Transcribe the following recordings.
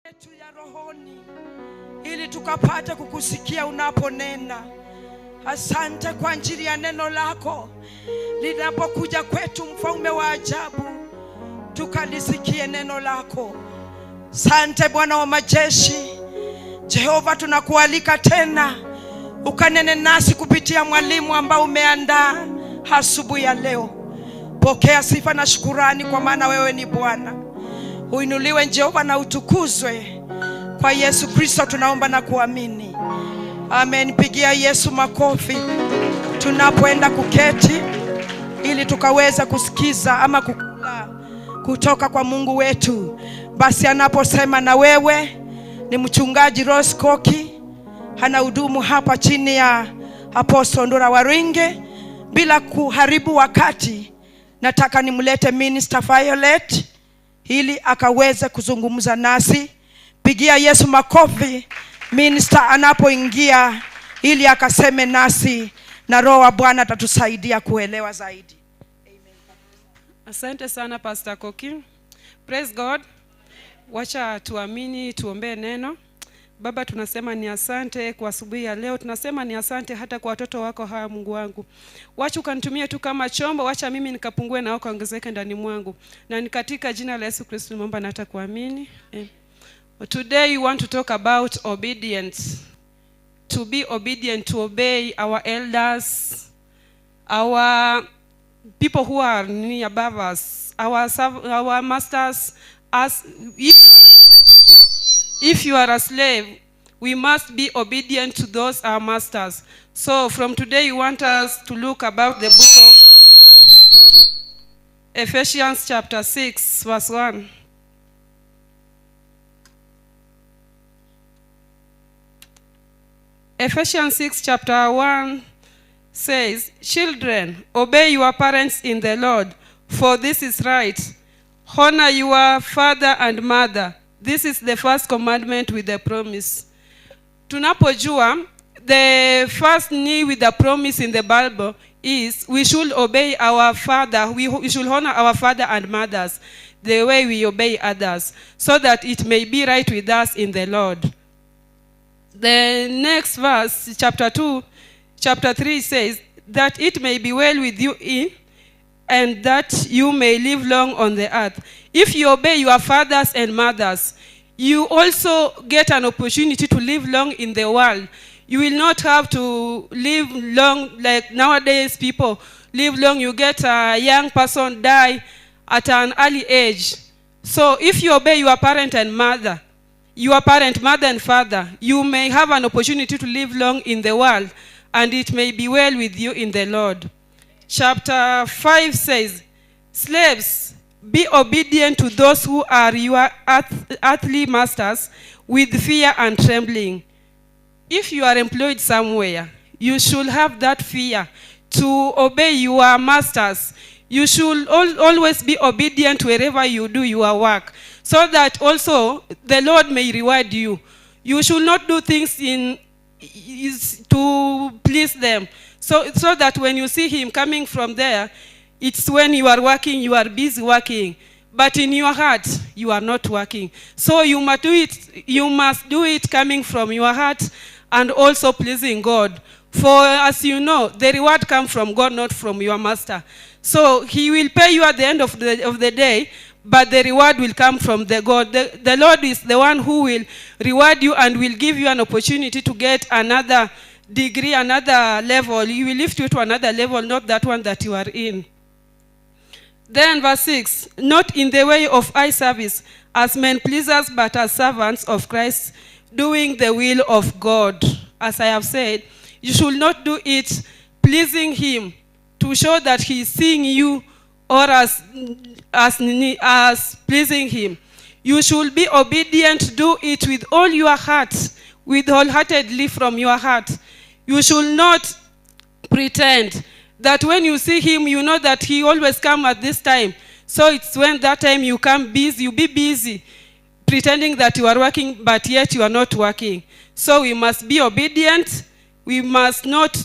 Yetu ya rohoni ili tukapate kukusikia unaponena. Asante kwa ajili ya neno lako linapokuja kwetu, mfalme wa ajabu, tukalisikie neno lako. Asante Bwana wa majeshi Jehova, tunakualika tena ukanene nasi kupitia mwalimu ambao umeandaa asubuhi ya leo. Pokea sifa na shukurani, kwa maana wewe ni Bwana. Uinuliwe Jehova na utukuzwe. Kwa Yesu Kristo tunaomba na kuamini, amen. Pigia Yesu makofi tunapoenda kuketi, ili tukaweza kusikiza ama kukula kutoka kwa Mungu wetu. Basi anaposema na wewe, ni mchungaji Rose Koki, anahudumu hapa chini ya Apostle Ndura Waringe. Bila kuharibu wakati, nataka nimlete Minister Violet ili akaweze kuzungumza nasi. Pigia Yesu makofi minister anapoingia, ili akaseme nasi, na Roho wa Bwana atatusaidia kuelewa zaidi. Asante sana Pastor Koki. Praise God. Wacha tuamini, tuombee neno. Baba, tunasema ni asante kwa asubuhi ya leo. Tunasema ni asante hata kwa watoto wako hawa, Mungu wangu. Wacha ukanitumie tu kama chombo, wacha mimi nikapungue na wako ongezeke ndani mwangu. Na ni katika jina la Yesu Kristo nimeomba na hata kuamini. Today we want to talk about obedience. To be obedient, to obey our elders, our people who are near above us, our masters. As if you are a slave, we must be obedient to those our masters. So from today, you want us to look about the book of Ephesians chapter 6, verse 1. Ephesians 6 chapter 1 says, Children, obey your parents in the Lord, for this is right. Honor your father and mother. This is the first commandment with a promise. Tunapojua, the first need with the promise in the Bible is we should obey our father, we should honor our father and mothers the way we obey others, so that it may be right with us in the Lord. The next verse, chapter 2, chapter 3 says, that it may be well with you in, and that you may live long on the earth. If you obey your fathers and mothers, you also get an opportunity to live long in the world. You will not have to live long like nowadays people live long. You get a young person die at an early age. So if you obey your parent and mother, your parent, mother and father, you may have an opportunity to live long in the world, and it may be well with you in the Lord. Chapter 5 says, Slaves, be obedient to those who are your earthly masters with fear and trembling. If you are employed somewhere, you should have that fear to obey your masters. You should always be obedient wherever you do your work, so that also the Lord may reward you. You should not do things in is to please them, so that when you see him coming from there, it's when you are working, you are busy working, but in your heart you are not working. So you must do it. You must do it coming from your heart and also pleasing God. For as you know, the reward comes from God, not from your master. So he will pay you at the end of the day, but the reward will come from the God. The Lord is the one who will reward you and will give you an opportunity to get another degree, another level. He will lift you to another level, not that one that you are in. Then verse 6, not in the way of eye service, as men pleasers, but as servants of Christ, doing the will of God. As I have said, you should not do it pleasing him to show that he is seeing you, or as pleasing him. You should be obedient, do it with all your heart, with wholeheartedly from your heart. You should not pretend that when you see him, you know that he always comes at this time. So it's when that time you come busy, you be busy, pretending that you are working, but yet you are not working. So we must be obedient. We must not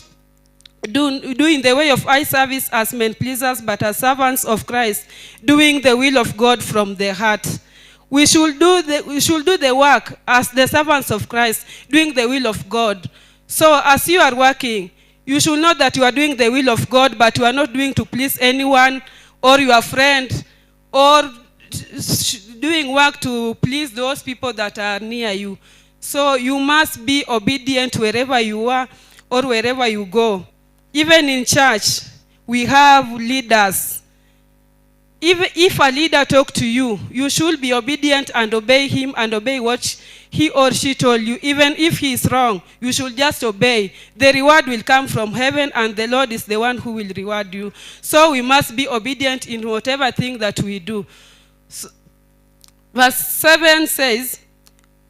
do in the way of eye service as men pleasers, but as servants of Christ, doing the will of God from the heart. We should do the work as the servants of Christ, doing the will of God. So as you are working, you should know that you are doing the will of God, but you are not doing to please anyone or your friend or doing work to please those people that are near you. So you must be obedient wherever you are or wherever you go. Even in church, we have leaders. Even if a leader talk to you, you should be obedient and obey him and obey what he or she told you. Even if he is wrong, you should just obey. The reward will come from heaven, and the Lord is the one who will reward you. So we must be obedient in whatever thing that we do. So, verse 7 says,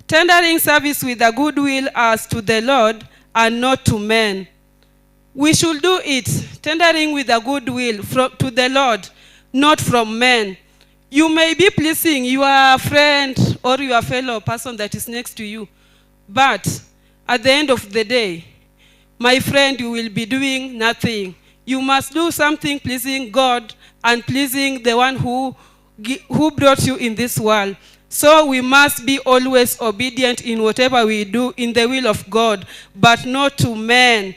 tendering service with a good will as to the Lord and not to men. We should do it, tendering with a good will to the Lord, not from men. You may be pleasing your friend or your fellow person that is next to you, but at the end of the day, my friend, you will be doing nothing. You must do something pleasing God and pleasing the one who brought you in this world. So we must be always obedient in whatever we do in the will of God, but not to men.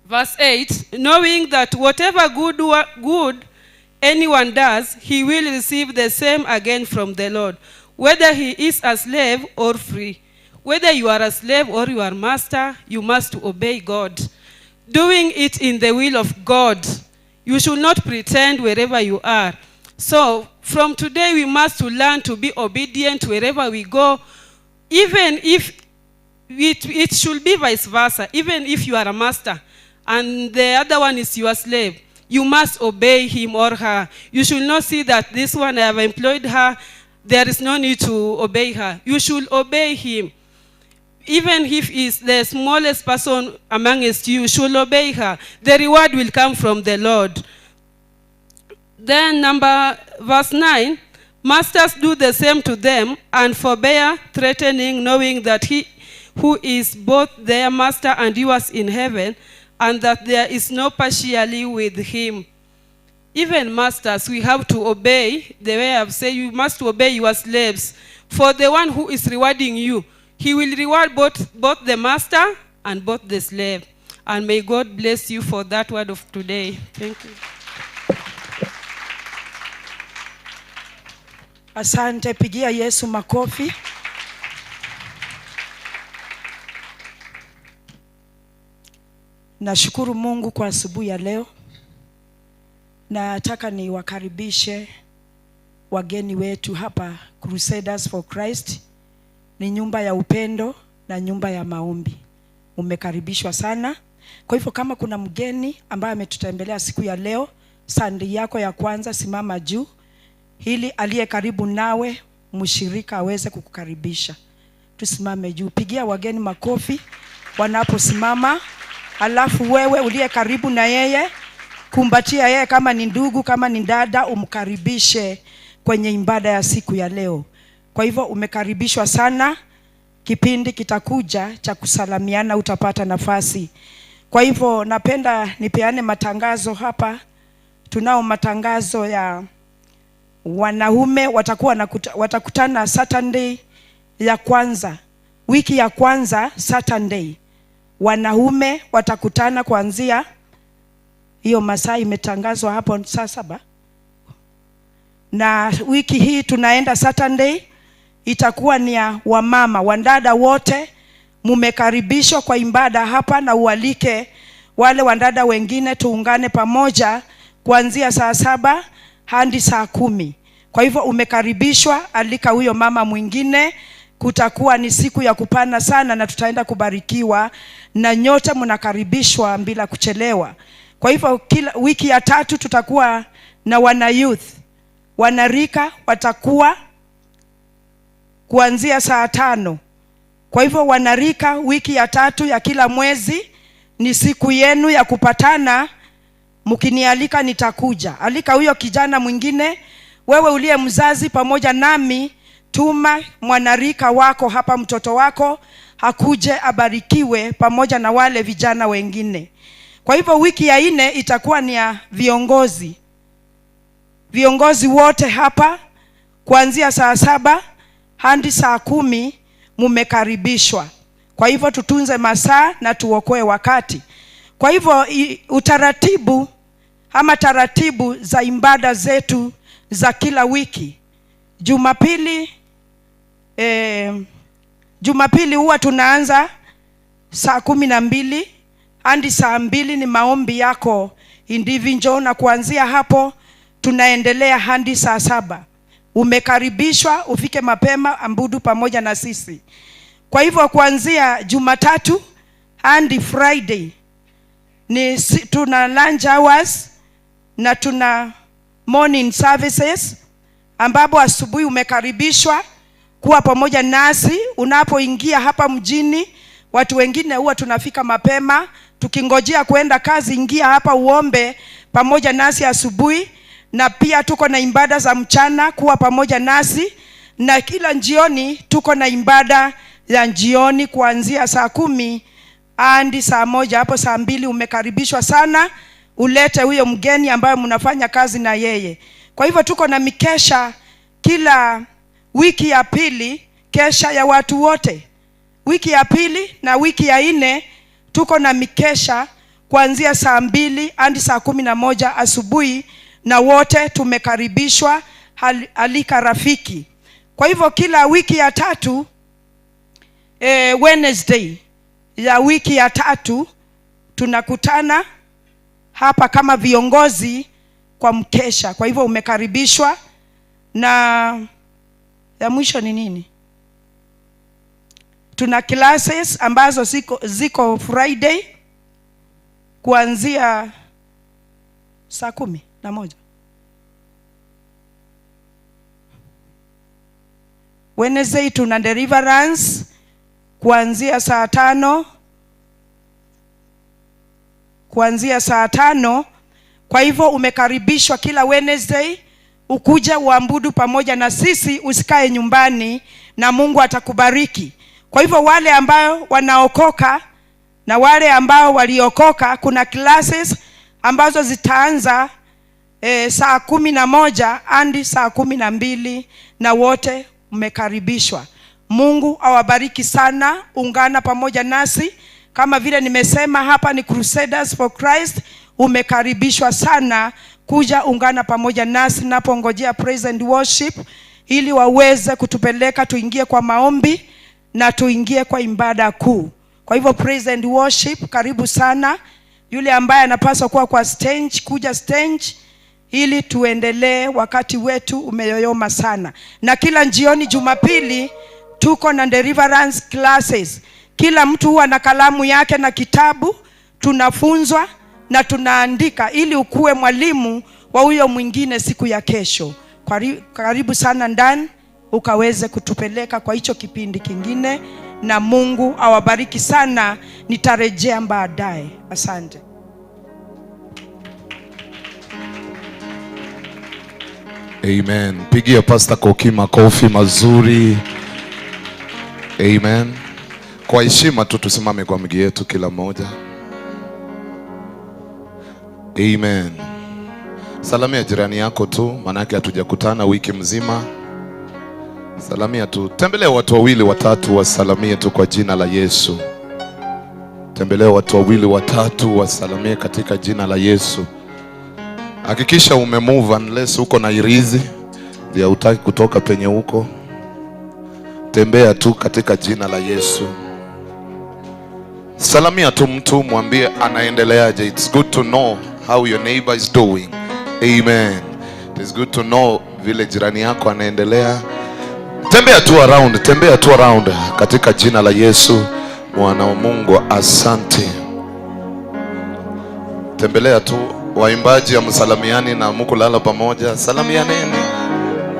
Verse 8, knowing that whatever good anyone does, he will receive the same again from the Lord, whether he is a slave or free. Whether you are a slave or you are master, you must obey God. Doing it in the will of God. You should not pretend wherever you are. So from today, we must learn to be obedient wherever we go, even if it should be vice versa. Even if you are a master and the other one is your slave, you must obey him or her. You should not see that this one, I have employed her, there is no need to obey her. You should obey him. Even if he's the smallest person amongst you, you should obey her. The reward will come from the Lord. Then verse 9, masters do the same to them and forbear threatening, knowing that he who is both their master and yours in heaven, and that there is no partiality with him. Even masters, we have to obey. The way I've said, you must obey your slaves. For the one who is rewarding you, he will reward both the master and both the slave. And may God bless you for that word of today. Thank you. Asante, pigia Yesu makofi. Nashukuru Mungu kwa asubuhi ya leo. Nataka niwakaribishe wageni wetu hapa Crusaders for Christ. Ni nyumba ya upendo na nyumba ya maombi. Umekaribishwa sana. Kwa hivyo kama kuna mgeni ambaye ametutembelea siku ya leo, Sunday yako ya kwanza, simama juu ili aliye karibu nawe mshirika aweze kukukaribisha. Tusimame juu. Pigia wageni makofi wanaposimama. Alafu wewe uliye karibu na yeye, kumbatia yeye kama ni ndugu, kama ni dada, umkaribishe kwenye ibada ya siku ya leo. Kwa hivyo umekaribishwa sana. Kipindi kitakuja cha kusalamiana, utapata nafasi. Kwa hivyo napenda nipeane matangazo hapa. Tunao matangazo ya wanaume watakuwa watakutana Saturday ya kwanza. Wiki ya kwanza Saturday. Wanaume watakutana kuanzia hiyo masaa imetangazwa hapo saa 7. Na wiki hii tunaenda Saturday itakuwa ni ya wamama, wandada wote mumekaribishwa kwa ibada hapa, na ualike wale wandada wengine tuungane pamoja kuanzia saa 7 hadi saa 10. Kwa hivyo umekaribishwa, alika huyo mama mwingine. Kutakuwa ni siku ya kupana sana na tutaenda kubarikiwa, na nyote mnakaribishwa bila kuchelewa. Kwa hivyo kila wiki ya tatu tutakuwa na wana youth. Wanarika watakuwa kuanzia saa 5. Kwa hivyo wanarika, wiki ya tatu ya kila mwezi ni siku yenu ya kupatana. Mkinialika nitakuja. Alika huyo kijana mwingine. Wewe uliye mzazi pamoja nami, tuma mwanarika wako hapa, mtoto wako akuje abarikiwe pamoja na wale vijana wengine. Kwa hivyo wiki ya 4 itakuwa ni ya viongozi. Viongozi wote hapa kuanzia saa 7 hadi saa 10 mumekaribishwa. Kwa hivyo tutunze masaa na tuokoe wakati. Kwa hivyo utaratibu ama taratibu za ibada zetu za kila wiki. Jumapili huwa tunaanza saa 12 hadi saa 2 ni maombi yako individual, na kuanzia hapo tunaendelea hadi saa 7. Umekaribishwa ufike mapema ambudu pamoja na sisi. Kwa hivyo kuanzia Jumatatu hadi Friday ni tuna lunch hours na tuna morning services, ambapo asubuhi umekaribishwa kuwa pamoja nasi. Unapoingia hapa mjini, watu wengine huwa tunafika mapema tukingojea kuenda kazi. Ingia hapa uombe pamoja nasi asubuhi, na pia tuko na ibada za mchana, kuwa pamoja nasi, na kila jioni tuko na ibada ya jioni kuanzia saa 10 hadi saa 1, hapo saa 2. Umekaribishwa sana, ulete huyo mgeni ambaye mnafanya kazi na yeye. Kwa hivyo tuko na mikesha kila wiki ya pili, kesha ya watu wote. Wiki ya pili na wiki ya 4 tuko na mikesha kuanzia saa 2 hadi saa 11 asubuhi, na wote tumekaribishwa, alika rafiki. Kwa hivyo kila wiki ya tatu, Wednesday ya wiki ya tatu tunakutana hapa kama viongozi kwa mkesha. Kwa hivyo umekaribishwa. Na ya mwisho ni nini? Tuna classes ambazo ziko Friday kuanzia saa 11. Wednesday tuna deliverance kuanzia saa 5. Kuanzia saa 5. Kwa hivyo umekaribishwa kila Wednesday ukuje uambudu pamoja na sisi, usikae nyumbani na Mungu atakubariki. Kwa hivyo wale ambao wanaokoka na wale ambao waliokoka, kuna classes ambazo zitaanza saa 11 hadi saa 12, na wote mmekaribishwa. Mungu awabariki sana. Ungana pamoja nasi. Kama vile nimesema, hapa ni Crusaders for Christ. Umekaribishwa sana kuja ungana pamoja nasi napongojea praise and worship, ili waweze kutupeleka tuingie kwa maombi na tuingie kwa ibada kuu. Kwa hivyo praise and worship, karibu sana. Yule ambaye anapaswa kuwa kwa stage, kuja stage ili tuendelee, wakati wetu umeyoyoma sana. Na kila jioni Jumapili tuko na deliverance classes. Kila mtu huwa na kalamu yake na kitabu, tunafunzwa na tunaandika ili ukuwe mwalimu wa huyo mwingine siku ya kesho. Karibu sana ndani ukaweze kutupeleka kwa hicho kipindi kingine, na Mungu awabariki sana. Nitarejea baadaye. Asante. Amen. Pigia Pastor Koki makofi mazuri. Amen. Kwa heshima tu tusimame kwa miguu yetu kila mmoja. Amen. Salamia jirani yako tu, manake hatujakutana wiki mzima. Salamia tu. Tembelea watu wawili watatu wasalamie tu kwa jina la Yesu. Tembelea watu wawili watatu wasalamie katika jina la Yesu. Hakikisha umemove unless uko na irizi ndio hutaki kutoka penye uko. Tembea tu katika jina la Yesu. Salamia tu mtu, mwambie anaendeleaje. It's good to know how your neighbor is doing. Amen. It is good to know vile jirani yako anaendelea. Tembea tu around, tembea tu around katika jina la Yesu mwana wa Mungu, asante. Tembelea tu waimbaji amsalamiani na mkulala pamoja, salamianeni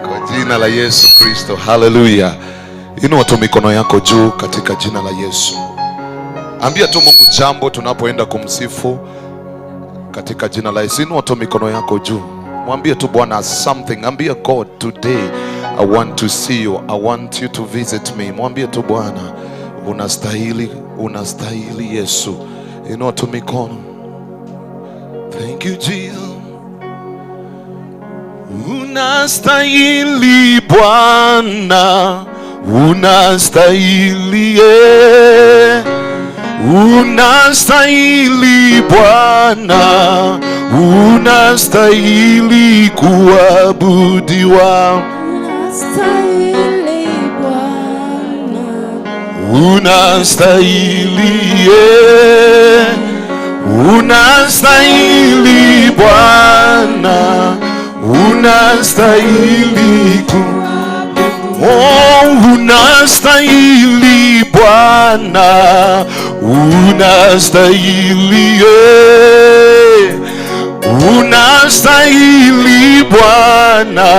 kwa jina la Yesu Kristo. Hallelujah. Inua tu mikono yako juu katika jina la Yesu. Ambia tu Mungu jambo tunapoenda kumsifu katika jina la Yesu. Inua tu mikono yako juu. Mwambie tu Bwana something. Ambia God, today I want to see you. I want you to visit me. Mwambie tu Bwana, unastahili, unastahili Yesu. Inua tu mikono. Thank you Jesus. Unastahili Bwana, unastahili, eh. Unastahili Bwana, unastahili kuabudiwa. Unastahili Bwana, Unastahili, eh. Unastahili Bwana, unastahili ku Oh, unastahili Bwana, unastahili, eh. Unastahili Bwana,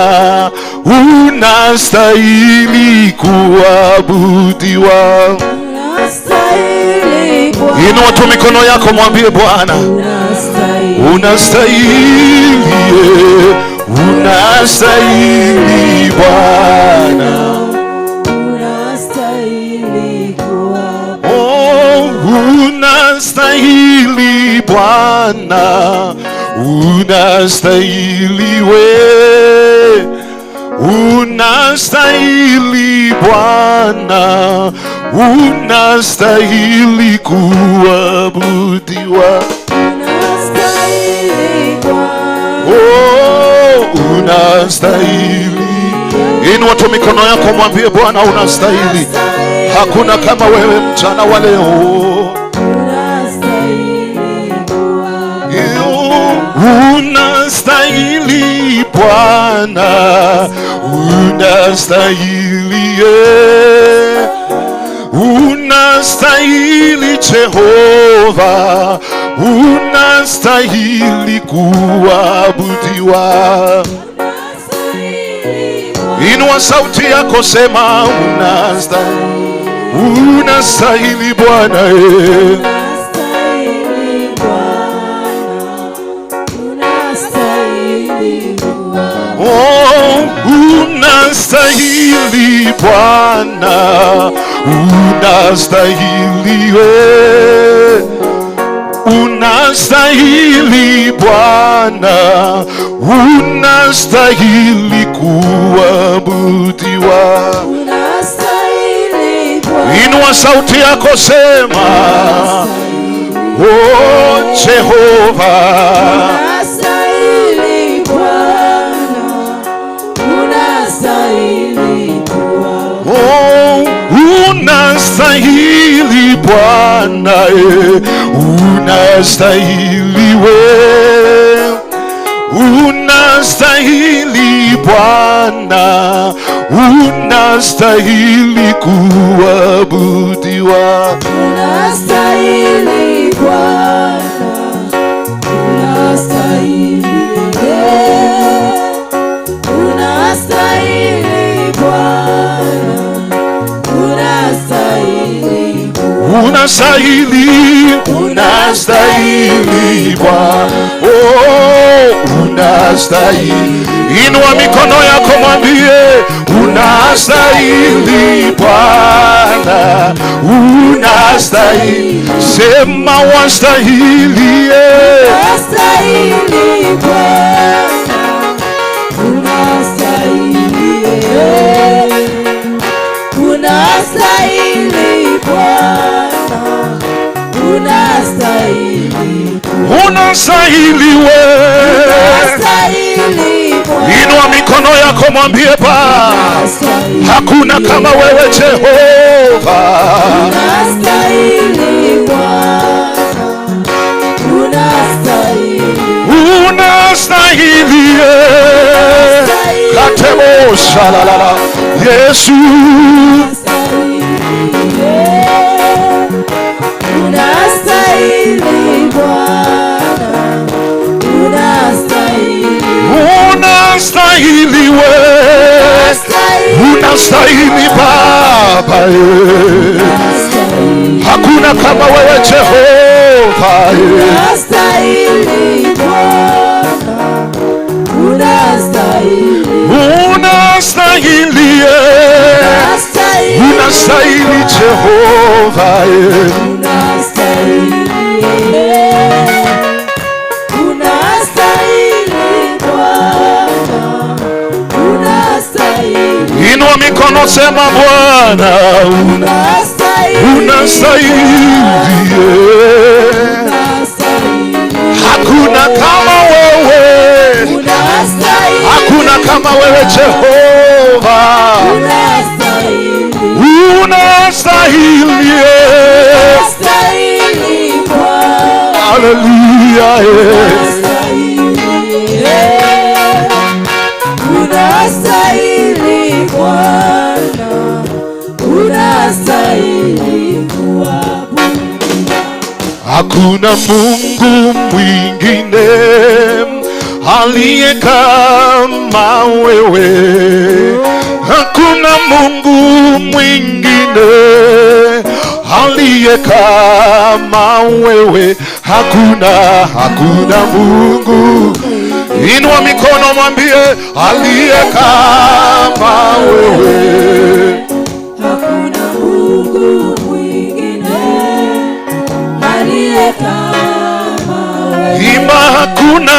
unastahili kuabudiwa. Unastahili Bwana, Inua tu mikono yako, mwambie Bwana, unastahili, unastahili, eh, unastahili Bwana. Unastahili kuabudiwa. Oh, unastahili Bwana, unastahili we, unastahili Bwana, unastahili kuabudiwa. Unastahili Bwana, Oh, unastahili. Inua tu mikono yako, mwambie Bwana unastahili. Hakuna kama wewe mchana wa leo. Unastahili kuabudiwa. Unastahili Bwana, unastahili, eh. Unastahili Jehova, unastahili kuabudiwa. Unastahili Bwana, Inua sauti yako, sema unastahili, unastahili Bwana, eh. Unastahili Bwana, unastahili kuabudiwa. Oh, unastahili Bwana, unastahili we, unastahili Bwana, unastahili kuabudiwa. Unastahili Bwana, Inua sauti yako, sema oh Jehova, unastahili Bwana, unastahili kuabudiwa. Oh, unastahili Bwana, eh, unastahili we, unastahili Bwana, unastahili kuabudiwa. Unastahili Bwana, unastahili, eh. Unastahili Bwana, unastahili. Unastahili, unastahili Bwana, oh, unastahili. Inua mikono yako mwambie, unastahili Bwana, unastahili. Sema wastahili, eh. Unastahili Bwana, unastahili, eh. Unastahili Bwana, unastahili, Unastahili we. Unastahili Bwana, Inua mikono yako mwambie Baba, unastahili, hakuna kama wewe Jehova. Unastahili Bwana, unastahili, Unastahili, eh. Katemo shalalala Yesu, Unastahili, eh. Unastahili Bwana, unastahili, unastahili we, unastahili Baba, eh. Unastahili, Hakuna kama wewe Jehova, eh. Unastahili Bwana, unastahili, Unastahili, eh. unastahili, Unastahili Jehova, eh. Unastahili, eh. Unastahili Bwana, mikono, sema Bwana unastahili, hakuna kama wewe, hakuna kama wewe Jehova, unastahili, haleluya. Unastahili Bwana, unastahili kuabudiwa. Hakuna Mungu mwingine aliye kama wewe, hakuna Mungu mwingine aliye kama wewe, hakuna, hakuna Mungu. Inua mikono mwambie aliye kama wewe, hakuna Mungu mwingine aliye kama wewe. Imba hakuna,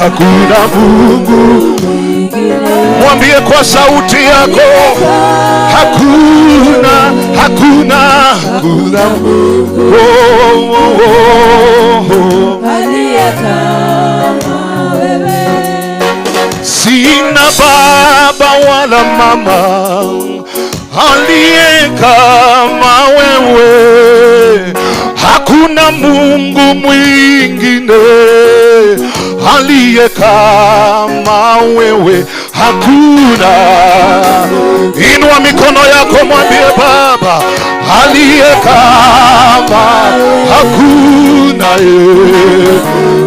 hakuna Mungu mwingine, mwambie kwa sauti yako, hakuna, hakuna, hakuna Mungu, oh, oh, oh, aliye kama wewe. Sina baba wala mama aliye kama wewe, hakuna Mungu mwingine aliye kama wewe, hakuna. Inua mikono yako mwambie Baba aliye kama, hakuna,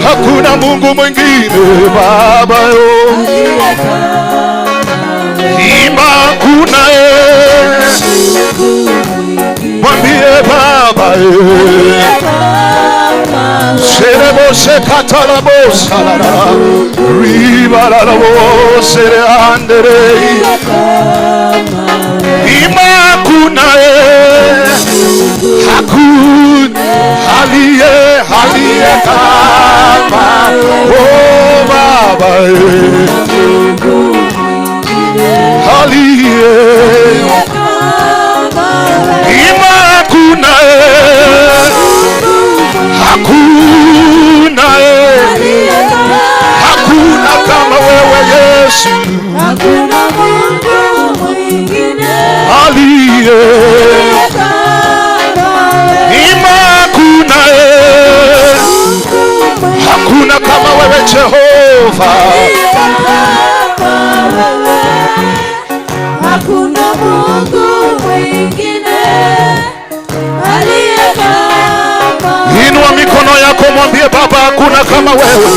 hakuna Mungu mwingine Baba yo. Imba hakuna, mwambie Baba serebo sekatalabo salara ribalalabo sere andere. Imba hakuna, hakuna aliye, aliye kama, oh Baba aliye. Imba hakuna, hakuna, hakuna kama wewe Yesu, hakuna Mungu mwingine aliye. kama wewe. Imba hakuna, hakuna kama wewe Jehova, hakuna Mungu mwingine aliye kama. Inua mikono yako mwambie Baba hakuna kama wewe.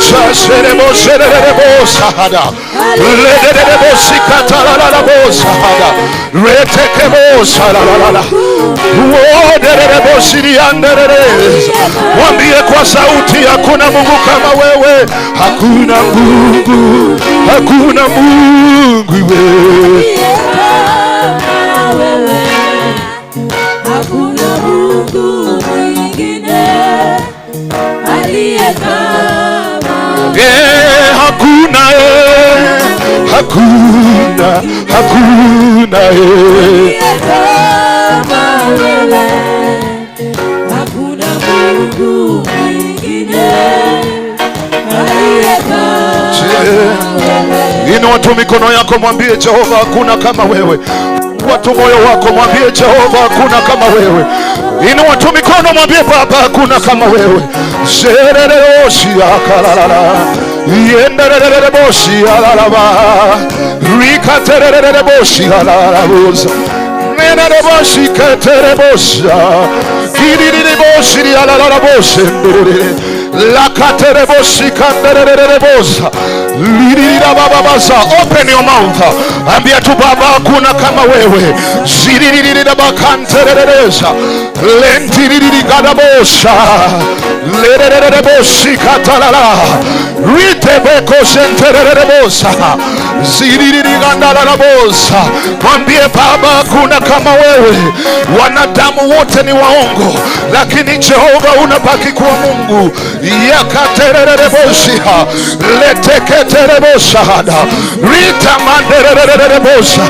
Shaserebo sererebo sahada lederebo sikatalalabo sahada retekebo salalala woderebo sirianderereza. Mwambie kwa sauti hakuna Mungu kama wewe, hakuna Mungu, hakuna Mungu wewe, kama wewe, hakuna Mungu mwingine aliye kama. Hakuna, hakuna, hakuna kama wewe, hakuna Mungu mwingine aliye kama wewe. Inua tu mikono yako mwambie Jehova hakuna kama wewe. Inua tu moyo wako mwambie Jehova hakuna kama wewe. Inua tu mikono mwambie Baba hakuna kama wewe. Sererebosi akalala yendererebosi alalaba rikatererebosi alalabosa nenerebosi keterebosa kirirebosi alalabose lakaterebosi kandererebosa lirirababasa. Open your mouth, ambia tu Baba hakuna kama wewe. Ziriribakanterereza lentiririgadabosha lererebosi katalala ritebeko sentererebosa ziririgandalalabosa. Mwambie Baba hakuna kama wewe. Wanadamu wote ni waongo, lakini Jehova unabaki kuwa Mungu. Yakaterebosia. Leteketerebosa. Rita manderebosa.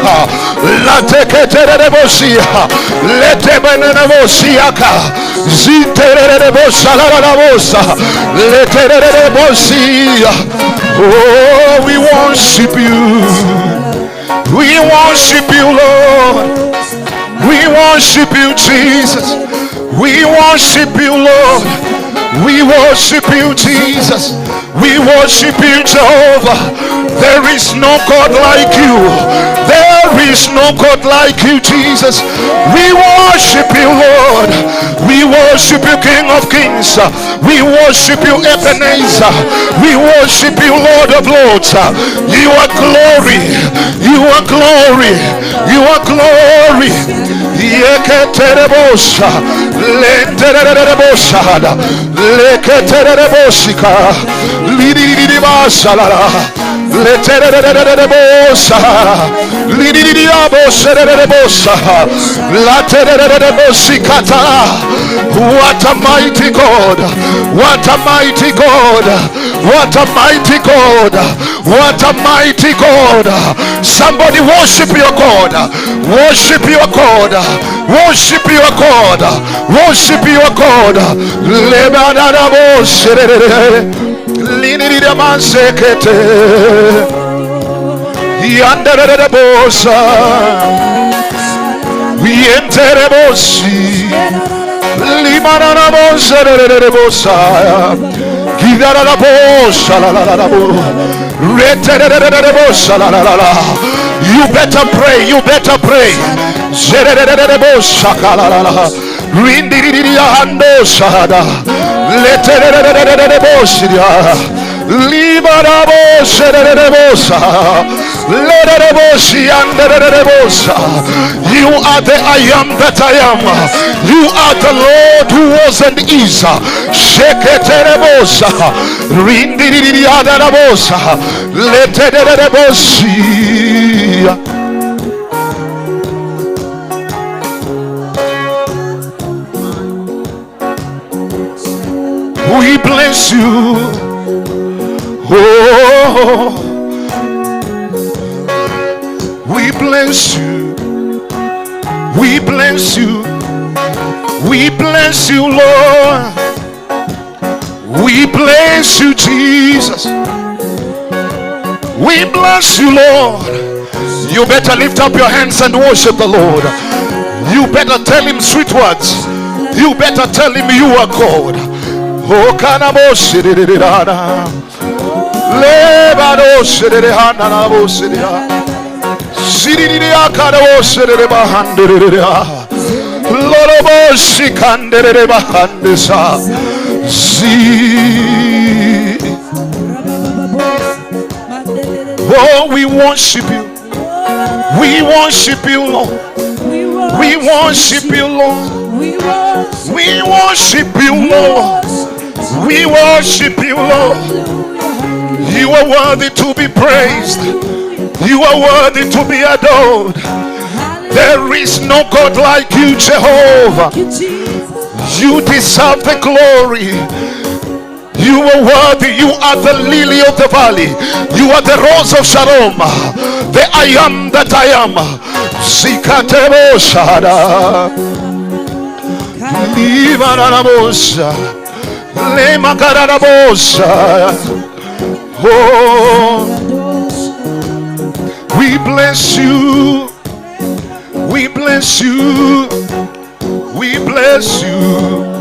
Lateketerebosia. Letebenebosiaka. Ziterebosa la Leterebosia. Oh, we worship you. We worship you, Lord. We worship you, Jesus. We worship you, Lord. We worship you, Jesus. We worship you, Jehovah. There is no God like you. There is no God like you, Jesus. We worship you, Lord. We worship you, King of Kings. We worship you, Ebenezer. We worship you, Lord of Lords. You are glory. You are glory. You are glory. Yeketerebosa, lenterebosa, leketerebosika, lidiribasa, leterebosa, lidiriaboserebosa, laterebosikata. What a mighty God! What a mighty God! What a mighty God! What a mighty God! Somebody worship your God! Worship your God! Worship your God! Worship your God! You better pray, you better pray. You are the I am that I am. You are the Lord who was and is. We bless you. Oh, we bless you. We bless you. We bless you, Lord. We bless you, Jesus. We bless you, Lord. You better lift up your hands and worship the Lord. You better tell him sweet words. You better tell him you are God. Oh, oh, we worship you. We worship you, Lord. We worship you, Lord. We worship you, Lord. We worship you, Lord. You are worthy to be praised. You are worthy to be adored. There is no God like you, Jehovah. You deserve the glory. You are worthy. You are the lily of the valley. You are the rose of Sharon. The I am that I am. Zikateboshada. Libaranabosa. Lemakaranabosa. Oh, we bless you. We bless you. We bless you.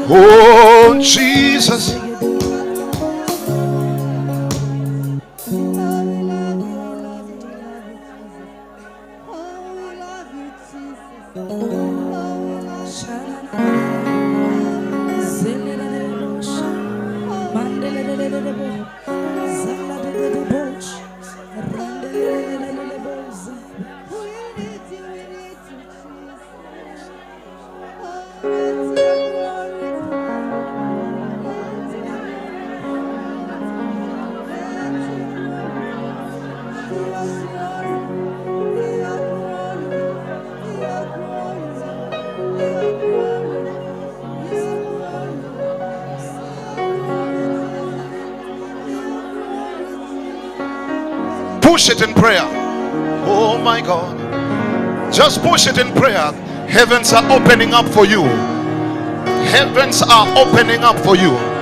Oh, Jesus. Push it in prayer. Oh my God. Just push it in prayer. Heavens are opening up for you. Heavens are opening up for you.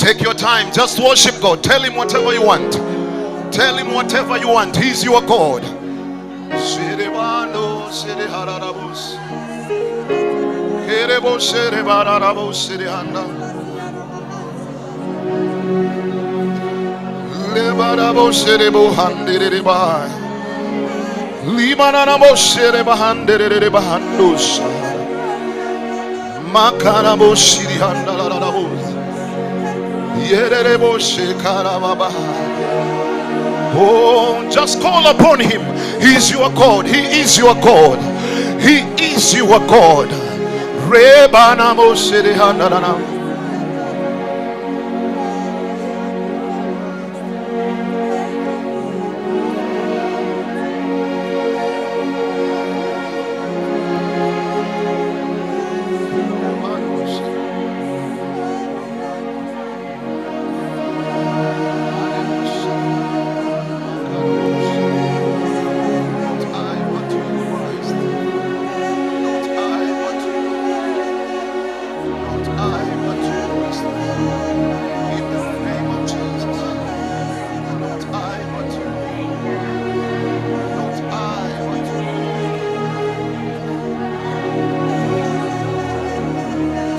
Take your time. Just worship God. Tell him whatever you want. Tell him whatever you want. He's your God. Oh, just call upon him. He is your God. He is your God. He is your God.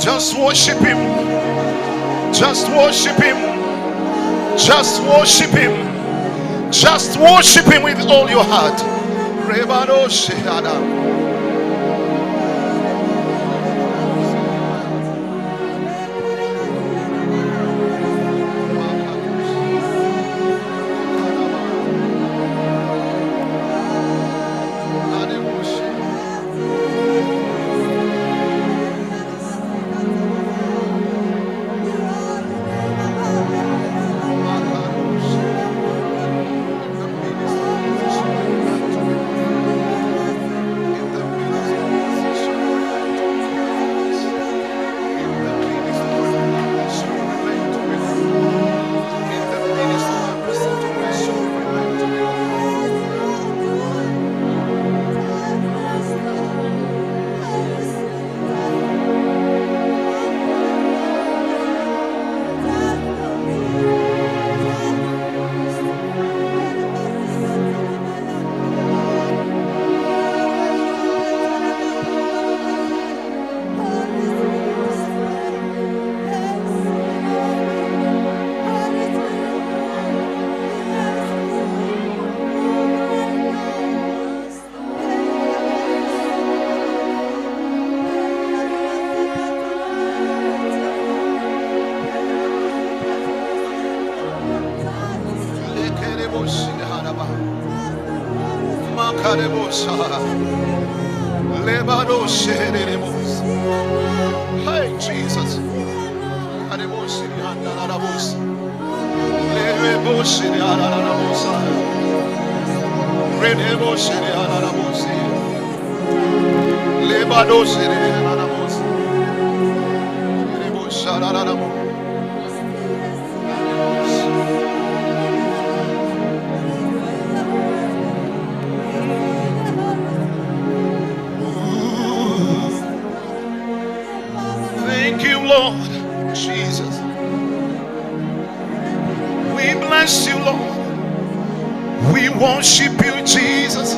Just worship him. Just worship him. Just worship him. Just worship him with all your heart. Hey Jesus. Thank you, Lord Jesus. We bless you, Lord. We worship you, Jesus.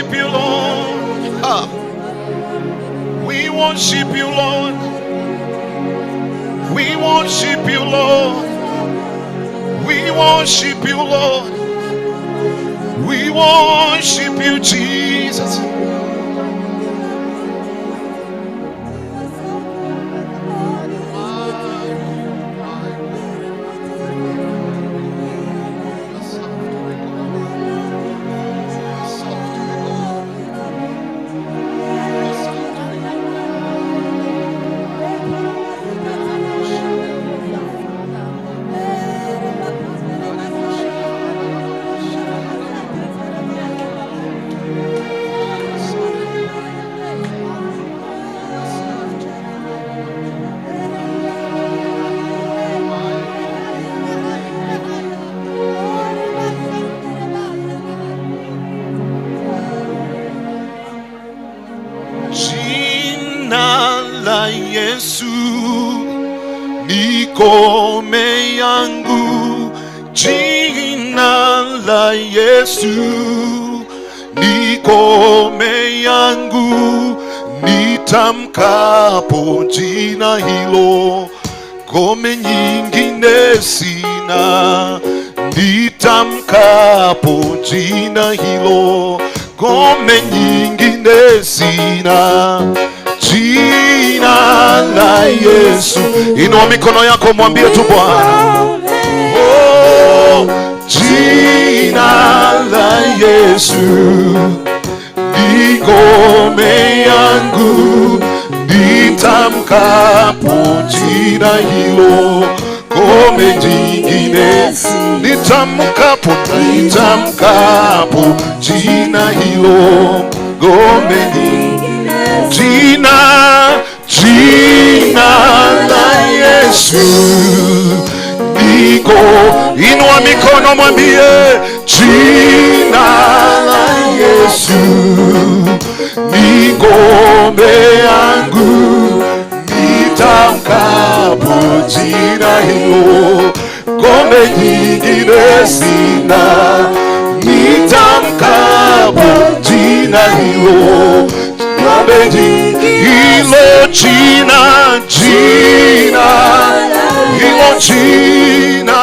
worship you, Lord. Ah. We worship you, Lord. We worship you, Lord. We worship you, Lord. We worship you, Jesus. Jina la Yesu ni ngome yangu, jina la Yesu ni ngome yangu, nitamkapo jina hilo, ngome nyingine sina, nitamkapo jina hilo, ngome nyingine sina, jina la Yesu. Inua mikono yako mwambie tu Bwana, oh, jina la Yesu ni ngome yangu, nitamkapo jina hilo, ngome nyingine nitamkapo, nitamkapo jina hilo, ngome nyingine, jina, jina la Yesu niko. Inua mikono mwambie, jina la Yesu ni ngome yangu, nitamkapo jina hilo, ngome nyingine sina, nitamkapo jina hilo, ngome hilo, jina, jina hilo, jina,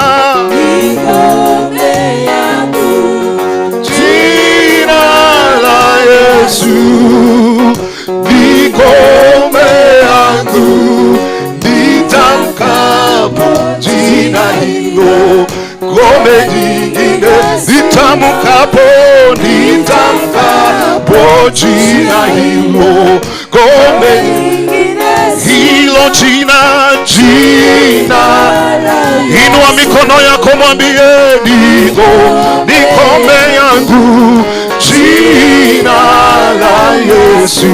jina la Yesu ni ngome yangu, nitamkapo jina hilo, ngome nyingine nitamkapo, nitamkapo jina hilo, ngome hilo, jina, jina. Inua mikono yako mwambie, niko, ni ngome yangu, jina la Yesu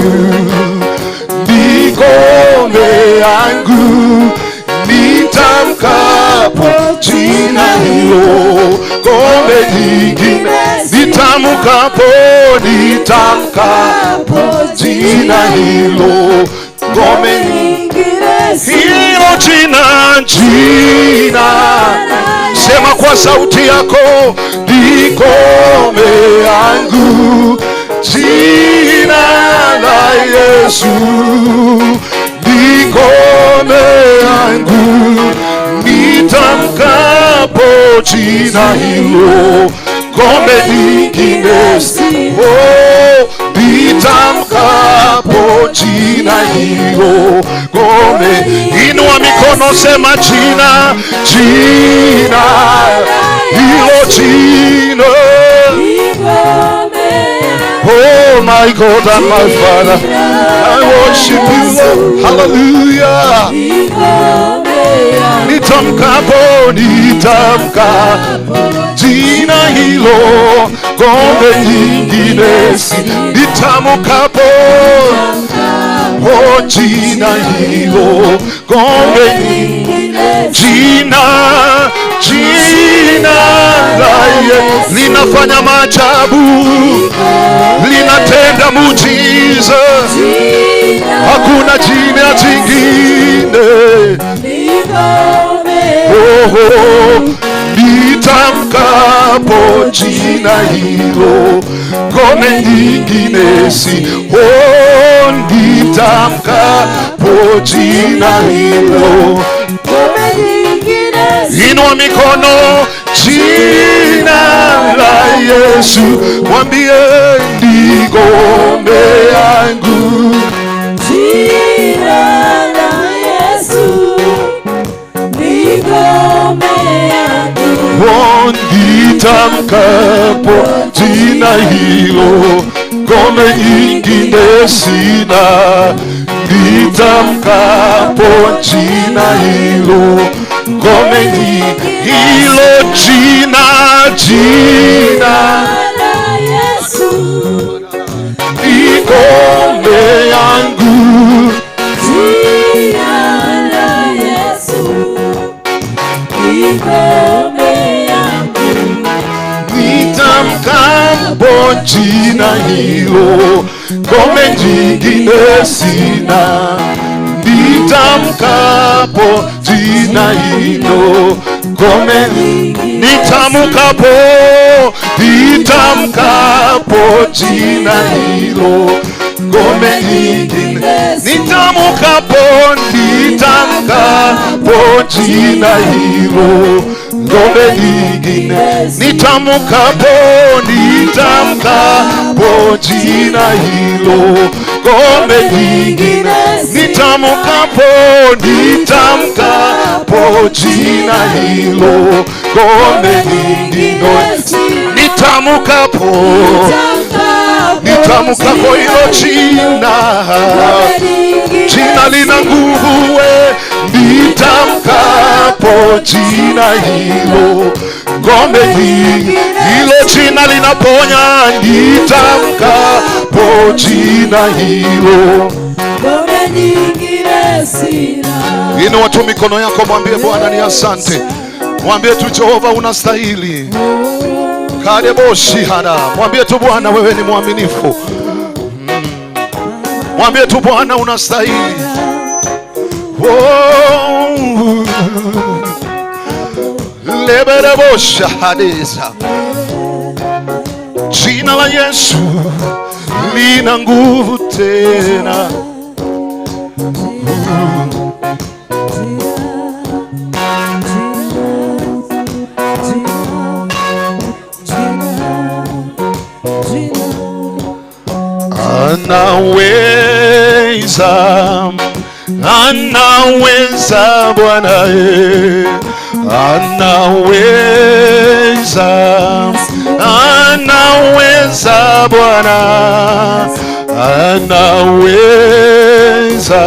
ni ngome yangu, nitamkapo jina hilo, ngome nyingine nitamkapo, nitamkapo jina hilo, ngome hilo, jina, jina. Sema kwa sauti yako, ni ngome yangu, jina la Yesu ni ngome yangu, nitamkapo jina hilo, ngome nyingine, oh, nitamkapo jina hilo, ngome. Inua mikono sema, jina, jina hilo, jina. Oh my God and my Father, I worship you, Lord. Hallelujah. Nitamkapo, nitamkapo jina hilo, ngome nyingine nitamkapo, oh, jina hilo, ngome jina, jina la Yesu linafanya maajabu, linatenda muujiza, hakuna jina jingine. Oh, oh, Nitamkapo jina hilo, ngome nyingine si. Oh, nitamkapo jina hilo, Ngome nyingine si. Inua mikono, jina la Yesu, mwambie ni ngome yangu. Jina la Yesu ni ngome yangu. Oh, nitamkapo jina hilo, ngome nyingine sina. Nitamkapo jina hilo, ngome hilo jina, jina La Yesu ni ngome yangu. Jina la Yesu ni ngome yangu. Nitamkapo jina hilo, ngome nyingine sina. Nitamkapo jina hilo, ngome nitamkapo, nitamkapo jina hilo, ngome nyingine nitamkapo, nitamkapo jina hilo, ngome nyingine nitamkapo, nitamkapo jina hilo, ngome nyingine nitamkapo, nitamkapo jina hilo, ngome nyingine nitamkapo, nitamkapo hilo jina, jina lina nguvu we, nitamkapo jina hilo, ngome hilo jina linaponya, nitamkapo jina hilo. Ngome nyingine sina. Inua tu mikono yako, mwambie Bwana ni asante, mwambie tu Jehova unastahili. Kareboshihara, mwambie tu Bwana wewe ni mwaminifu. Mwambie tu Bwana unastahili. Oh. Lebereboshahadeza. Jina la Yesu lina nguvu tena. Anaweza, anaweza Bwana, anaweza, anaweza Bwana, anaweza,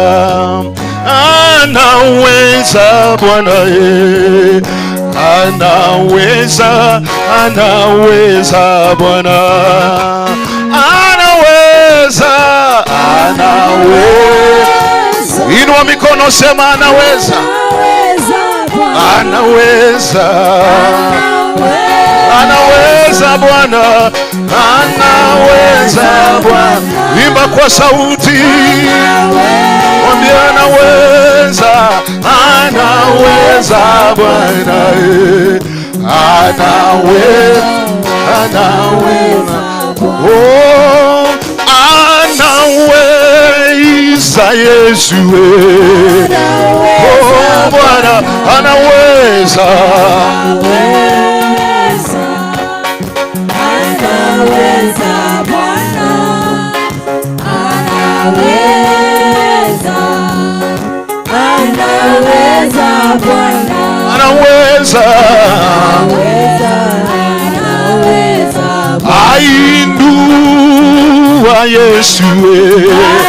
anaweza Bwana, anaweza, anaweza Bwana, anaweza, anaweza. Inua mikono, sema anaweza, anaweza, anaweza Bwana, anaweza Bwana. Imba kwa sauti, mwambie anaweza, anaweza Bwana, anaweza, anaweza. Oh, anaweza Yesu, oh Bwana anaweza, Anaweza Bwana, anaweza, anaweza Bwana, anaweza, anaweza, ainua Yesu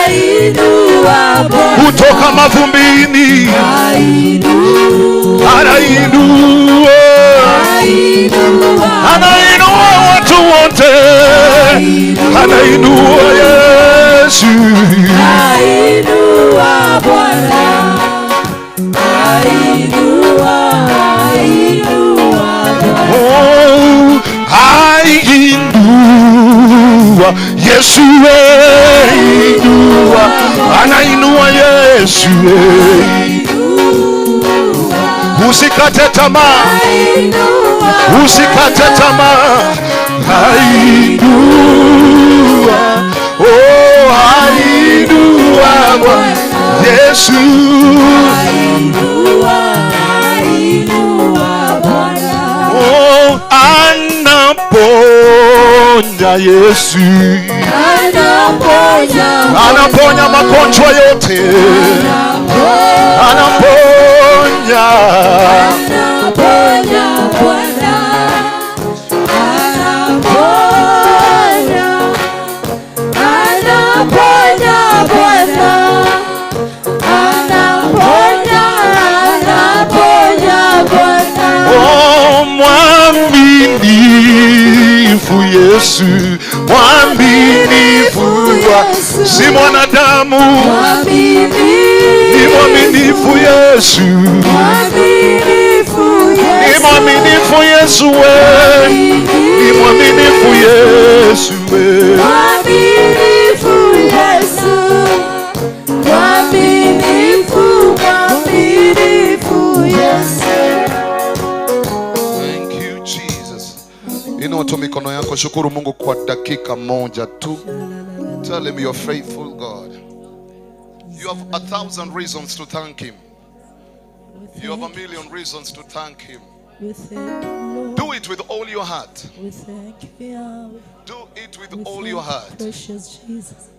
ainua Bwana, kutoka mavumbini, ainua, anainua, ainua, anainua watu wote, anainua Yesu, ainua Bwana, ainua, ainua Bwana. Oh, ainua Yesu, ainua, anainua Yesu, usikate tamaa. Ainua. Usikate tamaa. Ainua, oh, ainua Bwana Yesu. Ainua, ainua Bwana. Oh, anaponya Yesu. Anaponya. Anaponya magonjwa yote. Anaponya. Anaponya Bwana. Anaponya. Anaponya Bwana. Anaponya, anaponya Bwana. Oh, mwaminifu Yesu, mwaminifu, si mwanadamu, ni mwaminifu Yesu, Mwaminifu ni Yesu. mwaminifu Yesu we, ni mwaminifu Yesu we. Mwaminifu Yesu. Mwaminifu, mwaminifu Yesu. Thank you, Jesus. Inua tu mikono yako, shukuru Mungu kwa dakika moja tu. Tell him you're faithful God. You have 1,000 reasons to thank him. You have 1 million reasons to thank him. We thank you, Lord. Do it with all your heart. We thank you, Yahweh. Do it with We all your thank heart. you, precious Jesus.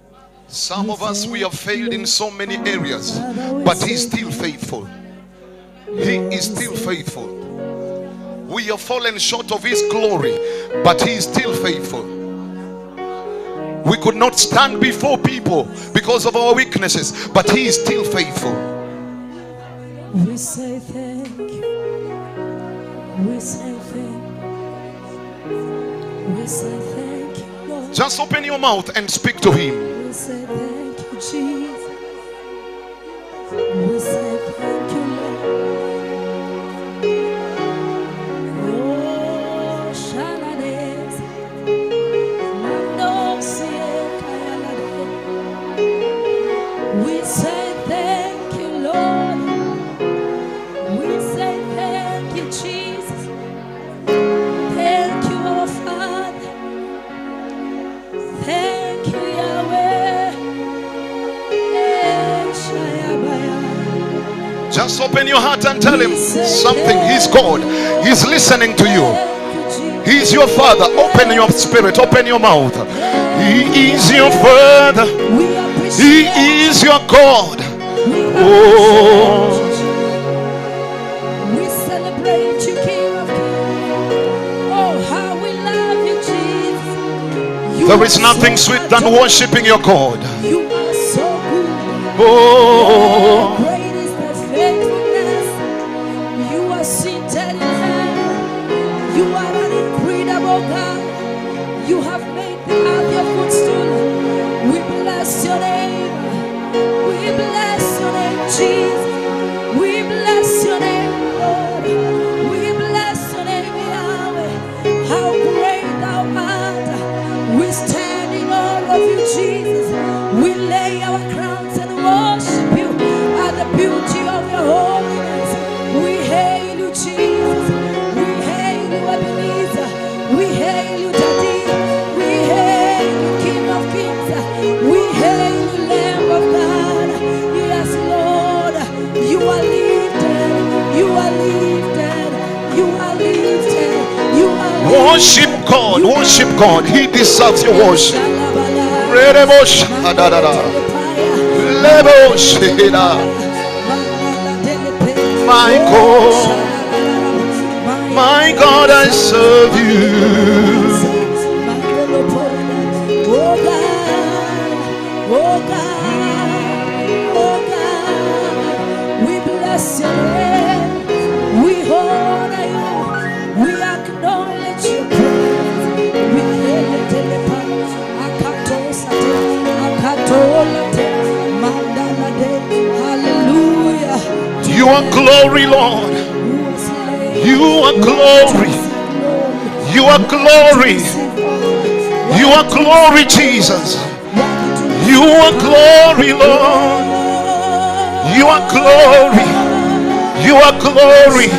Some of us, we have failed in so many areas, but he's still faithful. He is still faithful. We have fallen short of his glory, but he is still faithful. We could not stand before people because of our weaknesses, but he is still faithful. We say thank you. We say thank you. We say thank you, Lord. Just open your mouth and speak to him. We say thank you, Jesus. We say thank you, Lord. Oh, Shalades. Mando siekayalade. We say thank you, Lord. We say thank you, Jesus. Thank you, our Father. Thank you, Yahweh. Eh, Shayabaya. Just open your heart and tell him something. He's God. He's listening to you. Thank you, Jesus. He's your father. Open your spirit. Open your mouth. He is your father. We He appreciate is your God. We Oh. appreciate you. We celebrate you, King of Kings. Oh, how we love you, Jesus. You There is are nothing so sweet than adored. worshiping your God. You are so good. Oh, Great is thy faithfulness. You are seated in heaven. You are an incredible God. You have made the earth your footstool. We bless your name. We bless your name, Jesus. We bless your name, Lord. We bless your name, Yahweh. How great thou art. We stand in awe of you, Jesus. We lay our crowns and worship you at the beauty of your holiness. We hail you, Jesus. We hail you, Ebenezer. We hail you, Daddy. We hail you, King of Kings. We hail you, Lamb of God. Yes, Lord. You are lifted. You are lifted. You are lifted. You are lifted. Worship God. Worship God. He deserves your worship. Rereboshadadada. Leboshida. My God, my God, I serve you. Oh God, oh God, oh God, we bless your name, we honor you, we acknowledge your presence. We telepa, akatosate, akatolate, mandalade, hallelujah. You are glory, Lord. You are glory. You are glory. You are glory, Jesus. You are glory, Lord. You are glory. You are glory.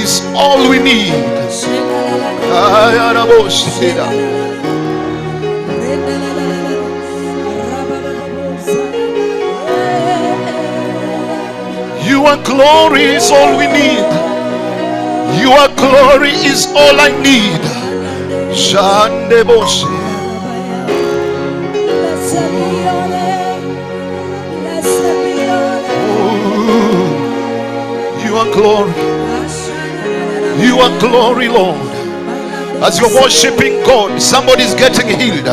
is all we need. Ayaraboshira. Your glory is all we need. Your glory is all I need. Shandeboshi. Your glory. Your glory, Lord. As you're worshiping God, somebody's getting healed.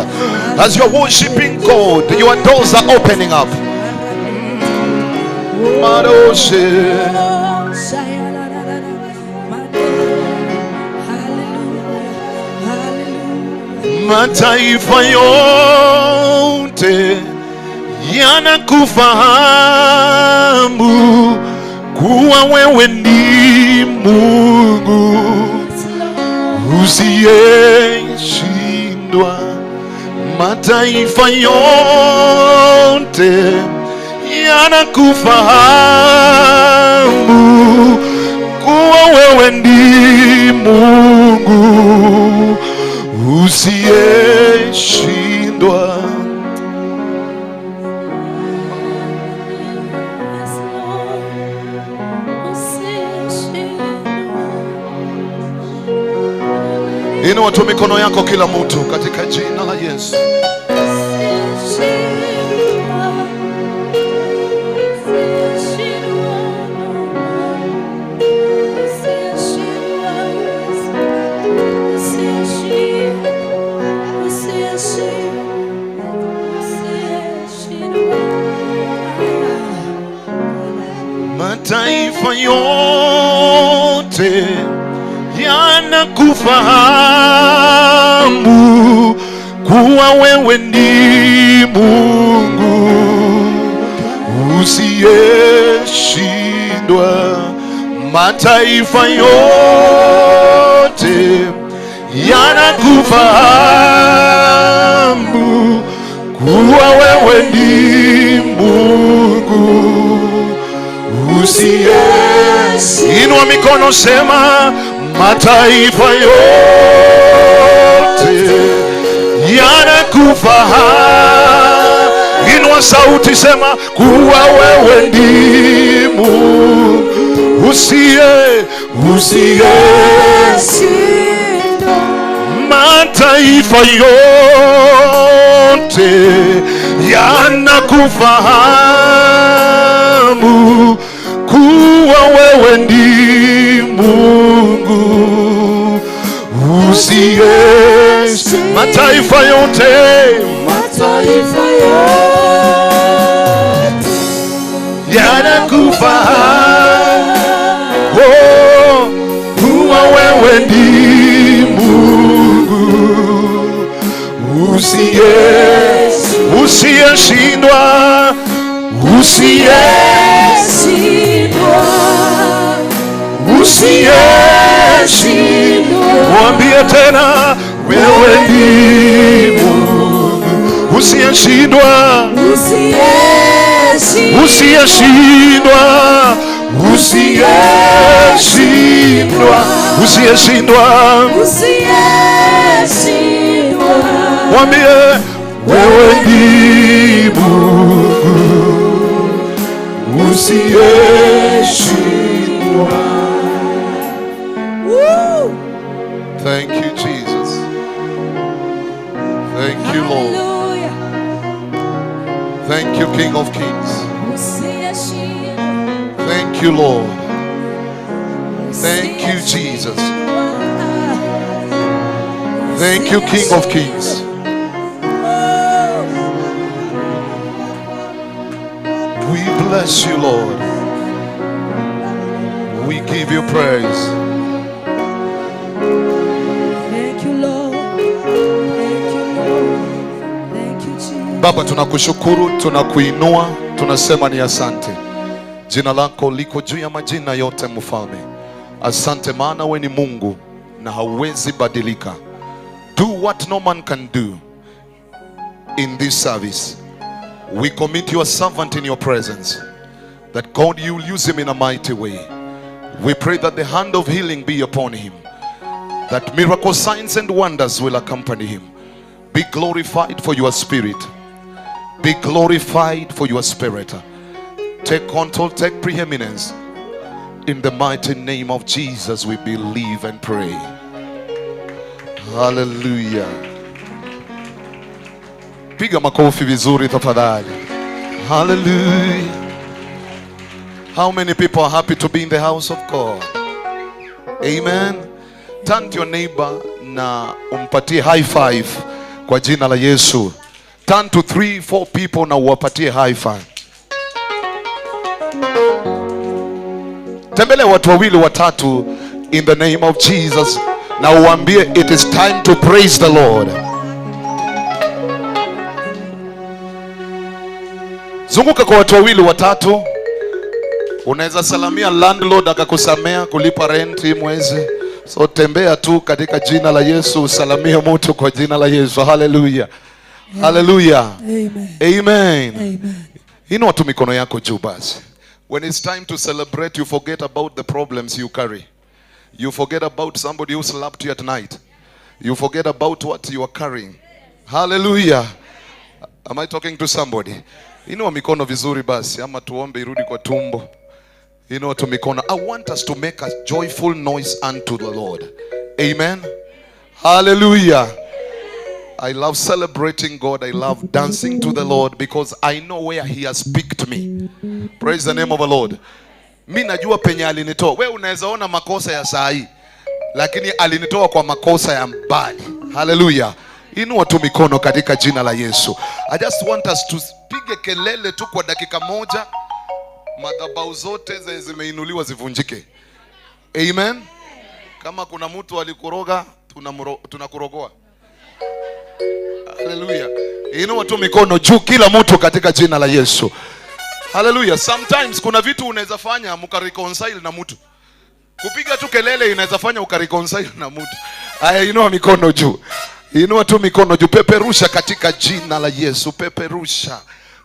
As you're worshiping God, your doors are opening up. Maroshe. Mataifa yote yanakufahamu kuwa wewe ni Mungu usiyeshindwa. Mataifa yote yanakufahamu kuwa wewe ni Mungu usiyeshindwa. Inua tu mikono yako kila mtu katika jina la Yesu. Mataifa yote yanakufahamu kuwa wewe ni Mungu usiyeshindwa. Mataifa yote yanakufahamu kuwa wewe ni Mungu usiye. Inua mikono, sema mataifa yote yanakufahamu. Inua sauti, sema kuwa wewe ni Mungu usiye, usiye. Mataifa yote yanakufahamu kuwa wewe ni Mungu usiye. Mataifa yote, mataifa yote yanakufahamu kuwa wewe ni Mungu usiye, usiyeshindwa, usiyeshindwa, usiyeshindwa. Mwambie tena, wewe ni Mungu usiyeshindwa, usiyeshindwa, usiyeshindwa, usiyeshindwa, usiyeshindwa. Mwambie wewe ni Mungu usiyeshindwa. Thank you, Jesus. Thank you, Lord. Thank you, King of Kings. Thank you, Lord. Thank you, Jesus. Thank you, King of Kings. We bless you, Lord. We give you praise. Thank you, Lord. Thank you, Lord. Thank you, Jesus. Baba, tunakushukuru, tunakuinua, tunasema ni asante. Jina lako liko juu ya majina yote, Mfalme. Asante maana we ni Mungu na hauwezi badilika. Do what no man can do in this service. We commit your servant in your presence, that God, you will use him in a mighty way. We pray that the hand of healing be upon him, that miracle signs and wonders will accompany him. Be glorified for your spirit. Be glorified for your spirit. Take control, take preeminence. In the mighty name of Jesus, we believe and pray. Hallelujah. Piga makofi vizuri tafadhali. Hallelujah. How many people are happy to be in the house of God? Amen. Turn to your neighbor na umpatie high five kwa jina la Yesu. Turn to 3, 4 people na uwapatie high five. Tembele watu wawili watatu in the name of Jesus na uambie it is time to praise the Lord. Zunguka kwa watu wawili watatu. Unaweza salamia landlord akakusamea kulipa rent hii mwezi. So tembea tu katika jina la Yesu, usalamie mtu kwa jina la Yesu. Hallelujah. Hallelujah. Amen. Amen. Amen. Inua tu mikono yako juu basi. When it's time to celebrate, you forget about the problems you carry. You forget about somebody who slapped you at night. You forget about what you are carrying. Hallelujah. Am I talking to somebody? Inua mikono vizuri basi, ama tuombe irudi kwa tumbo. Inua tu mikono. I want us to make a joyful noise unto the Lord. Amen. Hallelujah. I love celebrating God. I love dancing to the Lord because I know where he has picked me. Praise the name of the Lord. Mi najua penye alinitoa. We unaweza ona makosa ya saa hii, lakini alinitoa kwa makosa ya mbali. Hallelujah. Inua tu mikono katika jina la Yesu. I just want us to pige kelele tu kwa dakika moja. Madhabahu zote zimeinuliwa zivunjike. Amen. Kama kuna mtu alikuroga, tunakurogoa. Hallelujah. Inua tu mikono juu kila mtu katika jina la Yesu. Hallelujah. Sometimes kuna vitu unaweza fanya mkareconcile na mtu. Kupiga tu kelele inaweza fanya ukareconcile na mtu. Aya, inua mikono juu. Inua tu mikono juu. Peperusha katika jina la Yesu. Peperusha.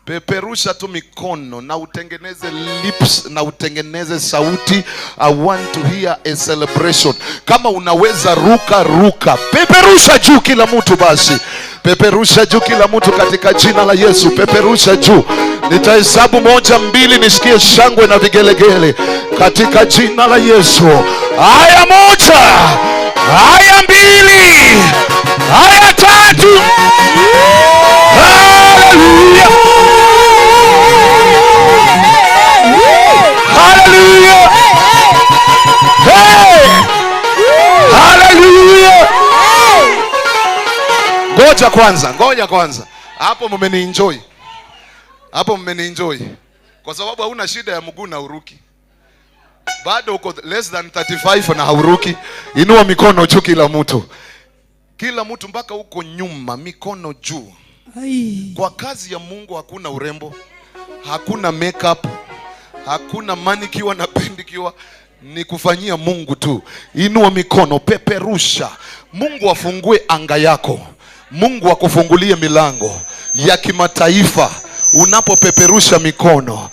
Peperusha tu mikono na utengeneze lips na utengeneze sauti. I want to hear a celebration. Kama unaweza ruka ruka. Peperusha juu kila mtu basi. Peperusha juu kila mtu katika jina la Yesu. Peperusha juu. Nitahesabu 1, 2 nisikie shangwe na vigelegele katika jina la Yesu. Haya 1, haya 2, haya 3. Hallelujah. Hallelujah. Hey. Hallelujah. Ngoja kwanza, ngoja kwanza. Hapo mmenienjoy. Hapo mmenienjoy. Kwa sababu hauna shida ya mguu na uruki. Bado uko less than 35 na hauruki. Inua mikono juu kila mtu. Kila mtu mpaka huko nyuma mikono juu. Kwa kazi ya Mungu hakuna urembo, hakuna makeup, hakuna manicure na pedicure, ni kufanyia Mungu tu. Inua mikono, peperusha. Mungu afungue anga yako. Mungu akufungulie milango ya kimataifa unapopeperusha mikono.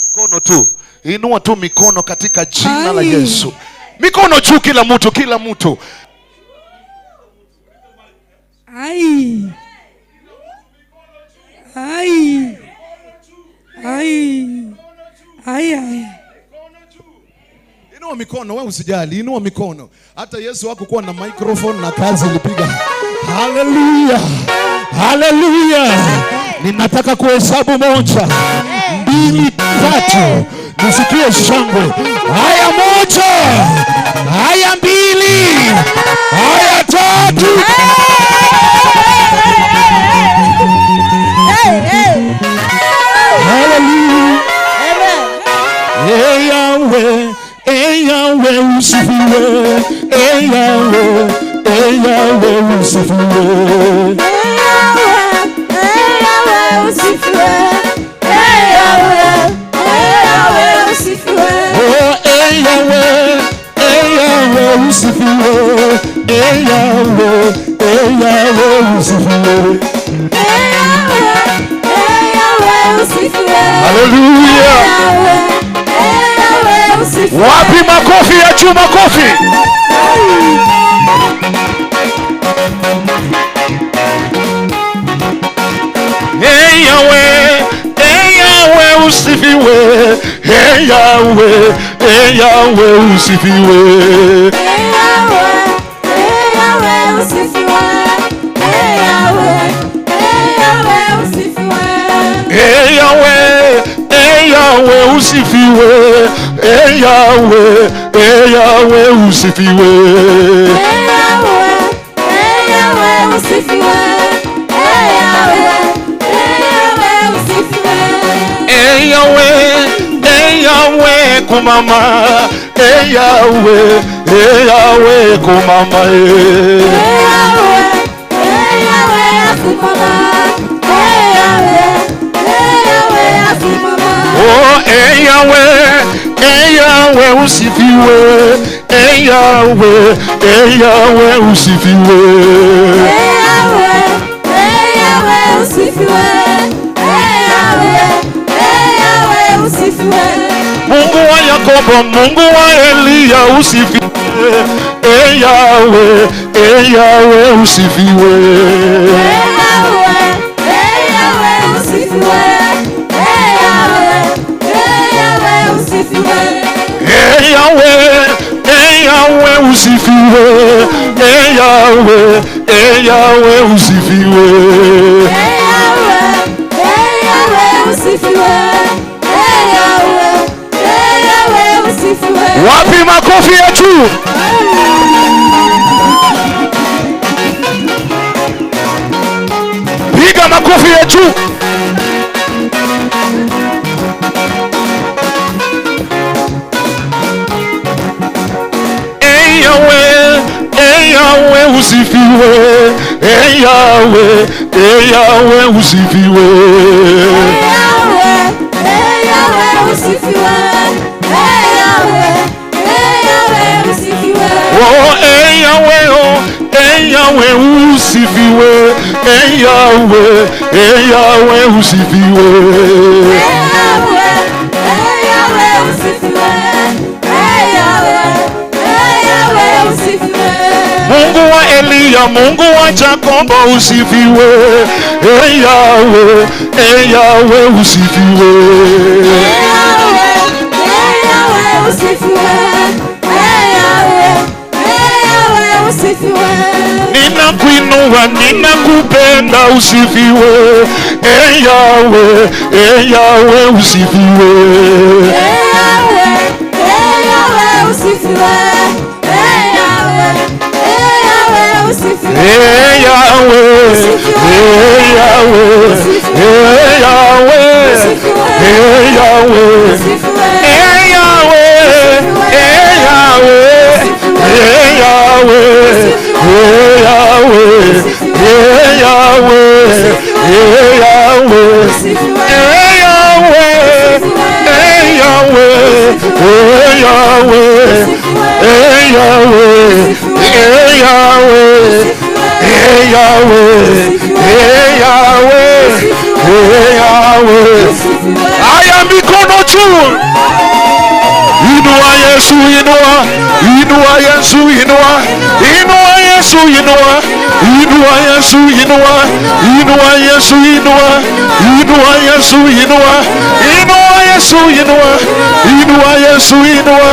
Mikono tu. Inua tu mikono katika jina la Yesu. Mikono juu kila mtu, kila mtu. Ai. Ai. Ai. Ai ai. Inua mikono, wewe usijali, inua mikono. Hata Yesu hakukuwa na microphone na kazi ilipiga. Hallelujah. Hallelujah. Ninataka kuhesabu 1, 2, 3. Nisikie shangwe. Haya 1, haya 2, haya 3. Hallelujah. Hey Yahweh, hey Yahweh usifiwe. Hey Yahweh, hey Yahweh usifiwe. Hey Yahweh, hey Yahweh usifiwe. Hey Yahweh, hey Yahweh usifiwe. Oh hey Yahweh, hey Yahweh usifiwe. Hey Yahweh, hey Yahweh usifiwe. Hey Yahweh. Haleluya. Wapi makofi ya juu, makofi. Hey Yahweh, hey Yahweh usifiwe. Hey Yahweh, hey Yahweh usifiwe. Hey Yahweh, hey Yahweh usifiwe. Hey Yahweh, hey Yahweh usifiwe. Hey Yahweh, hey Yahweh usifiwe. Hey Yahweh, hey Yahweh usifiwe. Hey Yahweh, hey Yahweh usifiwe. Hey Yahweh, hey Yahweh usifiwe. Hey Yahweh, hey Yahweh kumama. Hey Yahweh, hey Yahweh kumama. Hey Yahweh, hey Yahweh akumama. Hey Yahweh, hey Yahweh akumama. Oh, hey Yahweh, hey Yahweh usifiwe. Hey Yahweh, hey Yahweh usifiwe. Hey Yahweh, hey Yahweh usifiwe. Hey Yahweh, hey Yahweh usifiwe. Mungu wa Yakobo, Mungu wa Eliya usifiwe. Hey Yahweh, hey Yahweh usifiwe. Hey Yahweh, hey Yahweh usifiwe. Hey Yahweh, hey Yahweh usifiwe. Hey Yahweh, hey Yahweh usifiwe. Hey Yahweh, hey Yahweh usifiwe. Hey Yahweh, hey Yahweh usifiwe. Hey Yahweh, hey Yahweh usifiwe. Wapi makofi ya juu? Piga makofi ya juu. Hey Yahweh, hey Yahweh usifiwe. Hey Yahweh, hey Yahweh usifiwe. Hey Yahweh, hey Yahweh usifiwe. Hey Yahweh, hey Yahweh usifiwe. Oh, hey Yahweh, oh, hey Yahweh usifiwe. Hey Yahweh, hey Yahweh usifiwe. Hey Yahweh, hey Yahweh usifiwe. Hey Yahweh, hey Yahweh usifiwe. Mungu wa Eliya, Mungu wa Yakobo usifiwe. Hey Yahweh, hey Yahweh usifiwe. Hey Yahweh, hey Yahweh usifiwe. Hey Yahweh, hey Yahweh usifiwe. Ninakuinua, ninakupenda usifiwe. Hey Yahweh, hey Yahweh usifiwe. Hey Yahweh, hey Yahweh usifiwe. Hey Yahweh, hey Yahweh usifiwe. Hey Yahweh, hey Yahweh, hey Yahweh, hey Yahweh, hey Yahweh, hey Yahweh, hey Yahweh, hey Yahweh, hey Yahweh, hey Yahweh, hey Yahweh, hey Yahweh, hey Yahweh, hey Yahweh, hey Yahweh, hey Yahweh, hey Yahweh, hey Yahweh. Aya mikono juu. Inua Yesu, inua, inua Yesu, inua, inua Yesu, inua, inua Yesu, inua, inua Yesu, inua, inua Yesu, inua, inua Yesu, inua, inua Yesu, inua,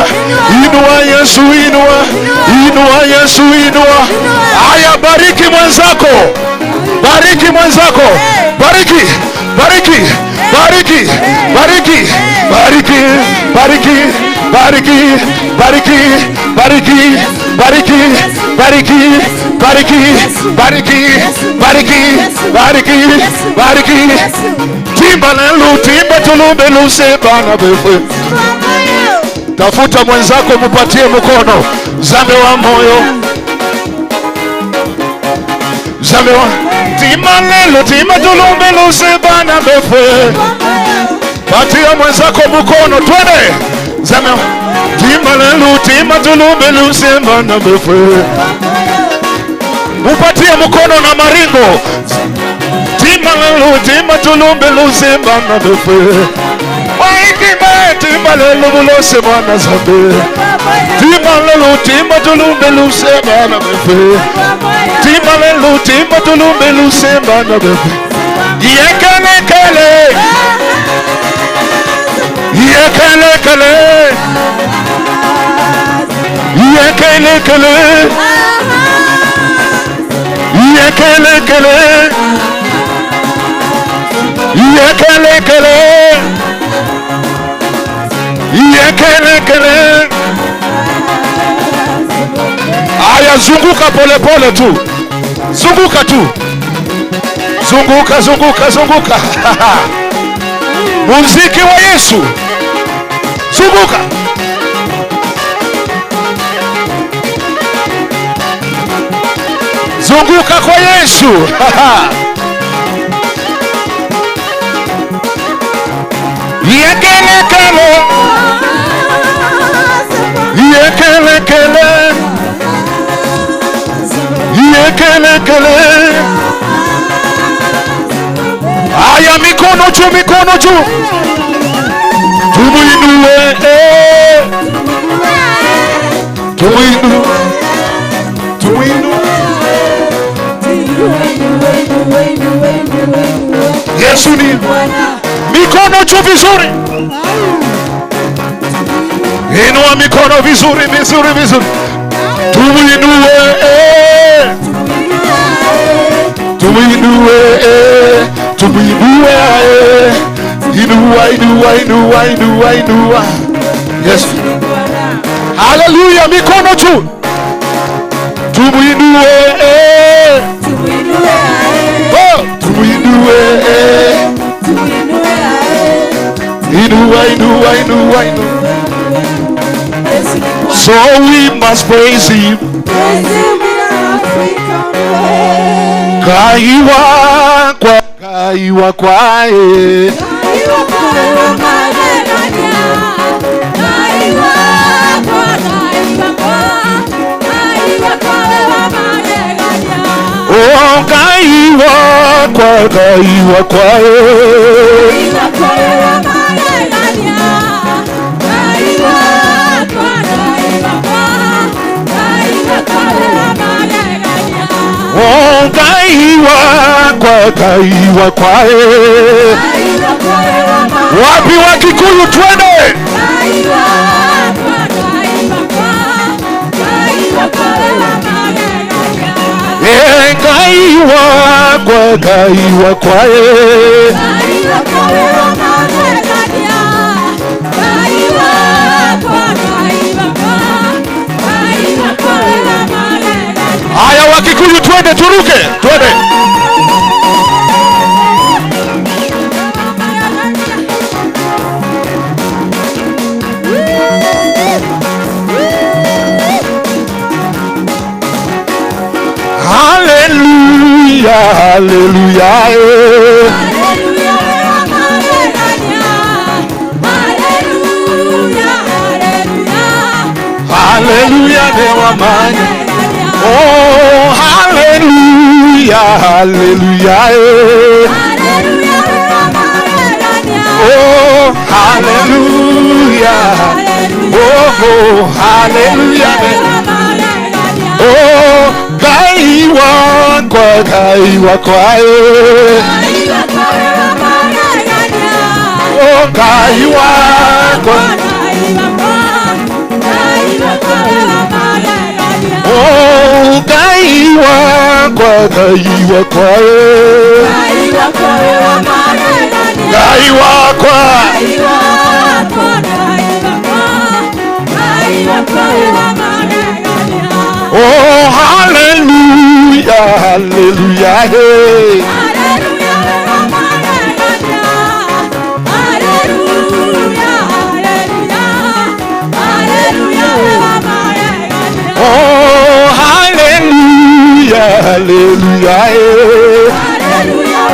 inua Yesu, inua, inua Yesu, inua. Aya, bariki mwenzako, bariki mwenzako, bariki, bariki, bariki, bariki, bariki, bariki, bariki, bariki, bariki, bariki, bariki, bariki, bariki, bariki, bariki, bariki. Timba lelu, timba tulumbe luse bana befe. Tafuta mwenzako mupatie mkono. Zambe wa moyo, zambe wa timba lelu, timba tulumbe luse bana befe. Patia mwenzako mkono, twende. Zambe timba lelu, timba tulumbe luse bana befe. Mupatie mkono na maringo. Timba lelu, timba tulumbe luse bana befe. Waikime timba lelo bulose mwana zambe. Timba lelo timba tulumbe luse bana befe. Timba lelo timba tulumbe luse bana befe. Yekele kele. Yekele kele. Yekele kele. Yekele kele. Yekele kele. Yekele kele. Aya, zunguka pole pole tu. Zunguka tu. Zunguka, zunguka, zunguka. Muziki wa Yesu. Zunguka. Zunguka kwa Yesu. Yekele kele. Yekele kele. Yekele kele. Aya, mikono juu, mikono juu. Tumuinue, tumuinue, tumuinue. Yesu ni mikono juu vizuri. Inua mikono vizuri, vizuri, vizuri. Tumuinue, tumuinue, tumuinue. Inua, inua, inua, inua, inua. Yesu. Hallelujah, mikono juu. Tumuinue, oh, tumuinue. Inua, inua, inua, inua. So we must praise him. Kaiwa kwa, kaiwa kwae. Oh, kaiwa kwa, kaiwa kwae. Oh, kaiwa kwa, kaiwa kwae. Wapi wa Kikuyu, twende. Eh, kaiwa kwa, kaiwa kwae. Haya wa Kikuyu, twende, turuke, twende. Hallelujah, hallelujah. Hallelujah, newamanya. Oh, hallelujah, hallelujah. Oh, hallelujah. Oh, hallelujah. Oh, kaiwa kwa, kaiwa kwae. Oh, kaiwa kwa. Oh, kaiwa kwa, kaiwa kwae. Kaiwa kwa. Oh, hallelujah, hallelujah, hey. Oh, hallelujah, hallelujah, hey.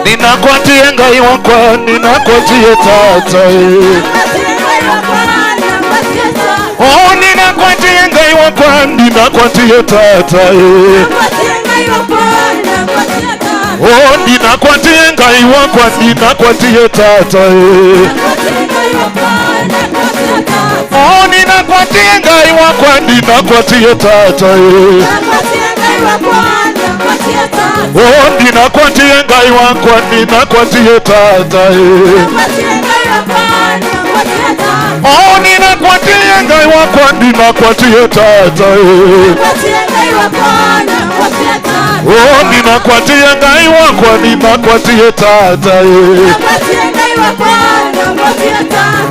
Ninakwatie ngai wakwa, ninakwatie tata. Oh, ninakwatie ngai Ngai wakwa ndinakwatie tata eh. Oh, ndinakwatie Ngai wakwa ndinakwatie tata eh. Oh, ninakwatie Ngai wakwa ndinakwatie tata eh. Oh, ndinakwatie Ngai wakwa ndinakwatie tata eh. Oh, ninakwatie Ngai wakwa ndinakwatie tata eh. Oh, ninakwatie Ngai wakwa ndinakwatie tata eh.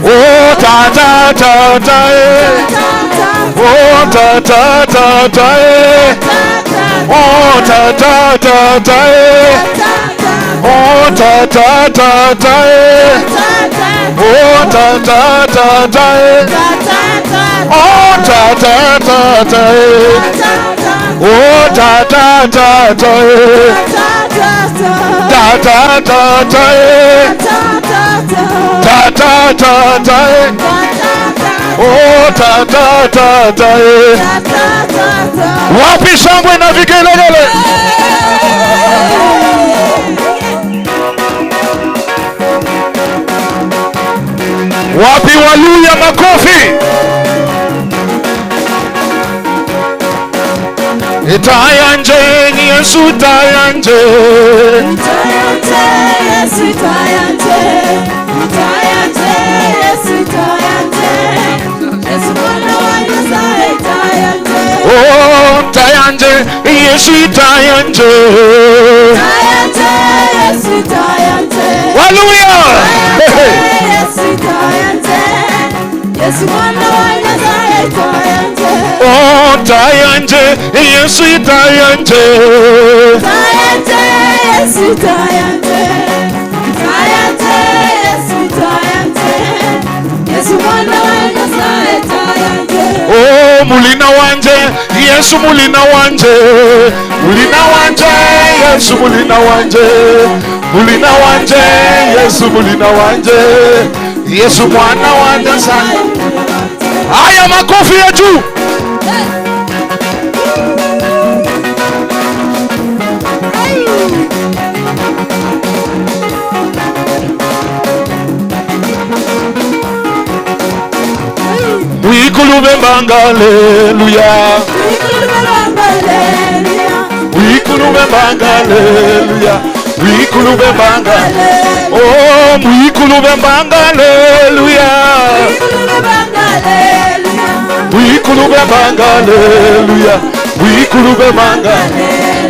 Oh, tata tata eh. Oh, tata tata eh. Oh, tata tata eh. Oh, tata tata eh. Oh, tata tata eh. Oh, tata tata eh. Oh, tata tata eh. Tata tata eh. Tata tata eh. Oh, tata tata eh. Wapi shangwe na vigelegele? Wapi Waluya makofi? Itayanje Yesu tayanje. Itayanje Yesu tayanje. Itayanje Yesu tayanje. Yesu mwana wa Nyasaye tayanje. Oh, tayanje Yesu tayanje. Tayanje Yesu tayanje. Hallelujah. Yesu tayanje. Yesu mwana wa Nyasaye tayanje. Oh, tayanje Yesu tayanje. Tayanje Yesu tayanje. Tayanje Yesu tayanje. Yesu mwana wa Nyasaye tayanje. Oh, mulina wanje Yesu mulina wanje. Mulina wanje Yesu mulina wanje. Mulina wanje Yesu mulina wanje. Yesu mwana wa Nyasaye. Haya, makofi ya juu. Wikulube mbanga, haleluya. Wikulube mbanga, haleluya. Wikulube mbanga. Oh, wikulube mbanga, haleluya. Wikulube mbanga, haleluya. Wikulube mbanga.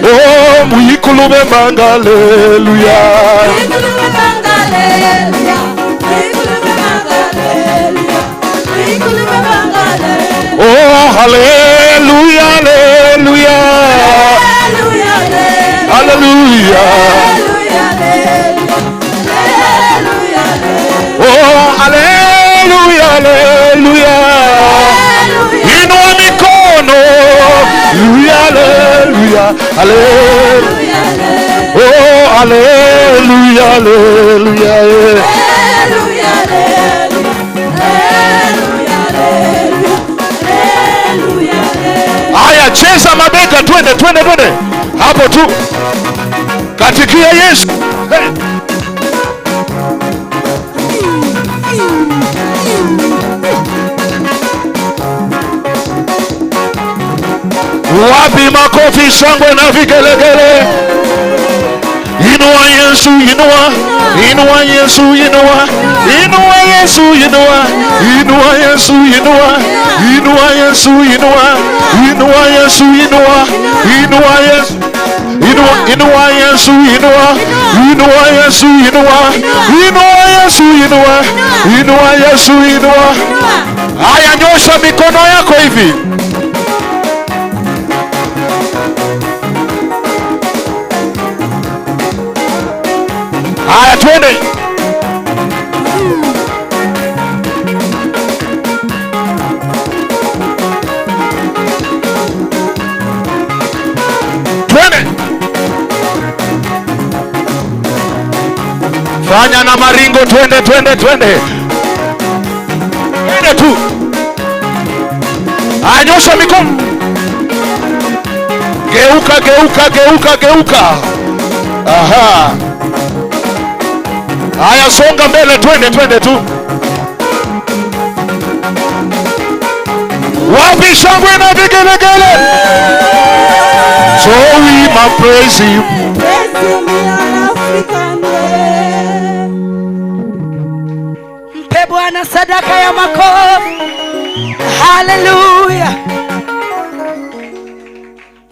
Oh, wikulube mbanga, haleluya. Oh, hallelujah, hallelujah. Hallelujah. Oh, hallelujah, hallelujah. Inua mikono. Hallelujah, hallelujah. Oh, hallelujah, hallelujah. Haya, cheza mabega, twende twende twende. Hapo tu. Katikia Yesu. Hey. Wapi makofi, shangwe na vigelegele? Inua Yesu, inua. Inua Yesu, inua. Inua Yesu, inua. Inua Yesu, inua. Inua Yesu, inua. Inua Yesu, inua. Inua Yesu. Inua, inua Yesu, inua. Inua Yesu, inua. Inua Yesu, inua. Inua Yesu, inua. Haya, nyosha mikono yako hivi. Haya, twende. Twende. Fanya na maringo, twende twende twende. Twende tu. Haya. Haya, nyosha mikono. Geuka, geuka, geuka, geuka. Aha. Haya, songa mbele, twende, twende tu. Wapi shangwe na vigelegele? So we must praise him. Praise him in an African way. Mpe Bwana sadaka ya makofi. Hallelujah.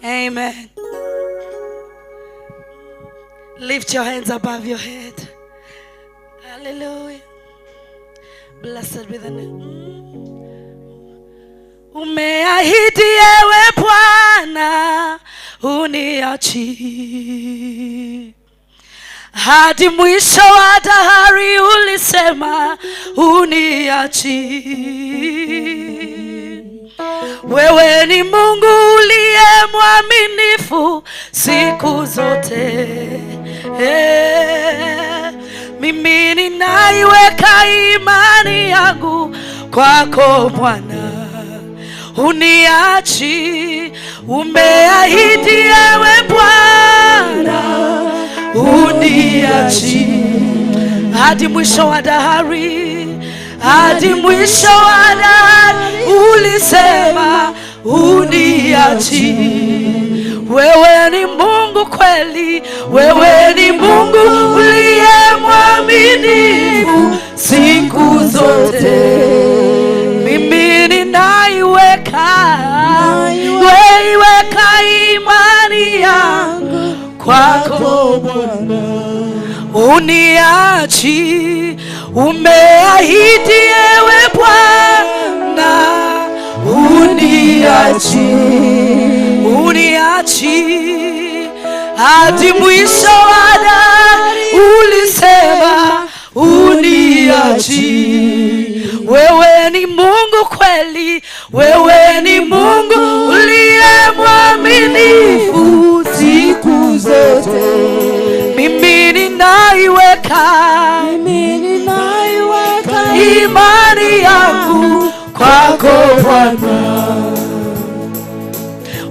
Amen. Lift your hands above your head. Hallelujah. Blessed be the name. Umeahidi ewe Bwana uniachi hadi mwisho wa dahari, ulisema uniachi. Wewe ni Mungu uliye mwaminifu siku zote. Eh, mimi ninaiweka imani yangu kwako Bwana, uniachi. Umeahidi ewe Bwana uniachi hadi mwisho wa dahari, hadi mwisho wa dahari, ulisema uniachi. Wewe ni Mungu kweli, wewe ni Mungu uliye mwaminifu siku zote. Mimi ninaiweka, weiweka imani yangu kwako uniachi. Umeahidi ewe Bwana uniachi, uniachi hadi mwisho wa dahari, ulisema uniachi. Wewe ni Mungu kweli, wewe ni Mungu uliye mwaminifu Siku zote. Mimi ninaiweka Mimi ninaiweka imani yangu kwako Bwana.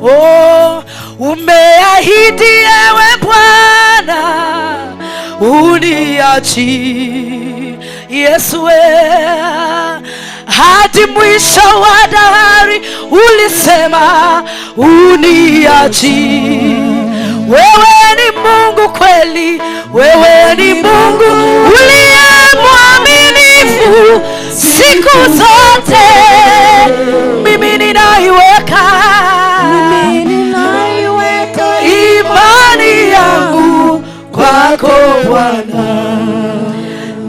Oh, umeahidi ewe Bwana uniachi, Yesu we, hadi mwisho wa dahari, ulisema uniachi. Wewe ni Mungu kweli, wewe ni Mungu uliye mwaminifu siku zote. Mimi ninaiweka, Mimi ninaiweka imani yangu kwako Bwana.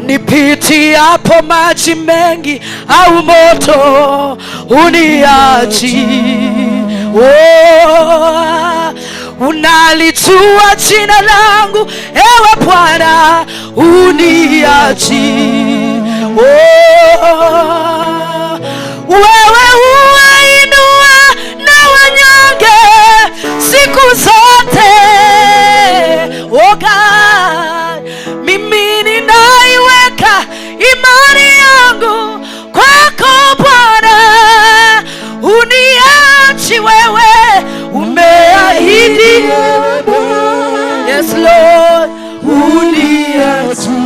Nipitiapo maji mengi au moto uniachi. Oh, unalijua jina langu ewe Bwana uniachi. Oh, wewe huwainua na wanyonge siku zote. Oh God, mimi ninaiweka imani yangu kwako Bwana, uniachi wewe, umeahidi. Yes Lord, uniachi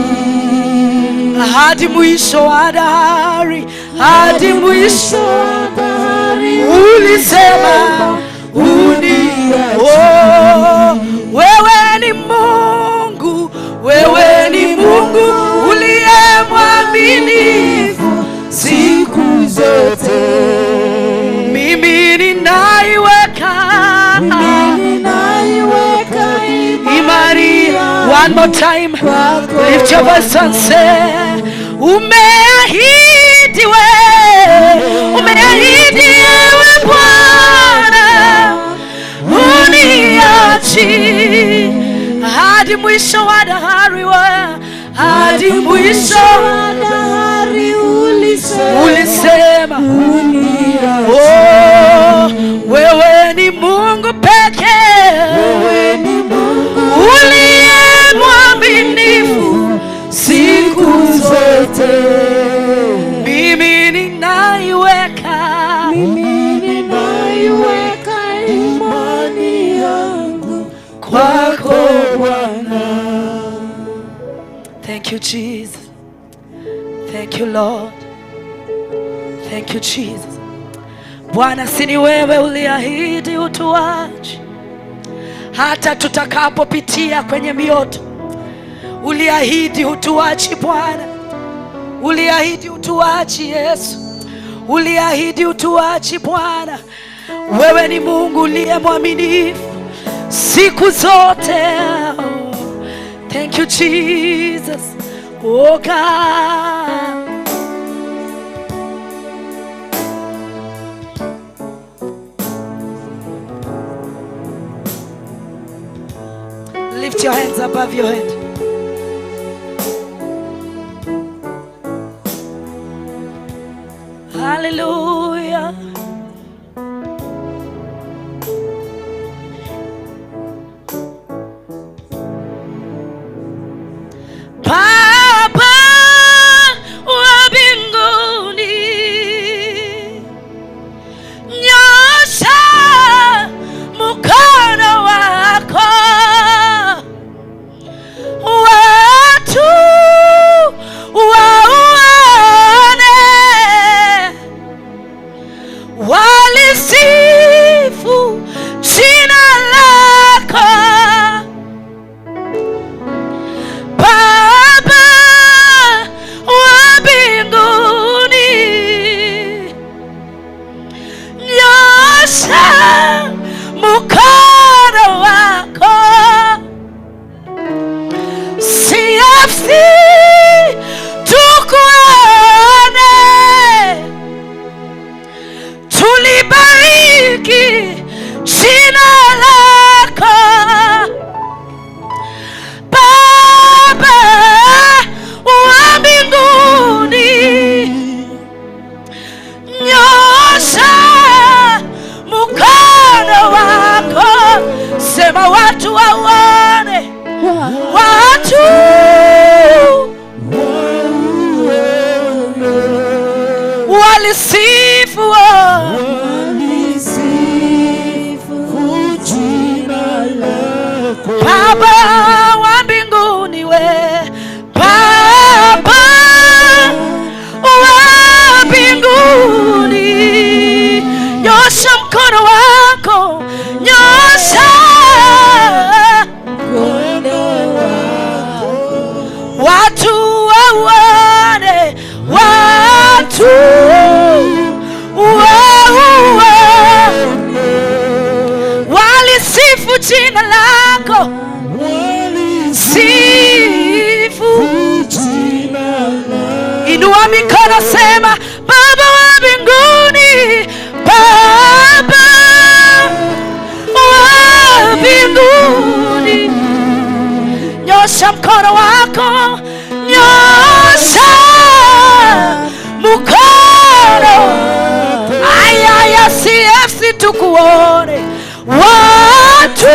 hadi mwisho wa dahari, hadi mwisho ulisema uniachi. Oh, wewe ni Mungu, wewe ni Mungu uliye mwaminifu siku zote. Mimi ninaiweka Mimi ninaiweka imani. One more time, Kwako. Lift your voice and say, umeahidi we, umeahidi ewe Bwana uniachi hadi mwisho wa dahari, we hadi mwisho wa dahari ulisema, ulisema uniachi. Oh, wewe ni Mungu pekee, Wewe ni Mungu uliye mwaminifu siku zote. Mimi ninaiweka Mimi ninaiweka Thank you, Jesus. Thank you, Lord. Thank you, Jesus. Bwana, si ni wewe uliahidi utuache hata tutakapopitia kwenye mioto. Uliahidi hutuachi Bwana. Uliahidi hutuachi Yesu. Uliahidi hutuachi Bwana. Wewe ni Mungu uliye mwaminifu siku zote. Thank you, Jesus. Oh God. Lift your hands above your head. Hallelujah. Baba wa mbinguni, nyosha mkono wako, watu waone, walisifu jina lako. Baba wa mbinguni, nyosha mkono wako, CFC tukuone, tulibariki jina lako. Baba wa mbinguni, nyosha mkono wako, sema watu waone, watu walisifu Baba wa mbinguni, we Baba wa mbinguni, nyosha mkono wako, nyosha watu waone, watu waone, walisifu jina lako, sifu. Inua mikono, sema Baba wa mbinguni, Baba wa mbinguni, nyosha mkono wako, nyosha mkono, aya ya CFC tukuone, watu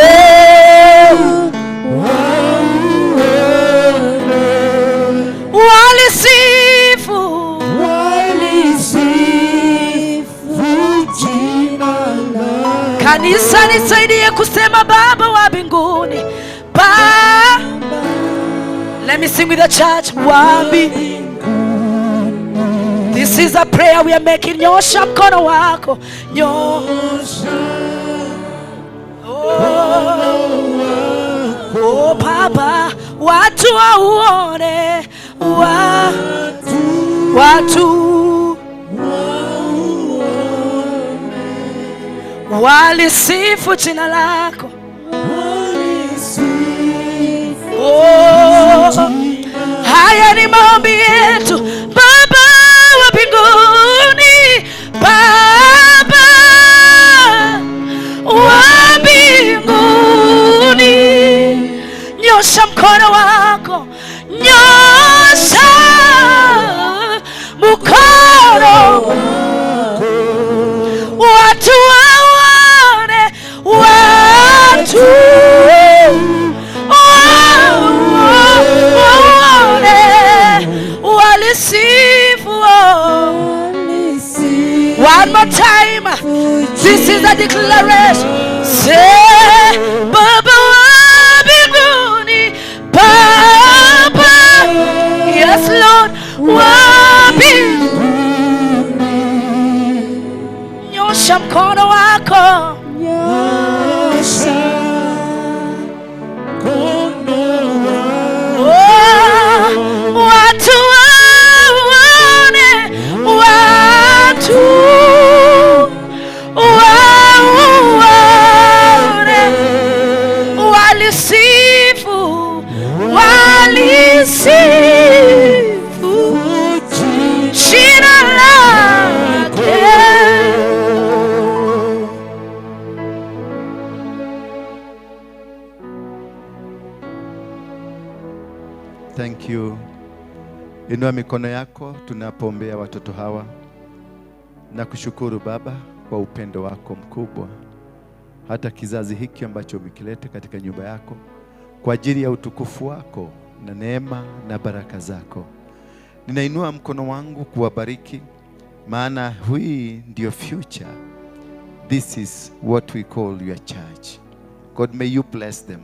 walisifu, Kanisa nisaidie kusema Baba wa mbinguni, Ba. Let me sing with the church. Wa mbinguni. This is a prayer we are making. Nyosha mkono wako. Nyosha. Oh, oh Baba, watu wauone, watu walisifu jina lako. Oh, haya ni maombi yetu, Baba wa mbinguni, Baba wa mbinguni, nyosha mkono wako, nyosha mkono, watu waone, watu waone, walisifu. One more time. This is a declaration. Say, Baba wa mbinguni, Baba Nyosha mkono wako, Nyosha mkono wako. Oh, watu waone, watu waone, walisifu, walisifu jina lake. Thank you. Inua mikono yako tunapoombea watoto hawa. Na kushukuru Baba kwa upendo wako mkubwa, hata kizazi hiki ambacho umekileta katika nyumba yako kwa ajili ya utukufu wako na neema na baraka zako. Ninainua mkono wangu kuwabariki, maana hii ndio future. This is what we call your church. God, may you bless them.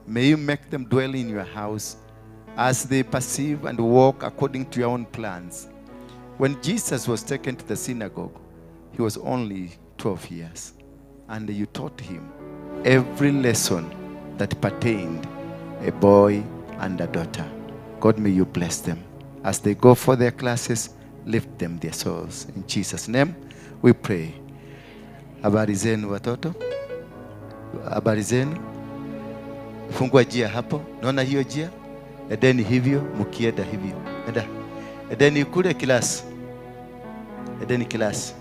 May you make them dwell in your house as they perceive and walk according to your own plans. When Jesus was taken to the synagogue, he was only 12 years, and you taught him every lesson that pertained a boy and a daughter. God, may you bless them. As they go for their classes, lift them their souls. In Jesus' name, we pray. Habari zenu watoto? Habari zenu? Fungua njia hapo. Naona hiyo njia? Edeni hivyo, mkienda hivyo. Enda. Edeni kule class. Edeni class.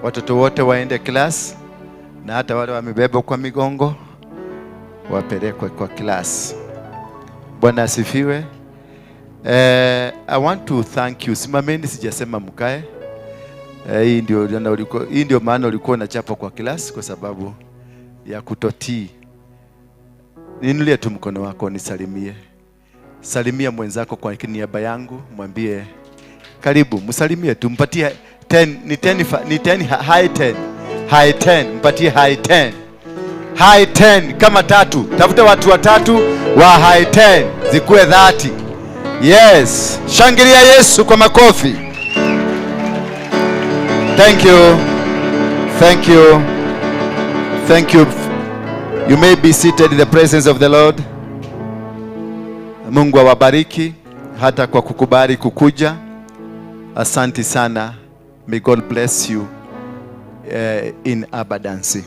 Watoto wote waende class, na hata wale wamebebwa kwa migongo wapelekwe kwa class. Bwana asifiwe. I want to thank you. Simameni, sijasema mkae. Hii ndio maana ulikuwa unachapa kwa class, kwa sababu ya kutotii. Niinulie tu mkono wako nisalimie. Salimia mwenzako kwa niaba yangu, mwambie karibu, msalimie tu, mpatie 10, ni 10, ni 10, high 10. High 10, mpatie high 10. High 10 kama tatu. Tafuta watu watatu wa high 10, zikuwe 30. Yes, shangilia Yesu kwa makofi. Thank you. Thank you. Thank you. You may be seated in the presence of the Lord. Mungu awabariki hata kwa kukubali kukuja. Asante sana. May God bless you in abundance.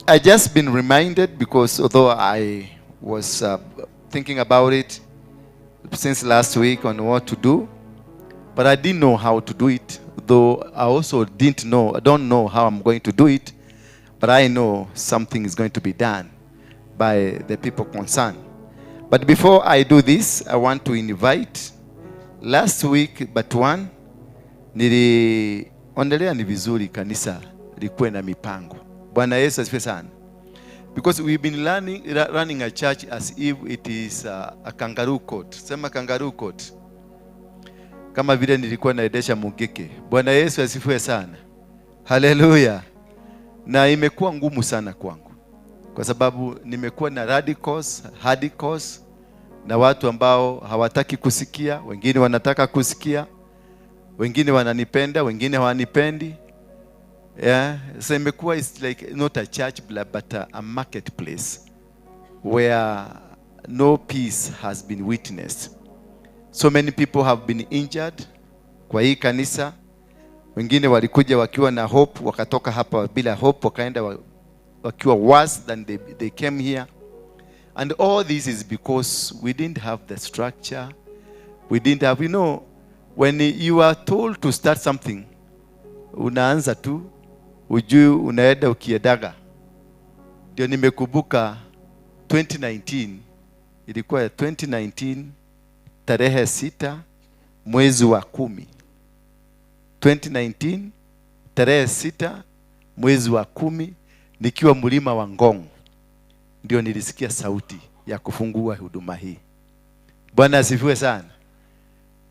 I just been reminded, because although I was thinking about it since last week on what to do, but I didn't know how to do it. Though I also didn't know, I don't know how I'm going to do it, but I know something is going to be done by the people concerned. But before I do this, I want to invite, last week but one, nilionelea ni vizuri kanisa likuwe na mipango. Bwana Yesu asifiwe sana. Because we've been running a church as if it is a kangaroo court. Sema kangaroo court. Kama vile nilikuwa naendesha mungeke. Bwana Yesu asifiwe sana. Haleluya. Na imekuwa ngumu sana kwangu, kwa sababu nimekuwa na radicals, hardcores, na watu ambao hawataki kusikia, wengine wanataka kusikia, wengine wananipenda, wengine hawanipendi. Yeah, so imekuwa it's like not a church but a marketplace where no peace has been witnessed. So many people have been injured kwa hii kanisa. Wengine walikuja wakiwa na hope, wakatoka hapa bila hope, wakaenda wakiwa worse than they came here. And all this is because we didn't have the structure. We didn't have, when you are told to start something, unaanza tu, ujui unaenda ukiedaga. Ndio nimekumbuka 2019, ilikuwa 2019 tarehe 6 mwezi wa 10. 2019 tarehe 6 mwezi wa 10, nikiwa mlima wa Ngong, ndio nilisikia sauti ya kufungua huduma hii. Bwana asifiwe sana.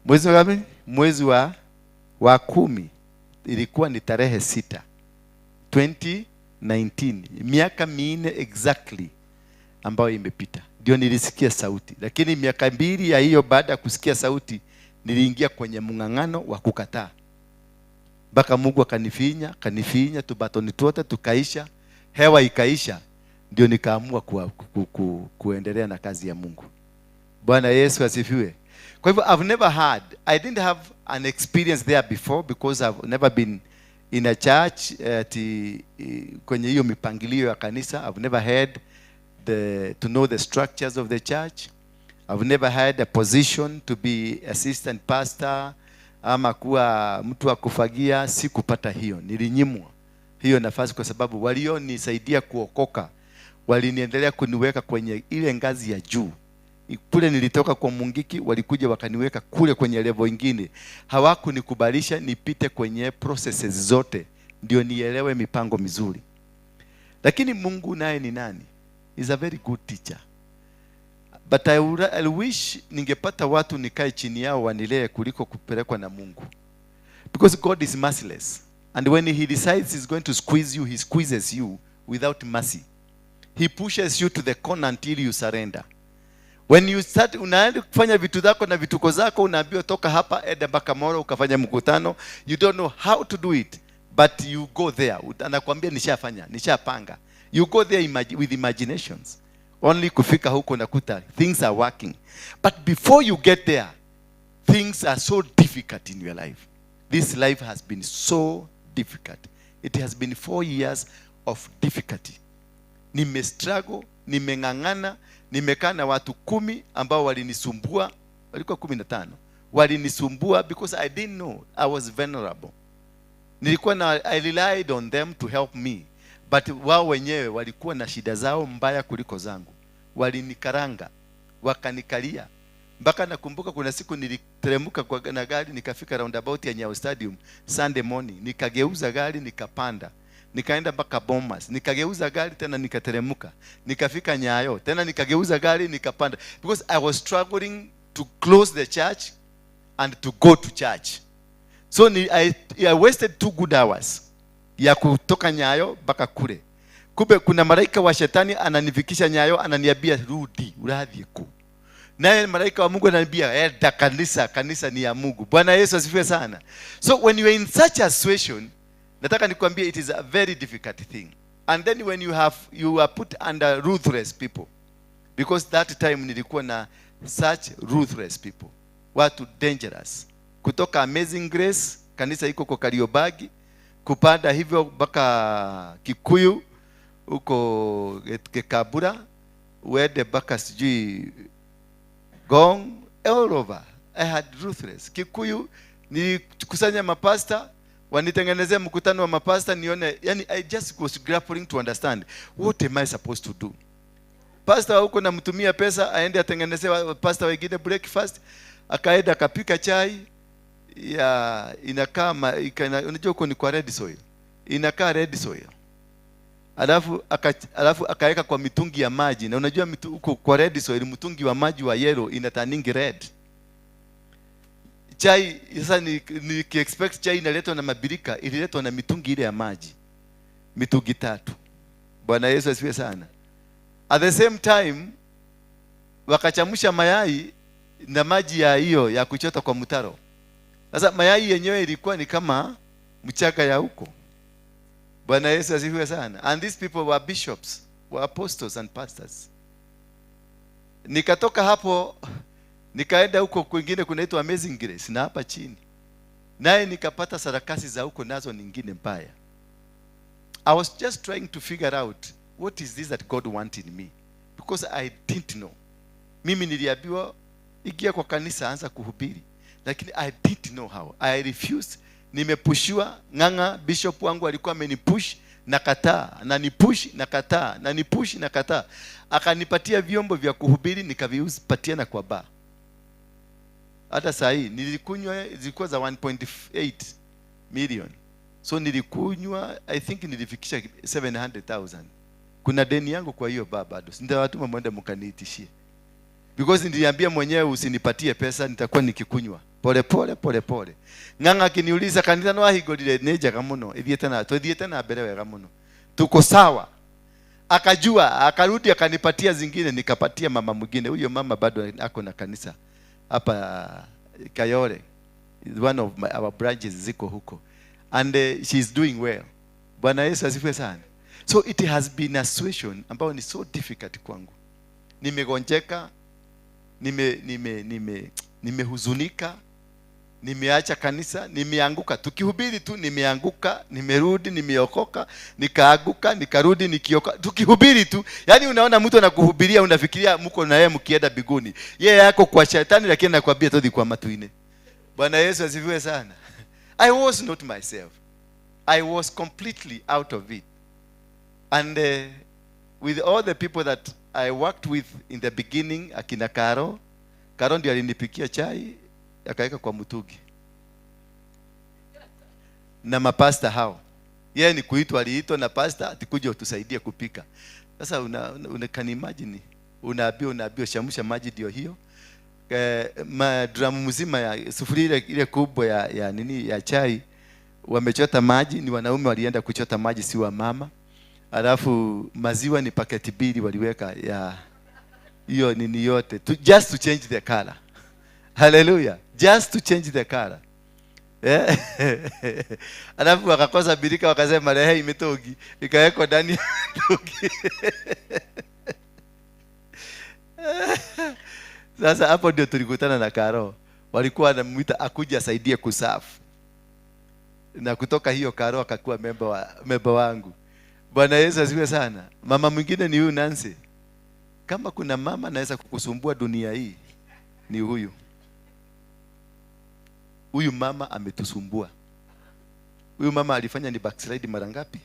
Mwezi wa ngapi? Mwezi wa 10, ilikuwa ni tarehe 6 2019, miaka 4 exactly ambayo imepita, ndio nilisikia sauti. Lakini miaka 2 ya hiyo, baada ya kusikia sauti, niliingia kwenye mng'ang'ano wa kukataa. Mpaka Mungu akanifinya, kanifinya tubatoni tuote tukaisha, hewa ikaisha, ndio nikaamua kuendelea na kazi ya Mungu. Bwana Yesu asifiwe. Kwa hivyo I've never had, I didn't have an experience there before because I've never been in a church kwenye hiyo mipangilio ya kanisa. I've never had to know the structures of the church. I've never had a position to be assistant pastor ama kuwa mtu wa kufagia. Sikupata hiyo, nilinyimwa hiyo nafasi kwa sababu walionisaidia kuokoka waliniendelea kuniweka kwenye ile ngazi ya juu. Kule nilitoka kwa Mungiki, walikuja wakaniweka kule kwenye level ingine. Hawakunikubalisha nipite kwenye processes zote ndio nielewe mipango mizuri. Lakini Mungu naye ni nani? He's a very good teacher. But I wish ningepata watu nikae chini yao wanilee kuliko kupelekwa na Mungu. Because God is merciless. And when he decides he's going to squeeze you, he squeezes you without mercy. He pushes you to the corner until you surrender. When you start, unaenda kufanya vitu zako na vituko zako, unaambiwa toka hapa, enda mpaka Moro ukafanya mkutano. You don't know how to do it, but you go there. Anakuambia nishafanya, nishapanga. You go there with imaginations. Only kufika huko nakuta things are working. But before you get there, things are so difficult in your life. This life has been so difficult. It has been 4 years of difficulty. Nimestruggle, nimeng'ang'ana, nimekaa na watu 10 ambao walinisumbua, walikuwa 15. Walinisumbua because I didn't know I was vulnerable. Nilikuwa na, I relied on them to help me. But wao wenyewe walikuwa na shida zao mbaya kuliko zangu. Walinikaranga, wakanikalia. Mpaka nakumbuka kuna siku niliteremka kwa na gari nikafika roundabout ya Nyayo Stadium Sunday morning, nikageuza gari nikapanda. Nikaenda mpaka Bomas, nikageuza gari tena nikateremka. Nikafika Nyayo, tena nikageuza gari nikapanda, because I was struggling to close the church and to go to church. So I wasted 2 good hours ya kutoka Nyayo mpaka kule. Kumbe kuna malaika wa shetani ananifikisha Nyayo, ananiambia rudi, uradhi ku. Naye malaika wa Mungu ananiambia enda kanisa, kanisa ni ya Mungu. Bwana Yesu asifiwe sana. So when you are in such a situation, nataka nikwambie it is a very difficult thing. And then when you are put under ruthless people. Because that time nilikuwa na such ruthless people. Watu dangerous. Kutoka Amazing Grace, kanisa iko kwa Kariobangi, kupanda hivyo mpaka Kikuyu, huko Kikabura, uende mpaka sijui Gong, all over. I had ruthless. Kikuyu, nilikusanya mapasta, wanitengenezea mkutano wa mapasta nione, yani I just was grappling to understand what am I supposed to do. Pastor huko namtumia pesa aende atengenezee pastor wengine breakfast, akaenda akapika chai ya inakaa, unajua huko ni kwa red soil, inakaa red soil. Alafu akaweka kwa mitungi ya maji, na unajua huko kwa red soil mtungi wa maji wa yellow inataningi red. Chai sasa ni expect chai inaletwa na mabirika, ililetwa na mitungi ile ya maji, mitungi 3. Bwana Yesu asifiwe sana. At the same time wakachemsha mayai na maji ya hiyo ya kuchota kwa mtaro. Sasa mayai yenyewe ilikuwa ni kama mchanga ya huko. Bwana Yesu asifiwe sana. And these people were bishops, were apostles and pastors. Nikatoka hapo nikaenda huko kwingine kunaitwa Amazing Grace na hapa chini. Naye nikapata sarakasi za huko nazo nyingine mbaya. I was just trying to figure out what is this that God wanted in me, because I didn't know. Mimi niliambiwa ingia kwa kanisa anza kuhubiri, lakini I didn't know how. I refused. Nimepushiwa nganga, bishop wangu alikuwa amenipush na kataa, na nipush na kataa, na nipush na kataa. Akanipatia vyombo vya kuhubiri nikavipatia na kwa bar. Hata saa hii nilikunywa zilikuwa za 1.8 million. So nilikunywa I think nilifikisha 700,000. Kuna deni yangu kwa hiyo bar bado. Nitawatuma mwende mkaniitishie. Because niliambia mwenyewe usinipatie pesa nitakuwa nikikunywa. Pole pole pole pole. Nganga akiniuliza kanitha no ahingorire nĩ njega mũno, ithiĩte na tuthiĩte na mbere wega mũno. Tuko sawa. Akajua, akarudi akanipatia zingine, nikapatia mama mwingine. Huyo mama bado ako na kanisa hapa Kayole. One of our branches ziko huko. And she is doing well. Bwana Yesu asifiwe sana. So it has been a situation ambayo ni so difficult kwangu. Nimegonjeka, nimehuzunika, nimeacha kanisa, nimeanguka. Tukihubiri tu nimeanguka, nimerudi, nimeokoka, nikaanguka, nikarudi, nikiokoka. Tukihubiri tu, yani unaona mtu anakuhubiria unafikiria mko na yeye mkienda biguni. Yeye yako kwa shetani lakini anakuambia todi kwa matuine. Bwana Yesu asifiwe sana. I was not myself. I was completely out of it. And with all the people that I worked with in the beginning, akina Karo, Karo ndiye alinipikia chai akaweka kwa mtugi. Na mapasta hao. Yeye ni kuitwa, aliitwa na pasta atikuja utusaidie kupika. Sasa una can imagine, unaambiwa shamusha maji ndio hiyo. Dramu mzima ya sufuria ile kubwa ya nini ya chai, wamechota maji, ni wanaume walienda kuchota maji, si wa mama. Alafu maziwa ni paketi 2 waliweka ya hiyo nini yote just to change the color. Hallelujah. Just to change the color. Alafu wakakosa birika wakasema lehe imetogi, ikawekwa ndani ya mtungi. Sasa hapo ndio tulikutana na Karo. Walikuwa wanamuita akuja asaidie kusafu. Na kutoka hiyo Karo akakuwa member wangu. Bwana Yesu asifiwe sana. Mama mwingine ni huyu Nancy. Kama kuna mama anaweza kukusumbua dunia hii ni huyu. Huyu mama ametusumbua. Huyu mama alifanya ni backslide mara ngapi?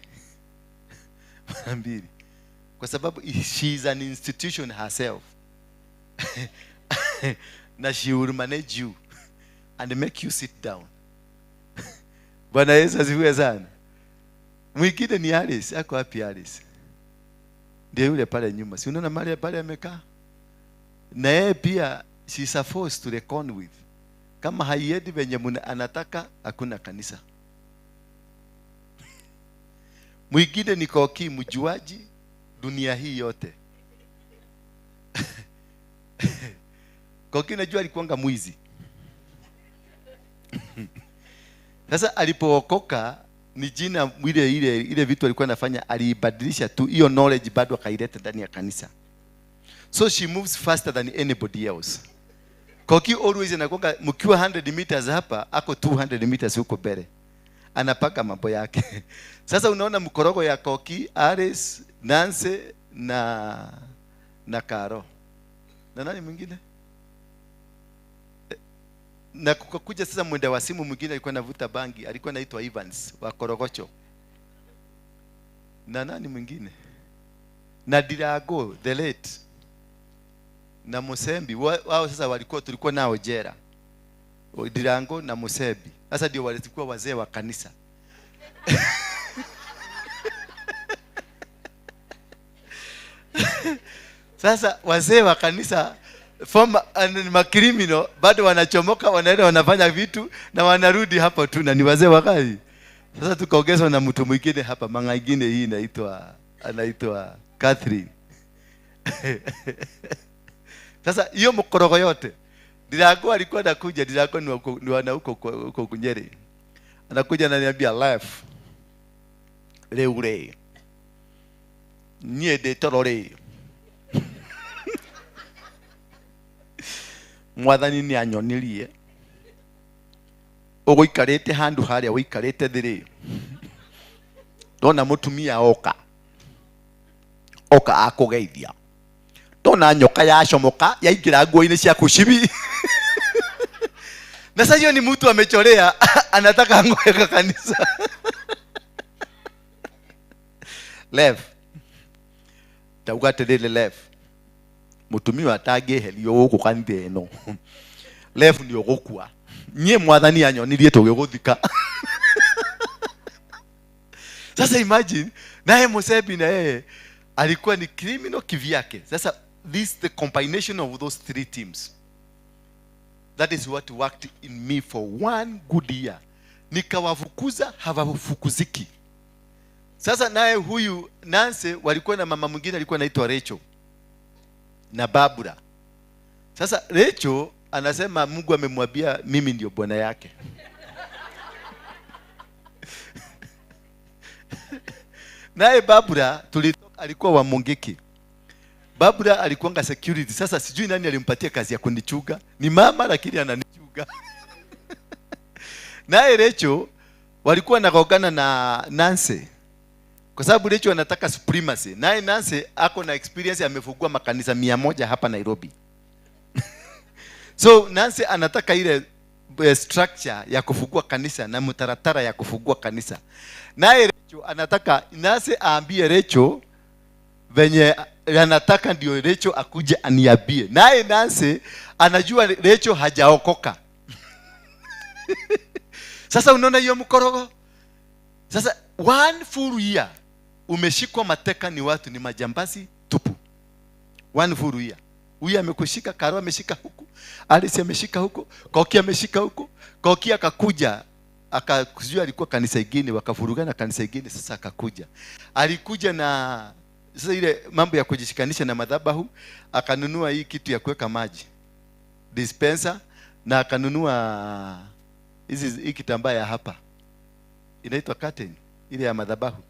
Mara 2. Kwa sababu she is an institution herself. Na she will manage you and make you sit down. Bwana Yesu asifiwe sana. Mwingine ni Alice. Ako wapi Alice? Ndiye yule pale nyuma. Si unaona mahali pale amekaa? Na yeye pia she is a force to reckon with. Kama haiendi venye anataka, hakuna kanisa. Mwingine ni Koki, mjuaji dunia hii yote. Koki najua alikuanga mwizi. Sasa alipookoka ni jina ile vitu alikuwa anafanya aliibadilisha tu, hiyo knowledge bado akaileta ndani ya kanisa. So she moves faster than anybody else. Koki always anakuwa mkiwa 100 meters hapa, ako 200 meters huko mbele. Anapaka mambo yake. Sasa unaona mkorogo ya Koki, Aris, Nancy na Karo. Na nani mwingine? Na kukakuja sasa mwenda wa simu mwingine alikuwa anavuta bangi, alikuwa anaitwa Evans wa Korogocho. Na nani mwingine? Na Dirago the late. Na Musembi, wao sasa walikuwa tulikuwa nao jera. Dirango na Musembi. Sasa ndio walikuwa wazee wa kanisa. Sasa wazee wa kanisa former makrimino bado wanachomoka, wanaenda wanafanya vitu na wanarudi hapo tu, na ni wazee wa kazi. Sasa tukaongezwa na mtu mwingine hapa, manga nyingine hii anaitwa Catherine. Sasa hiyo mkorogo yote Dirago alikuwa anakuja, Dirago ni wana huko huko Kunyeri. Anakuja ananiambia life leure nie de torore. Mwathani ni anyonirie uguikarite handu haria wikarite thiri, ndona mutumia oka akugeithia, ndona nyoka yacomoka yaingira nguo-ini ciaku cibi. Na sasa hiyo ni mtu amechorea anataka ngoeka kanisa. Lev ndauga atiriri, Lev mutumia atangĩeherio gũkũ kanitha ĩno, Lev nĩ ũgũkua. Niĩ mwathani anyonirie tũgĩgũthika. Sasa imagine naye Musembi na yeye alikuwa ni criminal kivyake. Sasa this the combination of those three teams. That is what worked in me for one good year. Nikawafukuza, hawafukuziki. Sasa naye huyu Nancy walikuwa na mama mwingine alikuwa anaitwa Rachel na Babura. Sasa Rachel anasema Mungu amemwambia mimi ndio bwana yake. Naye Babura tulitoka, alikuwa wa Mungiki. Babura alikuwanga security. Sasa sijui nani alimpatia kazi ya kunichuga. Ni mama lakini ananichuga. Naye Recho walikuwa nagogana na Nancy. Kwa sababu Recho anataka supremacy. Naye Nancy ako na experience, amefungua makanisa 100 hapa Nairobi. So Nancy anataka ile structure ya kufungua kanisa na mtaratara ya kufungua kanisa. Naye Recho anataka Nancy aambie Recho venye anataka ndio Recho akuje aniambie. Naye Nancy anajua Recho hajaokoka. Sasa unaona hiyo mkorogo? Sasa one full year umeshikwa mateka ni watu ni majambazi tupu. One full year. Huyu amekushika, Karo ameshika huku, Alice ameshika huku, Koki ameshika huku. Koki akakuja, akakujua alikuwa kanisa ingine, wakavurugana kanisa ingine, sasa akakuja. Alikuja na sasa ile mambo ya kujishikanisha na madhabahu, akanunua hii kitu ya kuweka maji, dispenser, na akanunua hizi hii kitambaa ya hapa inaitwa curtain, ile ya madhabahu.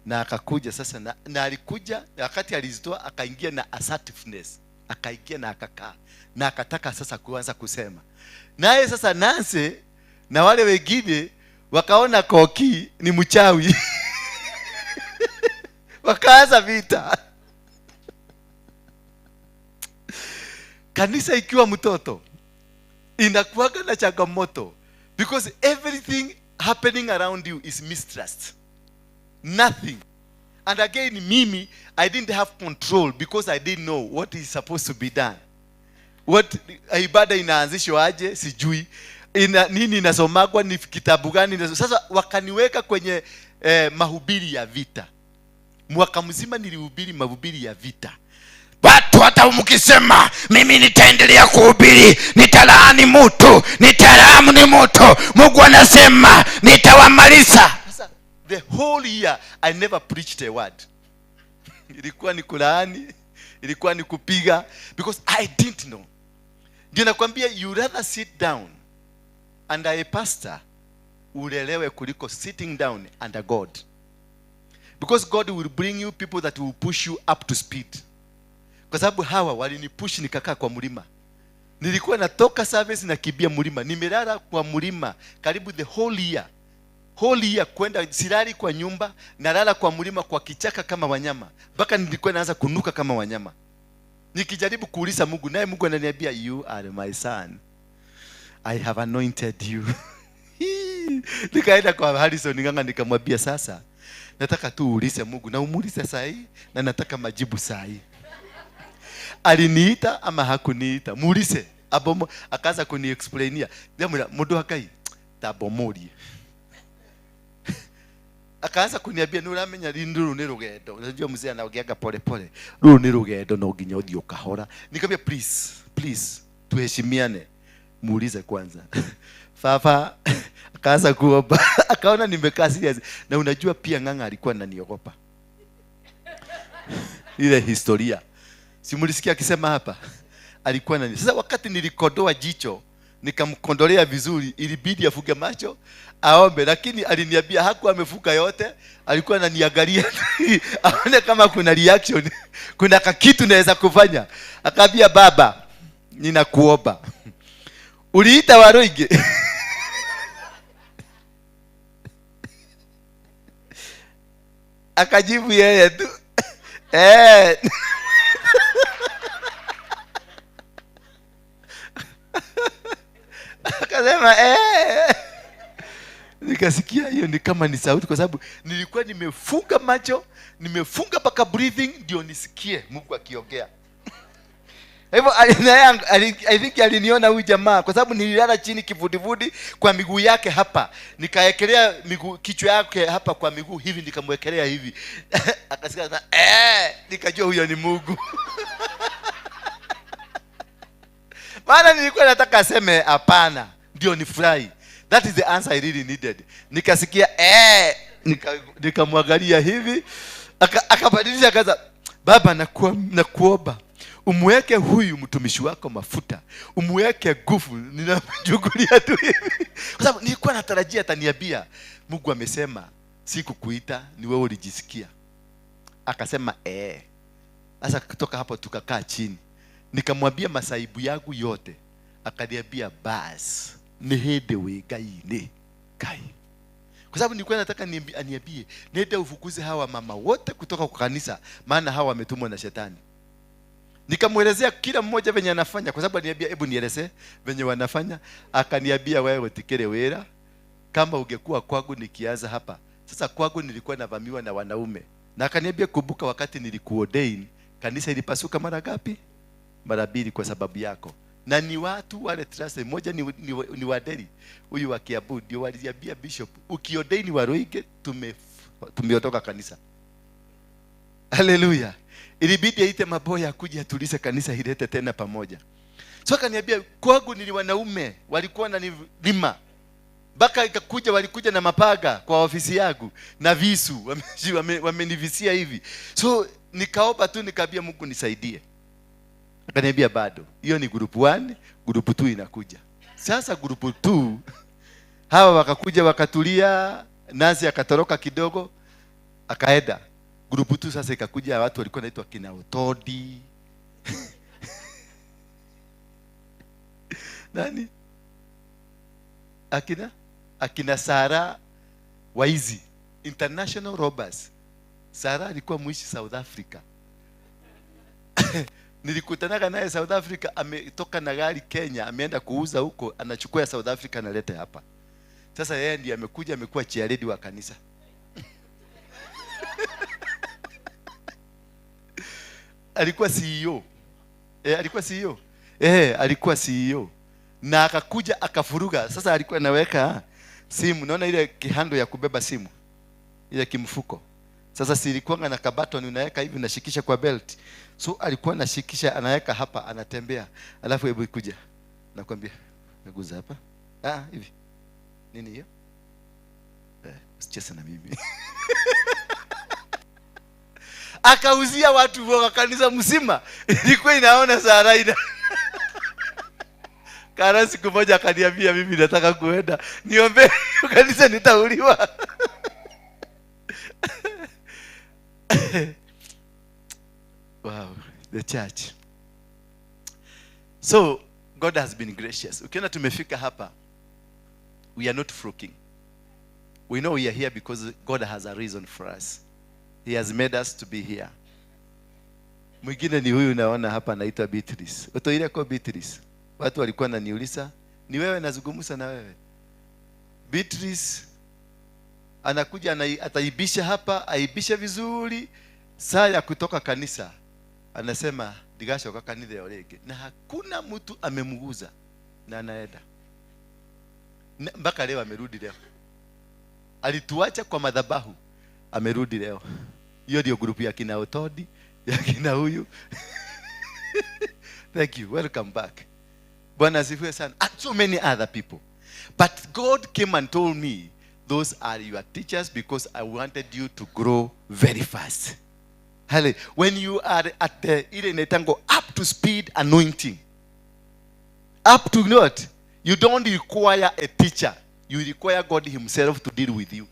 Na akakuja sasa na alikuja wakati alizitoa akaingia na assertiveness, akaingia na akakaa na akataka sasa kuanza kusema. Naye sasa Nancy na wale wengine wakaona Koki ni mchawi. Wakaanza vita. Kanisa ikiwa mtoto inakuwaga na changamoto because everything happening around you is mistrust. Nothing. And again, mimi, I didn't have control because I didn't know what is supposed to be done. What ibada inaanzishwa aje sijui. Nini inasomagwa, ni kitabu gani. Sasa wakaniweka kwenye mahubiri ya vita. Mwaka mzima nilihubiri mahubiri ya vita. Watu hata mkisema mimi nitaendelea kuhubiri, nitalaani mtu, nitalaani mtu, Mungu anasema nitawamaliza. Sasa the whole year I never preached a word. Ilikuwa ni kulaani, ilikuwa ni kupiga, because I didn't know. Ndio nakwambia you rather sit down under a pastor ulelewe kuliko sitting down under God. Because God will bring you people that will push you up to speed. Kwa sababu hawa walinipush nikakaa kwa mlima. Nilikuwa natoka service na kibia mlima. Nimelala kwa mlima karibu the whole year. Whole year kwenda silali kwa nyumba, nalala kwa mlima kwa kichaka kama wanyama. Mpaka nilikuwa naanza kunuka kama wanyama. Nikijaribu kuuliza Mungu, naye Mungu ananiambia you are my son. I have anointed you. Nikaenda kwa Harrison Ng'ang'a nikamwambia sasa nataka tu uulize Mungu na umuulize saa hii na nataka majibu saa hii. Aliniita ama hakuniita? Muulize. Abomo akaanza kuniexplainia. Ndamwira mundu akai tabomorie. Akaanza kuniambia nuramenya ruru ni rugendo. Unajua mzee anaongeaga pole pole. Ruru ni rugendo no nginya uthie ukahora. Nikamwambia please, please tuheshimiane. Muulize kwanza. Fafa akaanza kuomba. Akaona nimekaa serious. Na unajua pia Ng'ang'a alikuwa ananiogopa. Ile historia. Si mlisikia akisema hapa? Alikuwa nani? Sasa wakati nilikodoa jicho, nikamkondolea vizuri, ilibidi afuge macho, aombe, lakini aliniambia hakuwa amefuka yote, alikuwa ananiangalia aone kama kuna reaction, kuna kitu naweza kufanya. Akaambia baba, ninakuomba. Uliita Waruinge? Akajibu yeye tu. Akasema Nikasikia hiyo ni kama ni sauti, kwa sababu nilikuwa nimefunga macho, nimefunga mpaka breathing ndio nisikie Mungu akiongea. Hivyo I think aliniona huyu jamaa, kwa sababu nililala chini kifudifudi kwa miguu yake hapa. Nikaekelea miguu, kichwa yake hapa kwa miguu hivi, nikamwekelea hivi. Akasikia nikajua huyo ni Mungu. Maana nilikuwa nataka aseme hapana, ndio nifurahi. That is the answer I really needed. Nikasikia nikamwangalia hivi, akabadilisha akaanza, baba nakuomba umweke huyu mtumishi wako mafuta, umweke nguvu. Ninamchukulia tu hivi. Kwa sababu nilikuwa natarajia ataniambia Mungu amesema Sikukuita, ni wewe ulijisikia. Akasema eh. Sasa kutoka hapo tukakaa chini. Nikamwambia masaibu yangu yote. Akaniambia bas, ni hede we gai kai. Kwa sababu nilikuwa nataka aniambie nenda ufukuze hawa mama wote kutoka kwa kanisa, maana hawa wametumwa na shetani. Nikamwelezea kila mmoja venye anafanya, kwa sababu aliniambia hebu nieleze venye wanafanya. Akaniambia wewe tikere wera, kama ungekuwa kwangu nikianza hapa. Sasa kwangu nilikuwa navamiwa na wanaume. Na akaniambia kumbuka wakati nilikuordain, kanisa ilipasuka mara ngapi? Mara mbili kwa sababu yako. Na ni watu wale trust moja ni waderi huyu wa Kiambu ndio waliambia bishop ukiordain Waruinge tumeotoka kanisa. Haleluya. Ilibidi aite maboya akuja atulize kanisa ilete tena pamoja. So akaniambia kwangu nili wanaume walikuwa wananilima. Mpaka ikakuja walikuja na mapaga kwa ofisi yangu na visu wamenivisia hivi. So nikaomba tu nikaambia Mungu nisaidie. Akaniambia bado. Hiyo ni group 1, group 2 inakuja. Sasa group 2 hawa wakakuja wakatulia, Nancy akatoroka kidogo akaenda. Group 2 sasa ikakuja watu walikuwa wanaitwa kina Otodi. Nani? Akina Sara Waizi, international robbers. Sara alikuwa mwishi South Africa. Nilikutanaga naye South Africa, ametoka na gari Kenya, ameenda kuuza huko, anachukua South Africa analeta hapa. Sasa yeye ndiye amekuja, amekuwa chairlady wa kanisa. Alikuwa CEO. Alikuwa CEO. Alikuwa CEO. Na akakuja akafuruga. Sasa alikuwa anaweka simu, naona ile kihando ya kubeba simu, ile kimfuko. Sasa si ilikuwa na kabaton unaweka hivi unashikisha kwa belt. So alikuwa anashikisha, anaweka hapa, anatembea. Alafu hebu ikuja. Nakwambia, naguza hapa. Ah, hivi. Nini hiyo? Usicheze na mimi. Akauzia watu wa kanisa mzima. Ilikuwa inaona Sara ina. Kara siku moja akaniambia mimi nataka kuenda. Niombe kanisa nitauliwa. Wow, the church. So God has been gracious. Ukiona tumefika hapa, we are not froking. We know we are here because God has a reason for us. He has made us to be here. Mwingine ni huyu naona hapa anaitwa Beatrice. Utoile kwa Beatrice. Watu walikuwa wananiuliza, ni wewe nazungumza na wewe? Beatrice anakuja ataibisha hapa, aibisha vizuri. Saa ya kutoka kanisa anasema digasha kwa kanisa ya Orege, na hakuna mtu amemguza na anaenda. Mpaka leo amerudi leo. Alituacha kwa madhabahu, amerudi leo. Hiyo ndio group ya kina Otodi, ya kina huyu. Thank you. Welcome back. Bwana asifiwe sana. And so many other people. But God came and told me, those are your teachers because I wanted you to grow very fast. When you are at the ile inaitangwa up to speed anointing. Up to what? You don't require a teacher. You require God himself to deal with you.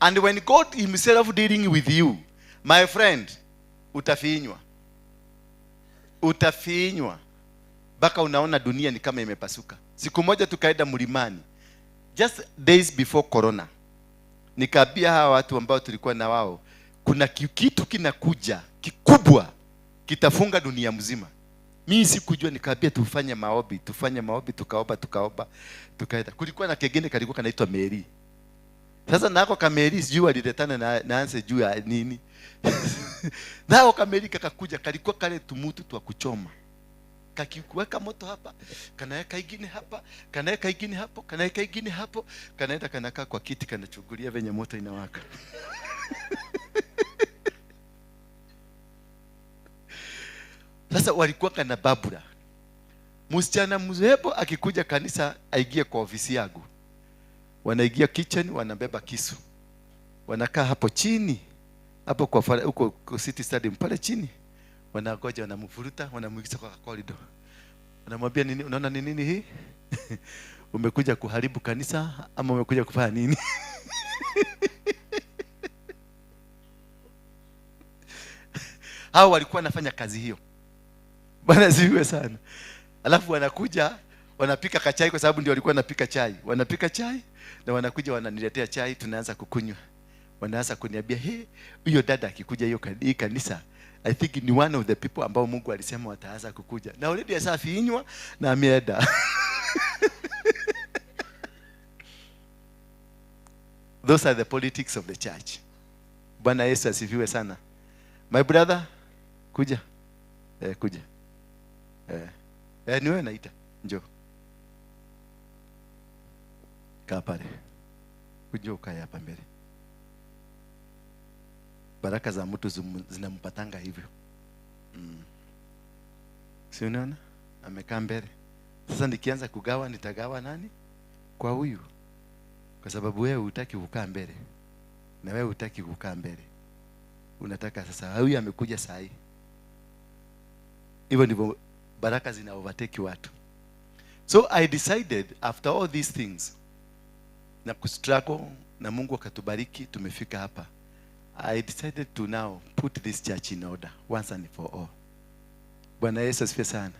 And when God himself dealing with you, my friend, utafinywa. Utafinywa. Baka unaona dunia ni kama imepasuka. Siku moja tukaenda mlimani. Just days before corona. Nikaambia hawa watu ambao tulikuwa na wao, kuna kitu kinakuja kikubwa kitafunga dunia mzima. Mimi sikujua, nikaambia tufanye maombi, tukaomba, tukaenda. Kulikuwa na kegene kalikuwa kanaitwa Mary. Sasa nako kameri sijui waliletana na anse juu ya nini. Nako kameri kakakuja, kalikuwa kale tumutu twa kuchoma. Kakiweka moto hapa, kanaweka ingine hapa, kanaweka ingine hapo, kanaweka ingine hapo, kanaenda kanakaa kwa kiti kanachungulia venye moto inawaka. Sasa walikuwa kana babura. Msichana mzebo akikuja kanisa aingie kwa ofisi yangu. Wanaingia kitchen, wanabeba kisu. Wanakaa hapo chini, hapo kwa huko City Stadium pale chini. Wanangoja, wanamvuruta, wanamuingiza kwa corridor. Wanamwambia nini, unaona ni nini hii? Umekuja kuharibu kanisa ama umekuja kufanya nini? Hao walikuwa wanafanya kazi hiyo. Bwana asifiwe sana. Alafu wanakuja wanapika kachai, kwa sababu ndio walikuwa wanapika chai. Wanapika chai na wanakuja wananiletea chai, tunaanza kukunywa. Wanaanza kuniambia, "Hey, huyo dada akikuja hiyo hii kanisa, I think ni one of the people ambao Mungu alisema wataanza kukuja." Na already ashafinywa na ameenda. Those are the politics of the church. Bwana Yesu asifiwe sana. My brother, kuja. Kuja. Ni wewe naita. Njoo. Kaa pale. Kuja ukae hapa mbele. Baraka za mtu zinampatanga hivyo. Si unaona? Amekaa mbele. Sasa nikianza kugawa, nitagawa nani? Kwa huyu. Kwa sababu wewe hutaki kukaa mbele. Na wewe hutaki kukaa mbele. Unataka sasa huyu amekuja saa hii. Hivyo ndivyo baraka zina overtake watu. So I decided after all these things, na kustruggle, na Mungu akatubariki tumefika hapa. I decided to now put this church in order once and for all. Bwana Yesu asifiwe sana.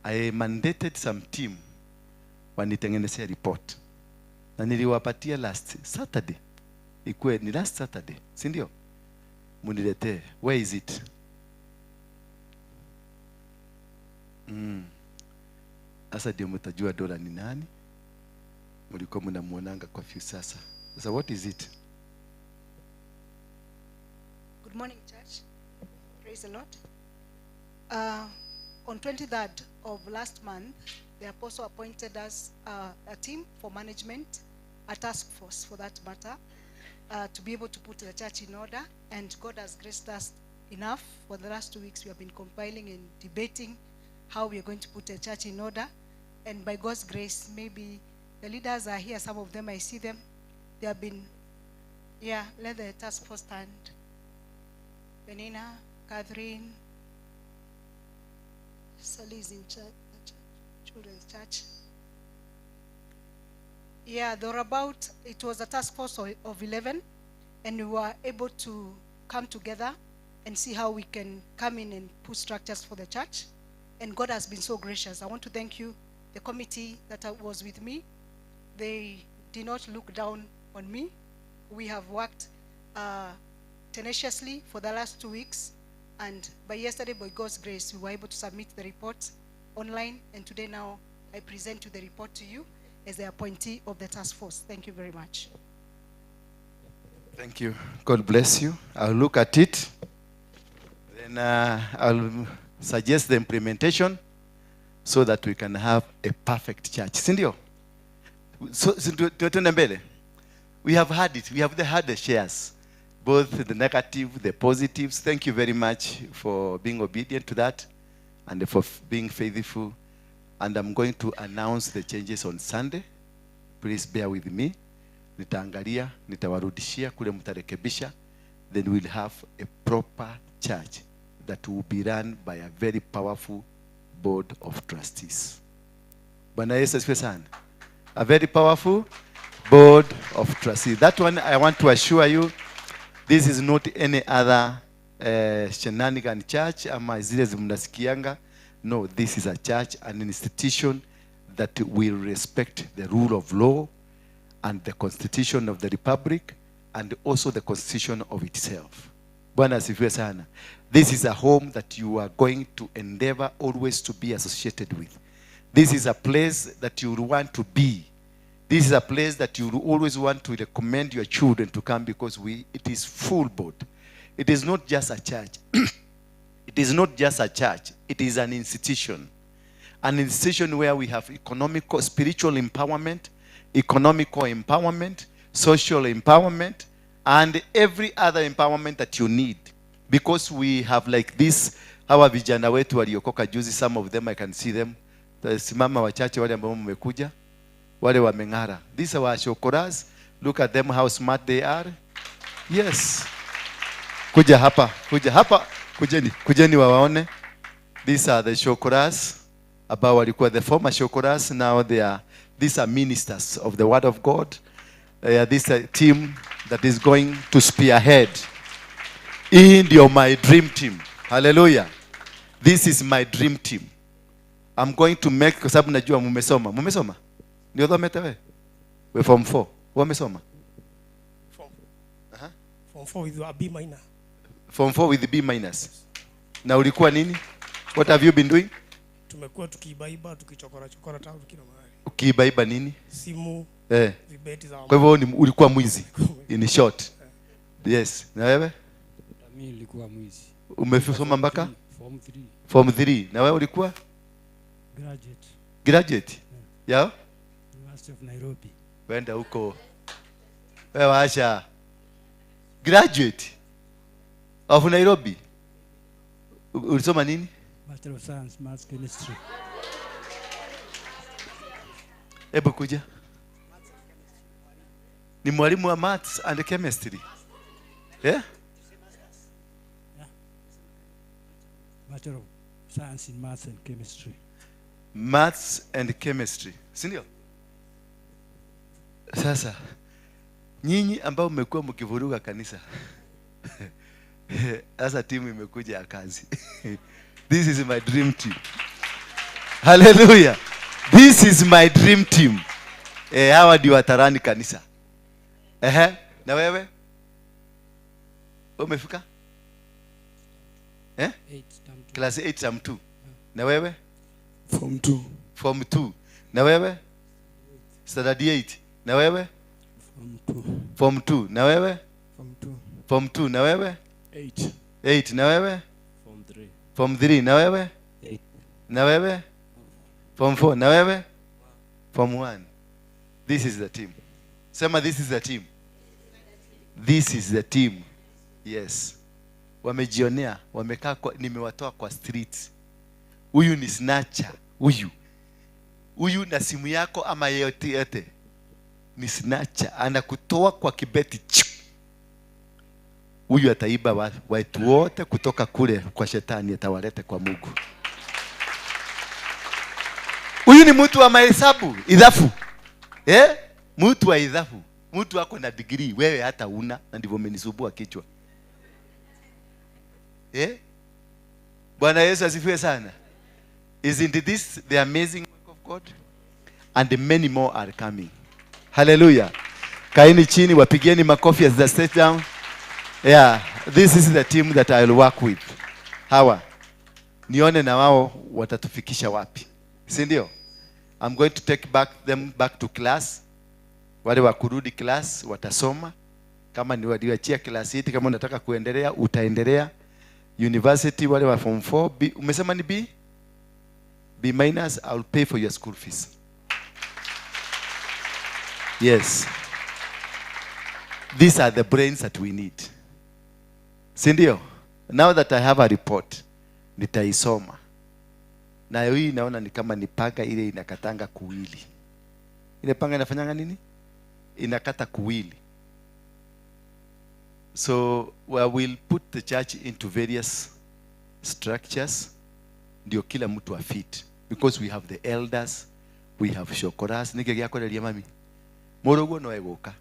I mandated some team wanitengenezea report. Na niliwapatia last Saturday. Ikuwe ni last Saturday, si ndio? Muniletee. Where is it? Sasa ndio mtajua Dola ni nani. Mlikuwa mnamuonanga kwa few sasa. So what is it? Good morning, church. Praise the Lord. On 23rd of last month, the apostle appointed us a team for management, a task force for that matter, to be able to put the church in order. And God has graced us enough. For the last 2 weeks, we have been compiling and debating how we are going to put the church in order. And by God's grace, maybe the leaders are here. Some of them, I see them. They have been, yeah, let the task force stand. Benina, Catherine, Sally is in church, children's church. Yeah, there were about, it was a task force of 11, and we were able to come together and see how we can come in and put structures for the church. And God has been so gracious. I want to thank you, the committee that was with me. They did not look down on me. We have worked tenaciously for the last 2 weeks, and by yesterday, by God's grace, we were able to submit the report online, and today now I present to the report to you as the appointee of the task force. Thank you very much. Thank you. God bless you. I'll look at it. Then I'll suggest the implementation so that we can have a perfect church. Sindio? So, mbele. We have had it. We have had the shares, both the negative, the positives. Thank you very much for being obedient to that and for being faithful. And I'm going to announce the changes on Sunday. Please bear with me. Nitaangalia, nitawarudishia kule mtarekebisha. Then we'll have a proper church that will be run by a very powerful board of trustees. Bwana Yesu asifiwe sana. A very powerful board of trustees. That one I want to assure you, this is not any other shenanigan church ama zile mnasikianga. No, this is a church, an institution that will respect the rule of law and the constitution of the republic and also the constitution of itself. Bwana asifiwe sana. This is a home that you are going to endeavor always to be associated with. This is a place that you want to be. This is a place that you always want to recommend your children to come, because it is full board. It is not just a church. It is not just a church. It is an institution. An institution where we have economical, spiritual empowerment, economical empowerment, social empowerment, and every other empowerment that you need. Because we have like this, hawa vijana wetu waliokoka juzi, some of them I can see them. Simama wachache wale ambao mmekuja, wale wameng'ara. These are our shokoras. Look at them, how smart they are. Yes. Kuja hapa, kuja hapa, kujeni, kujeni wawaone. These are the shokoras ambao walikuwa the former shokoras, now they are, these are ministers of the word of God. This team that is going to spearhead. Hii ndio my dream team. Hallelujah. This is my dream team. I'm going to make, kwa sababu najua mmesoma. Mmesoma? Ni uthomete we? We form 4. Wamesoma? Form 4 with a B minor. Form 4 with B minus. Na ulikuwa nini? What have you been doing? Tumekuwa tukiibaiba, tukichokora chokora tao kila mahali. Ukiibaiba nini? Simu, vibeti za Kwa hivyo ulikuwa mwizi in short. Yes. Na wewe? Mimi nilikuwa mwizi. Umesoma mpaka? Form 3. Form 3. Na wewe ulikuwa? Graduate. Graduate? Yeah. University of Nairobi. Wenda huko. Wewe acha. Graduate of Nairobi. Ulisoma nini? Bachelor of Science, Maths, Chemistry. Hebu kuja. Ni mwalimu wa Maths and Chemistry. Yeah? Yeah. Bachelor of Science in Maths and Chemistry. Maths and Chemistry. Si ndio? Sasa nyinyi ambao mmekuwa mkivuruga kanisa. Sasa timu imekuja ya kazi. This is my dream team. Hallelujah. This is my dream team. Hawa ndio watarani kanisa. Na wewe? Umefika? 8 term 2. Class 8 term 2. Na wewe? Form 2. Form 2. Na wewe? Standard 8. Na wewe? Form 2. Form 2. Na wewe? Form 2. Form 2. Na wewe? 8. 8. Na wewe? Form 3. Form 3. Na wewe? 8. Na wewe? Form 4. Na wewe? Form 1. This is the team. Sema this is the team. This is the team. Yes. Wamejionea, wamekaa kwa, nimewatoa kwa street. Huyu ni snatcher, huyu. Huyu na simu yako ama yeyote yote. Ni snatcher, anakutoa kwa kibeti. Huyu ataiba watu wote kutoka kule kwa shetani, atawalete kwa Mungu. Huyu ni mtu wa mahesabu, idhafu. Mtu wa idhafu. Mtu wako na degree, wewe hata una, na ndivyo umenisumbua kichwa. Bwana Yesu asifiwe sana. Isn't this the amazing work of God? And many more are coming. Hallelujah. Kaini chini, wapigieni makofi as they sit down. Yeah, this is the team that I will work with. Hawa. Nione na wao watatufikisha wapi. Si ndio? I'm going to take them back to class. Wale wa kurudi class watasoma. Kama ni walioachia class 8, kama unataka kuendelea utaendelea. University wale wa form 4 B, umesema ni B? B minus, I'll pay for your school fees. Yes. These are the brains that we need. Si ndio? Now that I have a report, nitaisoma. Na hii naona ni kama ni panga ile inakatanga kuwili. Ile panga inafanyanga nini? Inakata kuwili. So we will put the church into various structures. Ndio kila mtu afit. Because we have the elders, we have shokoras. Nike gyakoreria mami. Muruguo no eguka.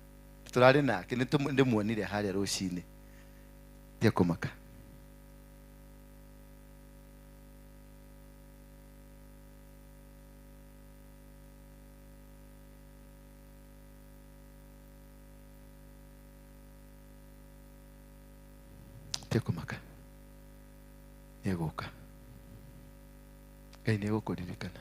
Turari nake ndimuonire haria rucini. Tia kumaka. Tia kumaka. Eguka. Ngai nĩ egũkũririkana.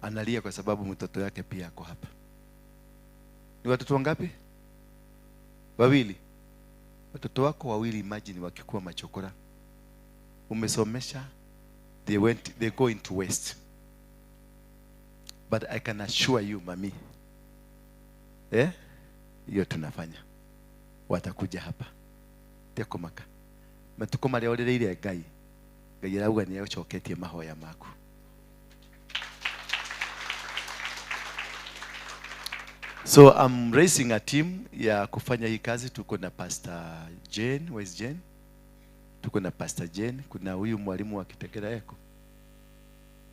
Analia kwa sababu mtoto yake pia ako hapa. Ni watoto wangapi? Wawili. Watoto wako wawili, imagine wakikuwa machokora. Umesomesha, they go into waste. But I can assure you, mami, hiyo tunafanya. Watakuja hapa. Tekomaka. Matuko maria orereire Ngai. Ngai arauga ni acoketie mahoya maku. So I'm raising a team ya kufanya hii kazi. Tuko na Pastor Jane, where is Jane? Tuko na Pastor Jane, kuna huyu mwalimu wa Kitegera yako.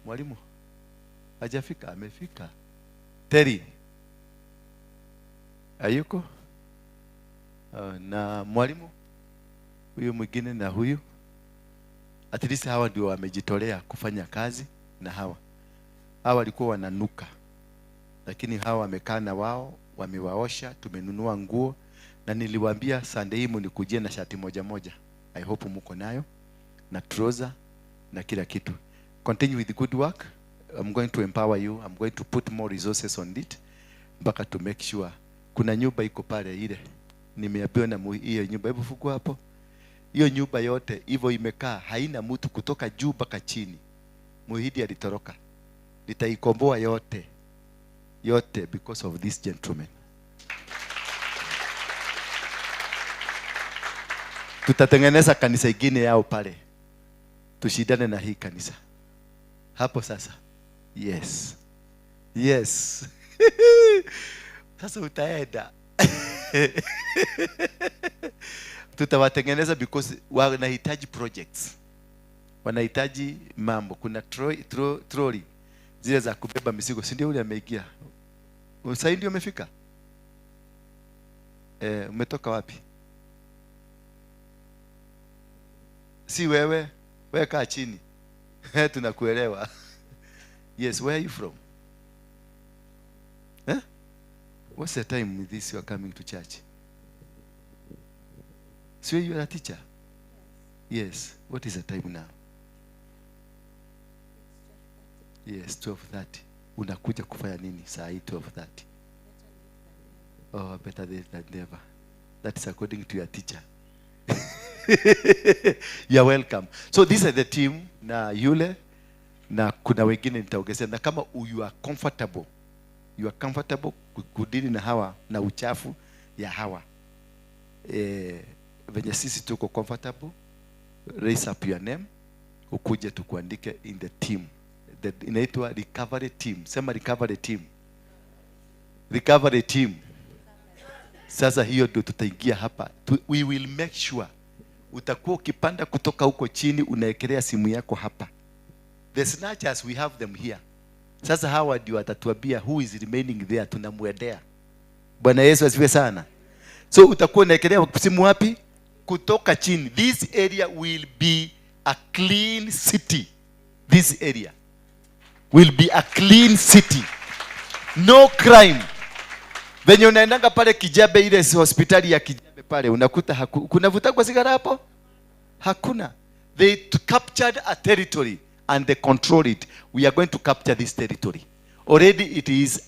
Mwalimu hajafika? Amefika. Terry hayuko? Na mwalimu huyu mwingine na huyu, at least hawa ndio wamejitolea kufanya kazi na hawa. Hawa walikuwa wananuka, lakini hawa wamekaa na wao, wamewaosha, tumenunua nguo, na niliwaambia Sunday hii mnikujie na shati moja moja. I hope mko nayo, na trouser na kila kitu. Continue with the good work. I'm going to empower you. I'm going to put more resources on it mpaka to make sure. Kuna nyumba iko pale ile nimeambiwa na hiyo nyumba, hebu fungua hapo. Hiyo nyumba yote hivyo imekaa, haina mtu kutoka juu mpaka chini. Muhidi alitoroka. Nitaikomboa yote. Yote because of this gentleman. Tutatengeneza kanisa ingine yao pale. Tushindane na hii kanisa. Hapo sasa. Yes. Yes. Sasa utaenda. Tutawatengeneza because wanahitaji projects. Wanahitaji mambo. Kuna trolley zile za kubeba mizigo. Si ndio ule ameingia? Sasa ndio umefika? Umetoka wapi? Si wewe, wewe kaa chini. Tunakuelewa. Yes, where are you from? Eh? What's the time with this you are coming to church? So you are a teacher? Yes. What is the time now? Yes, 12:30. Unakuja kufanya nini saa hii 12:30? Oh, better late than never. That is according to your teacher. You are welcome. So these are the team na yule na kuna wengine nitaongezea, na kama you are comfortable, you are comfortable kudili na hawa na uchafu ya hawa, venye sisi tuko comfortable, raise up your name ukuje tukuandike in the team. Inaitwa recovery team. Sema recovery team. Recovery team. Sasa hiyo ndio tutaingia hapa. We will make sure utakuwa ukipanda kutoka huko chini unaekelea simu yako hapa. The snatchers, we have them here. Sasa hawa ndio watatuambia who is remaining there, tunamuendea. Bwana Yesu asifiwe sana. So utakuwa unaekelea simu wapi? Kutoka chini. This area will be a clean city. This area will be a clean city. No crime. Venye unaendanga pale Kijabe, ile hospitali ya Kijabe pale, unakuta kuna vuta kwa sigara hapo? Hakuna. They captured a territory and they control it. We are going to capture this territory. Already it is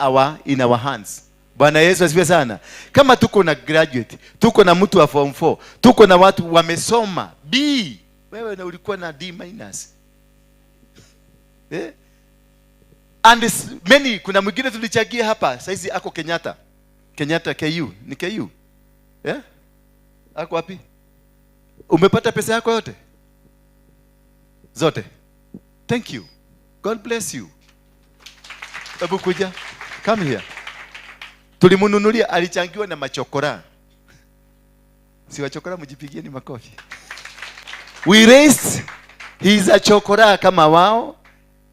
in our hands. Bwana Yesu asifiwe sana. Kama tuko na graduate, tuko na mtu wa form 4, tuko na watu wamesoma B. Wewe na ulikuwa na D minus. Eh? And many, kuna mwingine tulichagia hapa, saizi ako Kenyatta. Kenyatta KU, ni KU. Eh? Ako wapi? Umepata pesa yako yote? Zote. Thank you. God bless you. Hebu kuja. Come here. Tulimununulia, alichangiwa na machokora. Si wachokora mjipigie ni makofi. We raised, he is a chokora kama wao,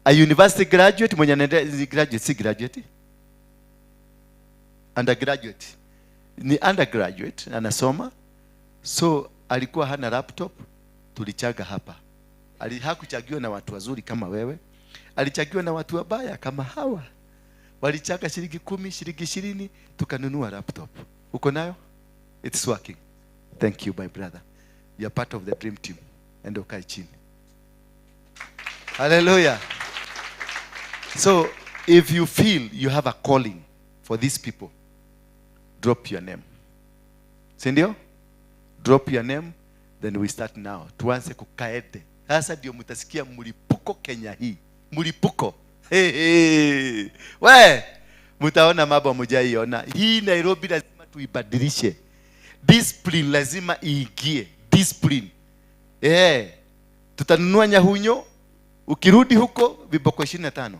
a university graduate, mwenye anaendelea graduate, si graduate. Undergraduate. Ni undergraduate, anasoma. So alikuwa hana laptop, tulichaga hapa. Hakuchagiwa na watu wazuri kama wewe. Alichagiwa na watu wabaya kama hawa. Walichaga shilingi 10, shilingi 20, tukanunua laptop. Uko nayo? It's working. Thank you my brother. You are part of the dream team. Enda ukae chini. Hallelujah. So if you feel you have a calling for these people, drop your name. Si ndio? Drop your name, then we start now. Tuanze kukaede. Sasa ndio mtasikia mlipuko Kenya hii. Mlipuko. Hey, hey. We, mtaona mambo mjaiona. Hii Nairobi lazima tuibadilishe. Discipline lazima iingie. Discipline. Tutanunua nyahunyo. Ukirudi huko viboko 25.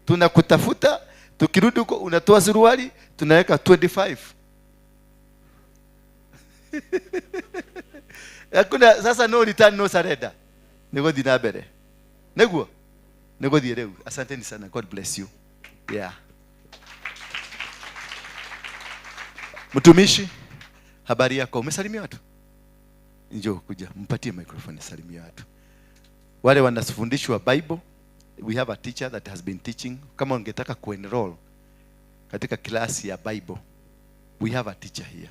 Tunakutafuta, tukirudi huko unatoa suruali, tunaweka 25. Hakuna sasa, no return no surrender. Nego dinabere. Neguo. Nĩgũthiĩ rĩu. Asanteni sana. God bless you. Yeah. Mtumishi, habari yako? Umesalimia watu? Njoo kuja, mpatie microphone salimia watu. Wale wanafundishwa Bible, we have a teacher that has been teaching. Kama ungetaka kuenroll katika klasi ya Bible, we have a teacher here.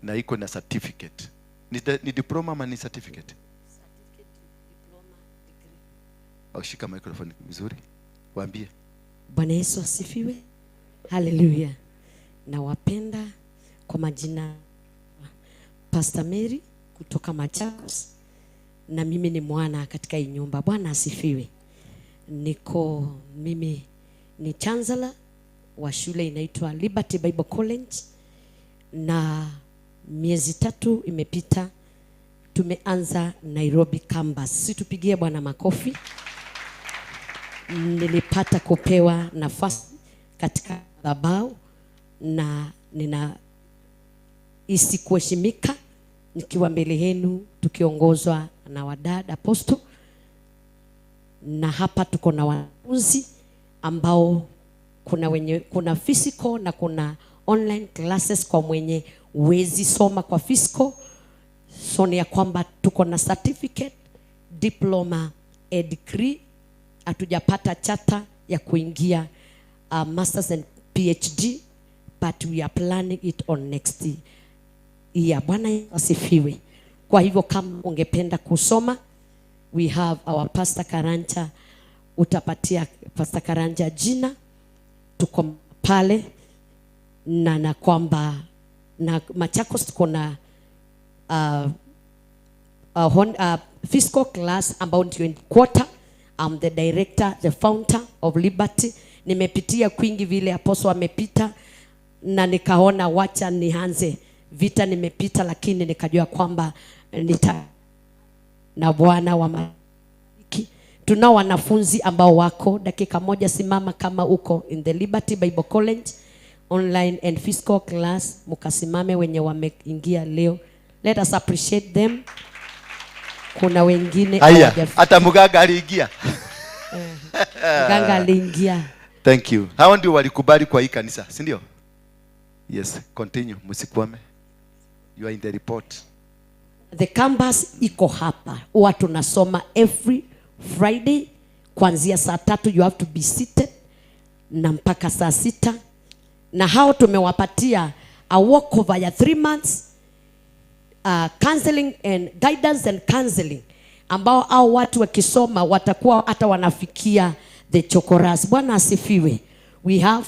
Na iko na certificate. Ni diploma ama ni certificate? Certificate, diploma, degree. Au shika microphone vizuri. Waambie. Bwana Yesu asifiwe. Haleluya. Nawapenda kwa majina Pastor Mary kutoka Machakos, na mimi ni mwana katika hii nyumba. Bwana asifiwe. Niko mimi ni chancellor wa shule inaitwa Liberty Bible College, na miezi 3 imepita tumeanza Nairobi campus. Situpigie Bwana makofi. Nilipata kupewa nafasi katika madhabahu na nina isi kuheshimika nikiwa mbele yenu tukiongozwa na wadada apostle, na hapa tuko na wanafunzi ambao kuna wenye, kuna physical na kuna online classes kwa mwenye uwezi soma kwa physical. So ni ya kwamba tuko na certificate, diploma, a degree. Hatujapata chata ya kuingia masters and PhD, but we are planning it on next year. Bwana asifiwe. Kwa hivyo kama ungependa kusoma, we have our Pastor Karanja. Utapatia Pastor Karanja jina, tuko pale na kwamba na Machakos tuko na fiscal class ambao ndio in quarter. I'm the director, the founder of Liberty. Nimepitia kwingi vile apostle amepita, na nikaona wacha nianze vita. Nimepita, lakini nikajua kwamba nita na Bwana wa mariki. Tunao wanafunzi ambao wako dakika moja, simama kama uko in the Liberty Bible College online and physical class, mkasimame wenye wameingia leo. Let us appreciate them. Kuna wengine Haya, hata mganga aliingia. Mganga aliingia. Thank you. Hao ndio walikubali kwa hii kanisa, si ndio? Yes, continue, msikwame. You are in the report. The campus iko hapa. Huwa tunasoma every Friday kuanzia saa 3, you have to be seated, na mpaka saa 6. Na hao tumewapatia a walkover ya 3 months, counseling and guidance and counseling, ambao hao watu wakisoma watakuwa hata wanafikia the chokoras. Bwana asifiwe. We have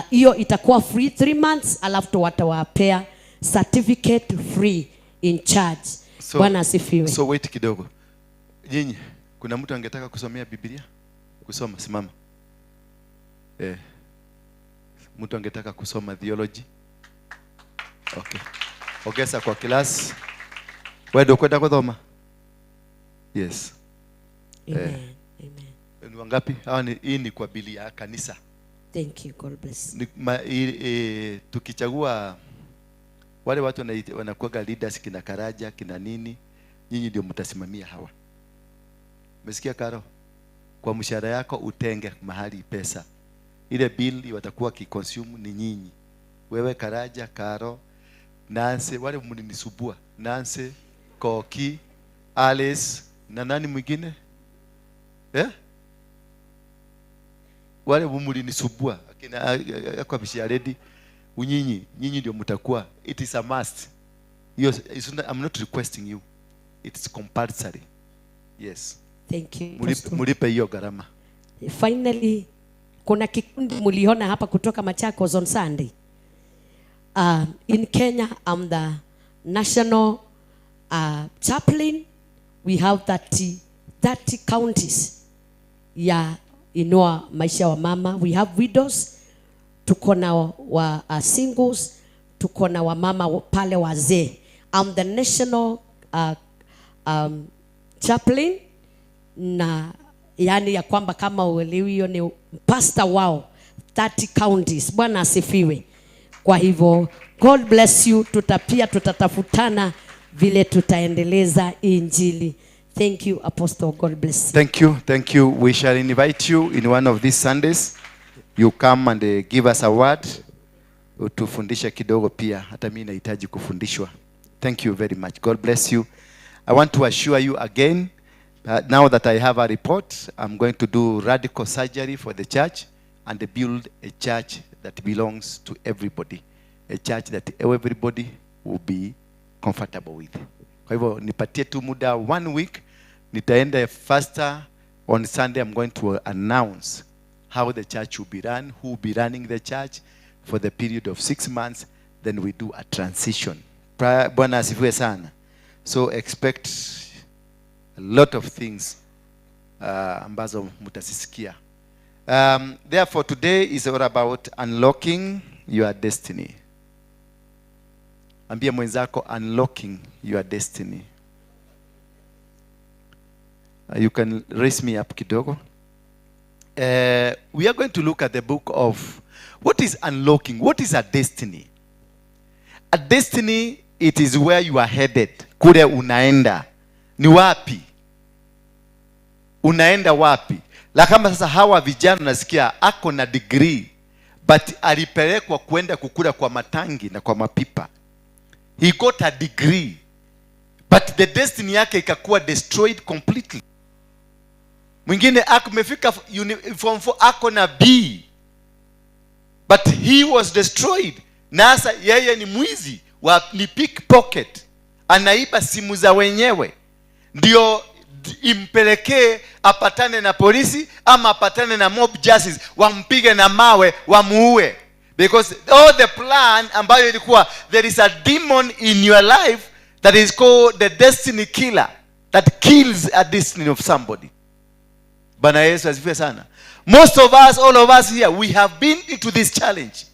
hiyo itakuwa free 3 months, alafu watawapea certificate free in charge. So, Bwana asifiwe. So wait kidogo. Nyinyi, kuna mtu angetaka kusomea Biblia? Kusoma, simama. Mtu angetaka kusoma theology? Okay. Ongeza kwa class. Wewe ndio kwenda kusoma? Yes. Amen. Amen. Ni wangapi? Hawa ni, hii ni kwa bili ya kanisa. Thank you. God bless. Tukichagua wale watu wanakuwa leaders, kina Karaja, kina nini, nyinyi ndio mtasimamia hawa. Umesikia Karo? Kwa mshahara yako utenge mahali pesa. Ile bill watakuwa kiconsume ni nyinyi. Wewe Karaja, Karo, Nancy, wale mlinisubua. Nancy, Koki, Alice, na nani mwingine? Wale mlinisubua. Akina kwa bishia ready. Unyinyi, nyinyi ndio mtakuwa. It is a must. It's not, I'm not requesting you. It's compulsory. Yes. Thank you. Mulipe hiyo gharama. Finally, kuna kikundi muliona hapa kutoka Machakos on Sunday. In Kenya, I'm the national chaplain. We have 30 counties ya Inua Maisha wa Mama. We have widows, tuko na wa singles, tuko na wamama pale wazee. I'm the national chaplain, na yani ya kwamba kama uelewi hiyo ni pastor wao 30 counties. Bwana asifiwe. Kwa hivyo God bless you. Tutapia tutatafutana vile tutaendeleza injili. Thank you, Apostle. God bless you. Thank you. Thank you. We shall invite you in one of these Sundays. You come and give us a word. Utufundishe kidogo pia. Hata mimi nahitaji kufundishwa. Thank you very much. God bless you. I want to assure you again, now that I have a report, I'm going to do radical surgery for the church and build a church that belongs to everybody. A church that everybody will be comfortable with. Kwa hivyo nipatie tu muda one week, nitaenda faster. On Sunday I'm going to announce how the church will be run, who will be running the church for the period of 6 months, then we do a transition. Bwana asifiwe sana. So expect a lot of things ambazo mtazisikia. Therefore today is all about unlocking your destiny. Ambia mwenzako, "Unlocking your destiny." You can raise me up kidogo. We are going to look at the book of what is unlocking. What is a destiny? A destiny, it is where you are headed. Kule unaenda. Ni wapi? Unaenda wapi? La kama sasa hawa vijana nasikia ako na degree, but alipelekwa kwenda kukula kwa matangi na kwa mapipa. He got a degree, but the destiny yake ikakuwa destroyed completely. Mwingine amefika form 4, ako na B, but he was destroyed. Na sasa yeye ni mwizi wa, ni pickpocket, anaiba simu za wenyewe ndio impelekee apatane na polisi ama apatane na mob justice, wampige na mawe, wamuue, because all the plan ambayo ilikuwa, there is a demon in your life that is called the destiny killer that kills a destiny of somebody. Bwana Yesu asifiwe sana. Most of us, all of us here, we have been into this challenge.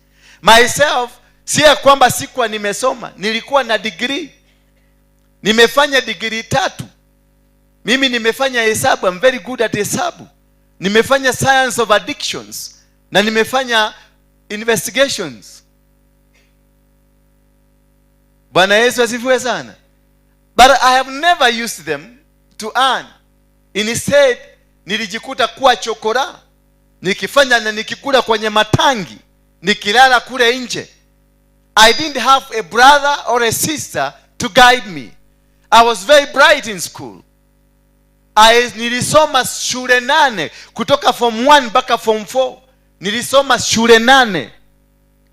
Myself, si ya kwamba sikuwa nimesoma, nilikuwa na degree. Nimefanya degree tatu. Mimi nimefanya hesabu, I'm very good at hesabu. Nimefanya science of addictions na nimefanya investigations. Bwana Yesu asifiwe sana. But I have never used them to earn. Instead, nilijikuta kuwa chokora, nikifanya na nikikula kwenye matangi, nikilala kule nje. I didn't have a brother or a sister to guide me. I was very bright in school. Nilisoma shule nane kutoka form 1 mpaka form 4. Nilisoma shule nane,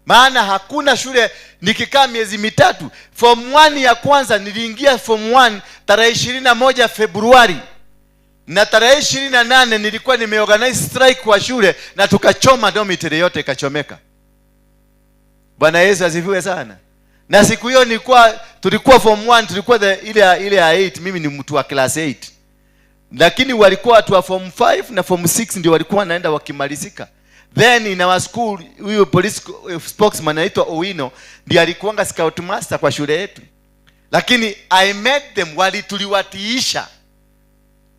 maana hakuna shule nikikaa miezi 3. Form 1 ya kwanza, niliingia form 1 tarehe 21 Februari, na tarehe 28 nilikuwa nimeorganize strike kwa shule na tukachoma dormitory yote, ikachomeka. Bwana Yesu asifiwe sana. Na siku hiyo nilikuwa, tulikuwa form 1, tulikuwa ile ya 8. Mimi ni mtu wa class 8, lakini walikuwa watu wa form 5 na form 6 ndio walikuwa wanaenda wakimalizika. Then in our school, huyu police spokesman anaitwa Owino ndiye alikuwanga scout master kwa shule yetu, lakini I met them, wali tuliwatiisha,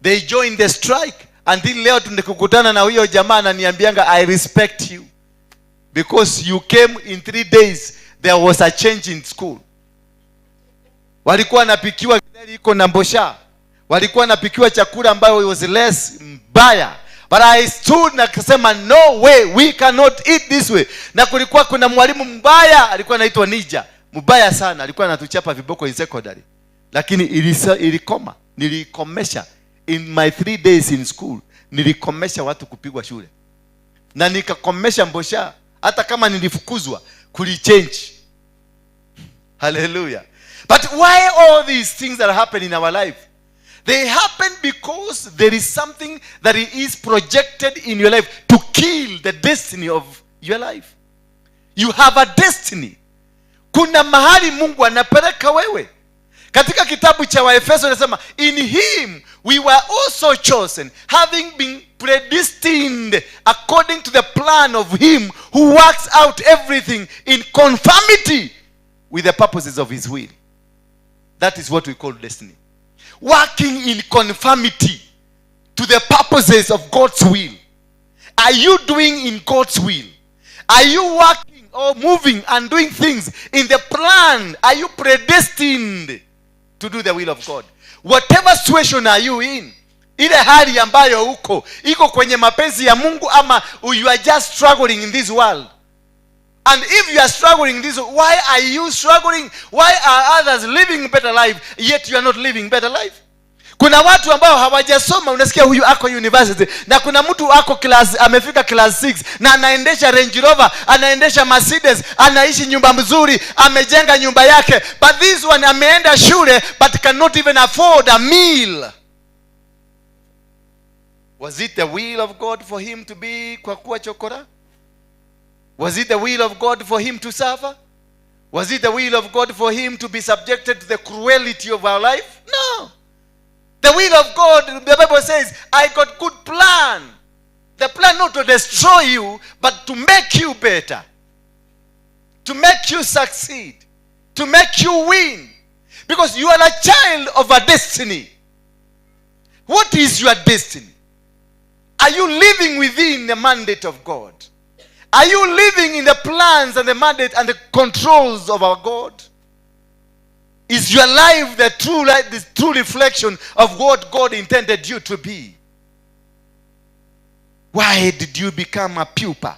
they joined the strike. Until leo tunikukutana na huyo jamaa, ananiambianga, "I respect you because you came in 3 days, there was a change in school." Walikuwa wanapikiwa githeri iko na mbosha, walikuwa wanapikiwa chakula ambayo was less mbaya, but I stood na kusema, "No way, we cannot eat this way." Na kulikuwa kuna mwalimu mbaya alikuwa anaitwa Nija, mbaya sana, alikuwa anatuchapa viboko in secondary, lakini ilikoma, nilikomesha. In my 3 days in school, nilikomesha watu kupigwa shule na nikakomesha mbosha. Hata kama nilifukuzwa, kulichange. Hallelujah. But why all these things that happen in our life? They happen because there is something that is projected in your life to kill the destiny of your life. You have a destiny. Kuna mahali Mungu anapeleka wewe. Katika kitabu cha Waefeso inasema, "In him we were also chosen, having been predestined according to the plan of him who works out everything in conformity with the purposes of his will." That is what we call destiny. Working in conformity to the purposes of God's will. Are you doing in God's will? Are you working or moving and doing things in the plan? Are you predestined to to do the will of God. Whatever situation are you in, ile hali ambayo uko, iko kwenye mapenzi ya Mungu ama you are just struggling in this world? And if you are struggling in this, why are you struggling? Why are others living better life, yet you are not living better life? Kuna watu ambao hawajasoma, unasikia huyu ako university, na kuna mtu ako class, amefika class 6 na anaendesha Range Rover, anaendesha Mercedes, anaishi nyumba mzuri, amejenga nyumba yake. But this one ameenda shule but cannot even afford a meal. Was it the will of God for him to be kwa kuwa chokora? Was it the will of God for him to suffer? Was it the will of God for him to be subjected to the cruelty of our life? No. The will of God, the Bible says, I got good plan. The plan not to destroy you, but to make you better. To make you succeed. To make you win. Because you are a child of a destiny. What is your destiny? Are you living within the mandate of God? Are you living in the plans and the mandate and the controls of our God? Is your life the true life, the true reflection of what God intended you to be? Why did you become a pupa?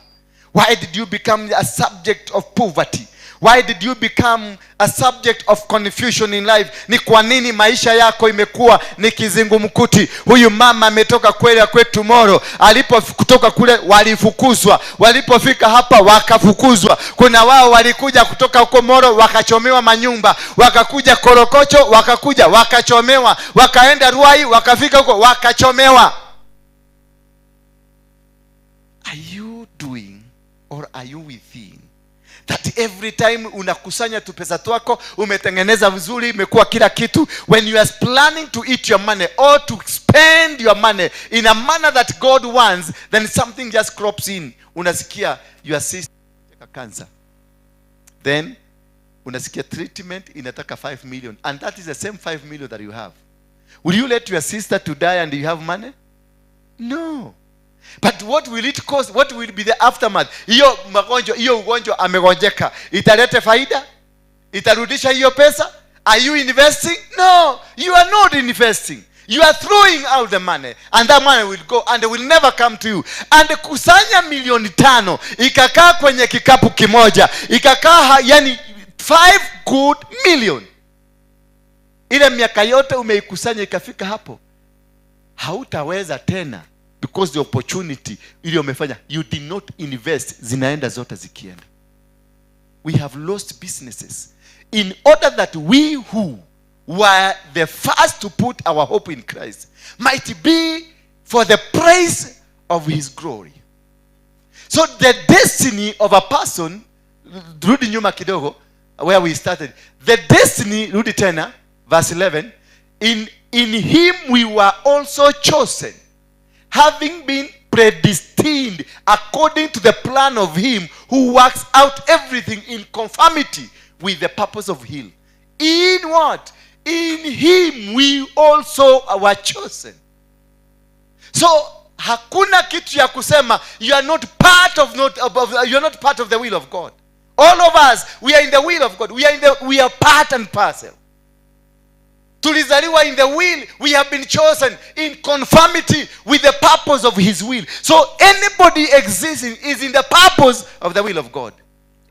Why did you become a subject of poverty? Why did you become a subject of confusion in life? Ni kwa nini maisha yako imekuwa ni kizungumkuti? Huyu mama ametoka kweli kwetu Moro. Alipotoka kule walifukuzwa. Walipofika hapa wakafukuzwa. Kuna wao walikuja kutoka huko Moro wakachomewa manyumba. Wakakuja Korokocho wakakuja wakachomewa. Wakaenda Ruai wakafika huko wakachomewa. Are you doing or are you within? That every time unakusanya tu pesa twako, umetengeneza vizuri, imekuwa kila kitu. When you are planning to eat your money or to spend your money in a manner that God wants, then something just crops in. Unasikia your sister cancer. Then unasikia treatment inataka 5 million. And that is the same 5 million that you have. Will you let your sister to die and you have money? No. But what will it cost? What will be the aftermath? Hiyo magonjwa, hiyo ugonjwa amegonjeka. Italete faida? Itarudisha hiyo pesa? Are you investing? No, you are not investing. You are throwing out the money, and that money will go and it will never come to you. And kusanya milioni 5 ikakaa kwenye kikapu kimoja, ikakaa yani 5 good million. Ile miaka yote umeikusanya ikafika hapo, hautaweza tena. Because the opportunity ile umefanya, you did not invest, zinaenda zote zikienda. We have lost businesses. In order that we who were the first to put our hope in Christ might be for the praise of his glory. So the destiny of a person, rudi nyuma kidogo, where we started. The destiny, rudi tena, verse 11, in him we were also chosen, having been predestined according to the plan of him who works out everything in conformity with the purpose of him. In what? In him we also were chosen. So hakuna kitu ya kusema you are not part of you are not part of the will of God. All of us, we are in the will of God. We are part and parcel. Tulizaliwa in the will. We have been chosen in conformity with the purpose of his will. So anybody existing is in the purpose of the will of God.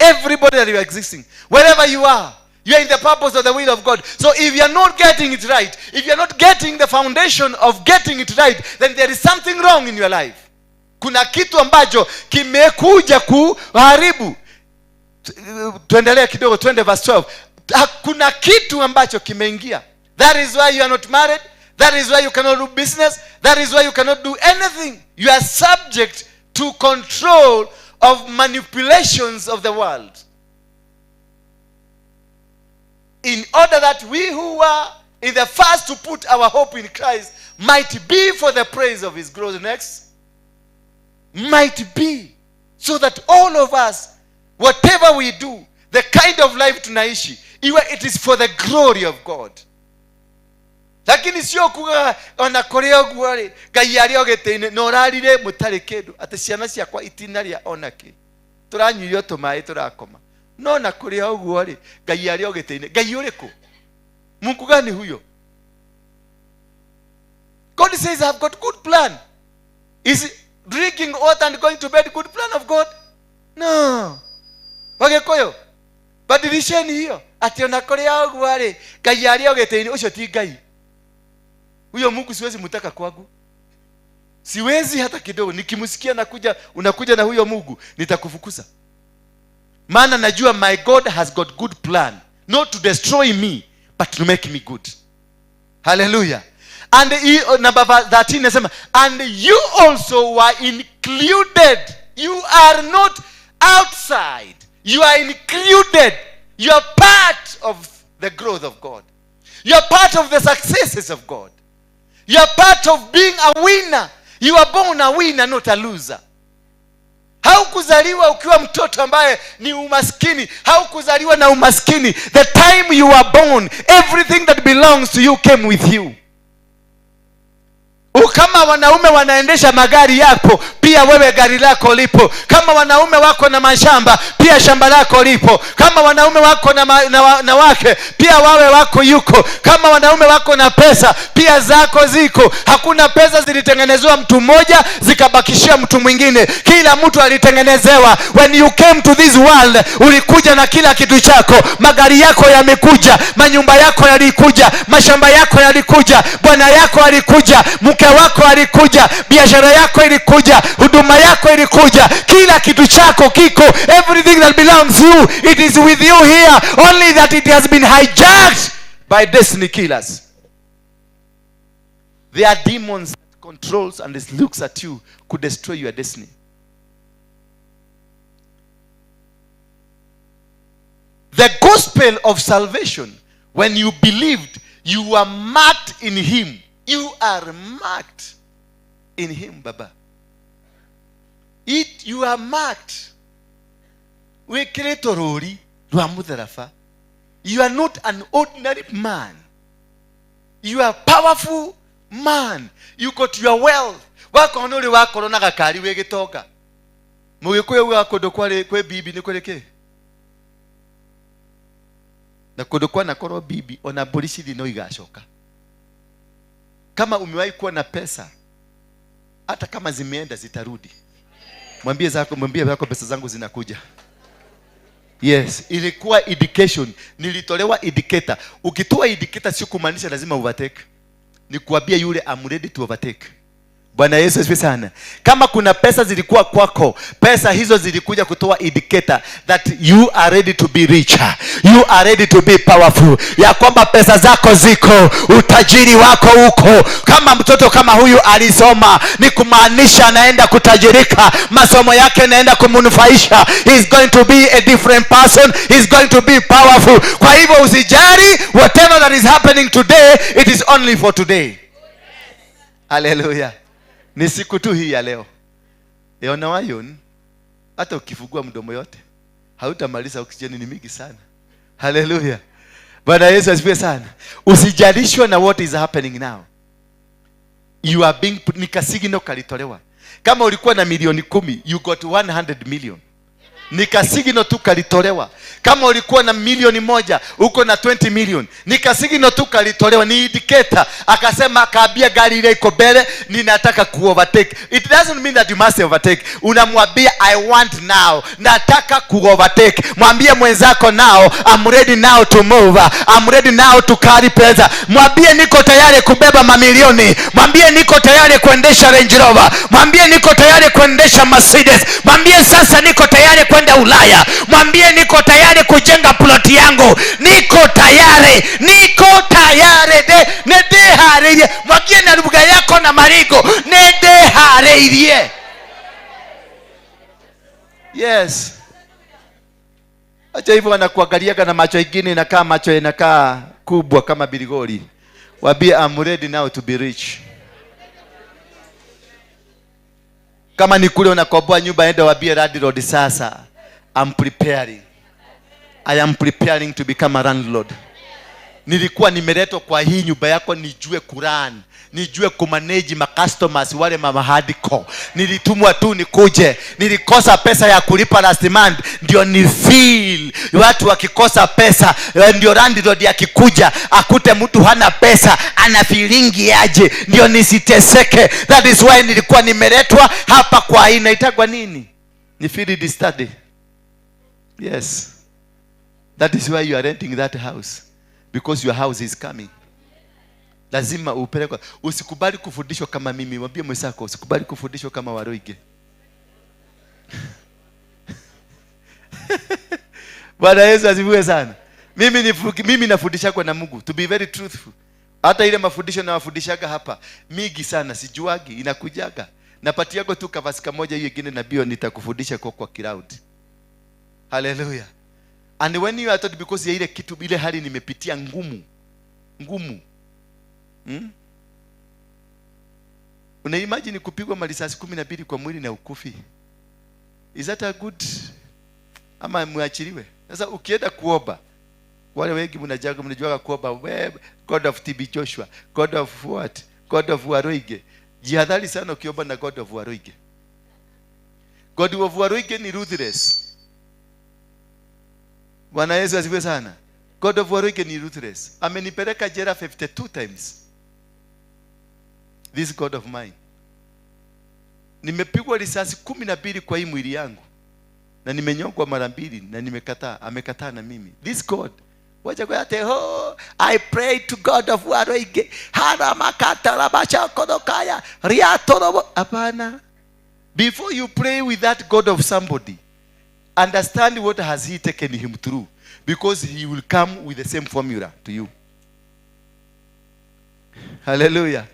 Everybody that you are existing, wherever you are in the purpose of the will of God. So if you are not getting it right, if you are not getting the foundation of getting it right, then there is something wrong in your life. Kuna kitu ambacho kimekuja kuharibu. Tuendelee kidogo, twende verse 12. Kuna kitu ambacho kimeingia. That is why you are not married. That is why you cannot do business. That is why you cannot do anything. You are subject to control of manipulations of the world. In order that we who were in the first to put our hope in Christ might be for the praise of his glory. Next. Might be. So that all of us, whatever we do, the kind of life tunaishi, it is for the glory of God. Lakini sio kuga ona korea guo ri Ngai ari ogete no rarire mutari kindu ati ciana ciakwa itinaria ona ki turanyurio tumaĩ turakoma no na kuria uguo ri Ngai ari ogete Ngai uriku Mungu gani huyo? God says, I've got good plan. Is drinking water and going to bed good plan of God? No. Wagĩkũyũ, badilisheni hiyo. Ati ona kũrĩa ũguo rĩ, Ngai arĩa ũgĩtĩinĩ, ũcio ti Ngai. Huyo Mungu siwezi mutaka kwangu. Siwezi hata kidogo. Nikimsikia nakuja, unakuja na huyo Mungu, nitakufukuza. Maana najua my God has got good plan, not to destroy me, but to make me good. Hallelujah. And he, number 13 nasema, and you also were included. You are not outside. You are included. You are part of the growth of God. You are part of the successes of God. You are part of being a winner. You are born a winner, not a loser. Haukuzaliwa ukiwa mtoto ambaye ni umaskini. Haukuzaliwa na umaskini. The time you were born, everything that belongs to you came with you. Kama wanaume wanaendesha magari yako, pia wewe gari lako lipo. Kama wanaume wako na mashamba, pia shamba lako lipo. Kama wanaume wako na wake, pia wawe wako yuko. Kama wanaume wako na pesa, pia zako ziko. Hakuna pesa zilitengenezewa mtu mmoja zikabakishia mtu mwingine. Kila mtu alitengenezewa. When you came to this world, ulikuja na kila kitu chako. Magari yako yamekuja, manyumba yako yalikuja, mashamba yako yalikuja, bwana yako alikuja, mke wako alikuja, biashara yako ilikuja, huduma yako ilikuja, kila kitu chako kiko. Everything that belongs to you, it is with you here, only that it has been hijacked by destiny killers. There are demons that controls and looks at you, could destroy your destiny. The gospel of salvation, when you believed, you were marked in him. You are marked in him, Baba. You are marked. Wĩkĩrĩtwo rũũri rwa mũtharaba. You are not an ordinary man. You are a powerful man. You got your wealth. Wakorwo nĩ ũrĩ wakorwo na gakari wĩ gĩtonga. Mũgĩkũyũ augaga kũndũ kwarĩ kwĩ bibi nĩ kũrĩ kĩ? Na kũndũ kwanakorwo bibi ona mbũri cithi no igacoka. Kama umewahi kuwa na pesa, hata kama zimeenda zitarudi. Mwambie zako, mwambie zako pesa zangu zinakuja. Yes, ilikuwa indication. Nilitolewa indicator. Ukitoa indicator sio kumaanisha lazima overtake. Ni kuambia yule I'm ready to overtake. Bwana Yesu asifiwe sana. Kama kuna pesa zilikuwa kwako, pesa hizo zilikuja kutoa indicator that you are ready to be richer. You are ready to be powerful. Ya kwamba pesa zako ziko, utajiri wako uko. Kama mtoto kama huyu alisoma, ni kumaanisha anaenda kutajirika. Masomo yake yanaenda kumnufaisha. He is going to be a different person. He is going to be powerful. Kwa hivyo usijali, whatever that is happening today, it is only for today. Hallelujah. Ni siku tu hii ya leo. Eona wayon, hata ukifungua mdomo yote, hautamaliza oksijeni, ni mingi sana. Hallelujah. Bwana Yesu asifiwe sana. Usijalishwe na what is happening now. You are being put, ni kasigino kalitolewa. Kama ulikuwa na milioni 10, you got 100 million. Ni kasigino tu kalitolewa. Kama ulikuwa na milioni 1, uko na 20 million. Ni kasigino tu kalitolewa, ni indicator. Akasema, akaambia gari ile iko mbele, ninataka ku overtake. It doesn't mean that you must overtake. Unamwambia I want now. Nataka ku overtake. Mwambie mwenzako now, I'm ready now to move. I'm ready now to carry pesa. Mwambie niko tayari kubeba mamilioni. Mwambie niko tayari kuendesha Range Rover. Mwambie niko tayari kuendesha Mercedes. Mwambie sasa niko tayari kwenda Ulaya. Mwambie niko tayari kujenga ploti yangu. Niko tayari. Niko tayari. Nedehareirie. Mwagie na lugha yako na marigo. Nedehareirie. Yes. Acha hivyo wanakuangaliaga na macho ingine inakaa macho inakaa kubwa kama biligori. Waambie I'm ready now to be rich. Kama ni kule unakomboa nyumba, enda waambie landlord sasa I'm preparing. I am preparing to become a landlord. Nilikuwa nimeletwa kwa hii nyumba yako nijue kurun, nijue kumanage ma customers wale mama hardcore. Nilitumwa tu nikuje. Nilikosa pesa ya kulipa last month, ndio ni feel watu wakikosa pesa, ndio landlord akikuja akute mtu hana pesa ana feelingi aje, ndio nisiteseke. That is why nilikuwa nimeletwa hapa kwa hii inaitagwa nini? Ni field study. Yes. That is why you are renting that house, because your house is coming. Lazima upelekwe. Usikubali kufundishwa kama mimi. Mwambie mwenzako usikubali kufundishwa kama Waruinge. Bwana Yesu asifiwe sana. Mimi nafundisha kwa na Mungu, to be very truthful. Hata ile mafundisho nawafundishaga hapa mingi sana sijuagi, inakujaga. Napatiago tu kavasi kamoja, hiyo ingine nabio nitakufundisha kwa crowd. Hallelujah. And when you are taught, because ya ile kitu, ile hali nimepitia ngumu. Ngumu. Una imagine kupigwa marisasi 12 kwa mwili na ukufi? Is that a good? Ama muachiliwe? Sasa ukienda kuomba, wale wengi mnajuaga kuomba, we, God of TB Joshua, God of what? God of Waruinge. Jihadhari sana ukiomba na God of Waruinge. God of Waruinge ni ruthless. Bwana Yesu asifiwe sana. God of Waruinge ni ruthless. Amenipeleka jela 52 times. This God of mine. Nimepigwa risasi 12 kwa hii mwili yangu. Na nimenyongwa mara 2 na nimekataa, amekataa na mimi. This God. Wacha kwa ate, oh, I pray to God of Waruinge. Haramakata rabasha kodokaya. Riatorobo. Hapana. Before you pray with that God of somebody, understand what has he taken him through, because he will come with the same formula to you. Hallelujah.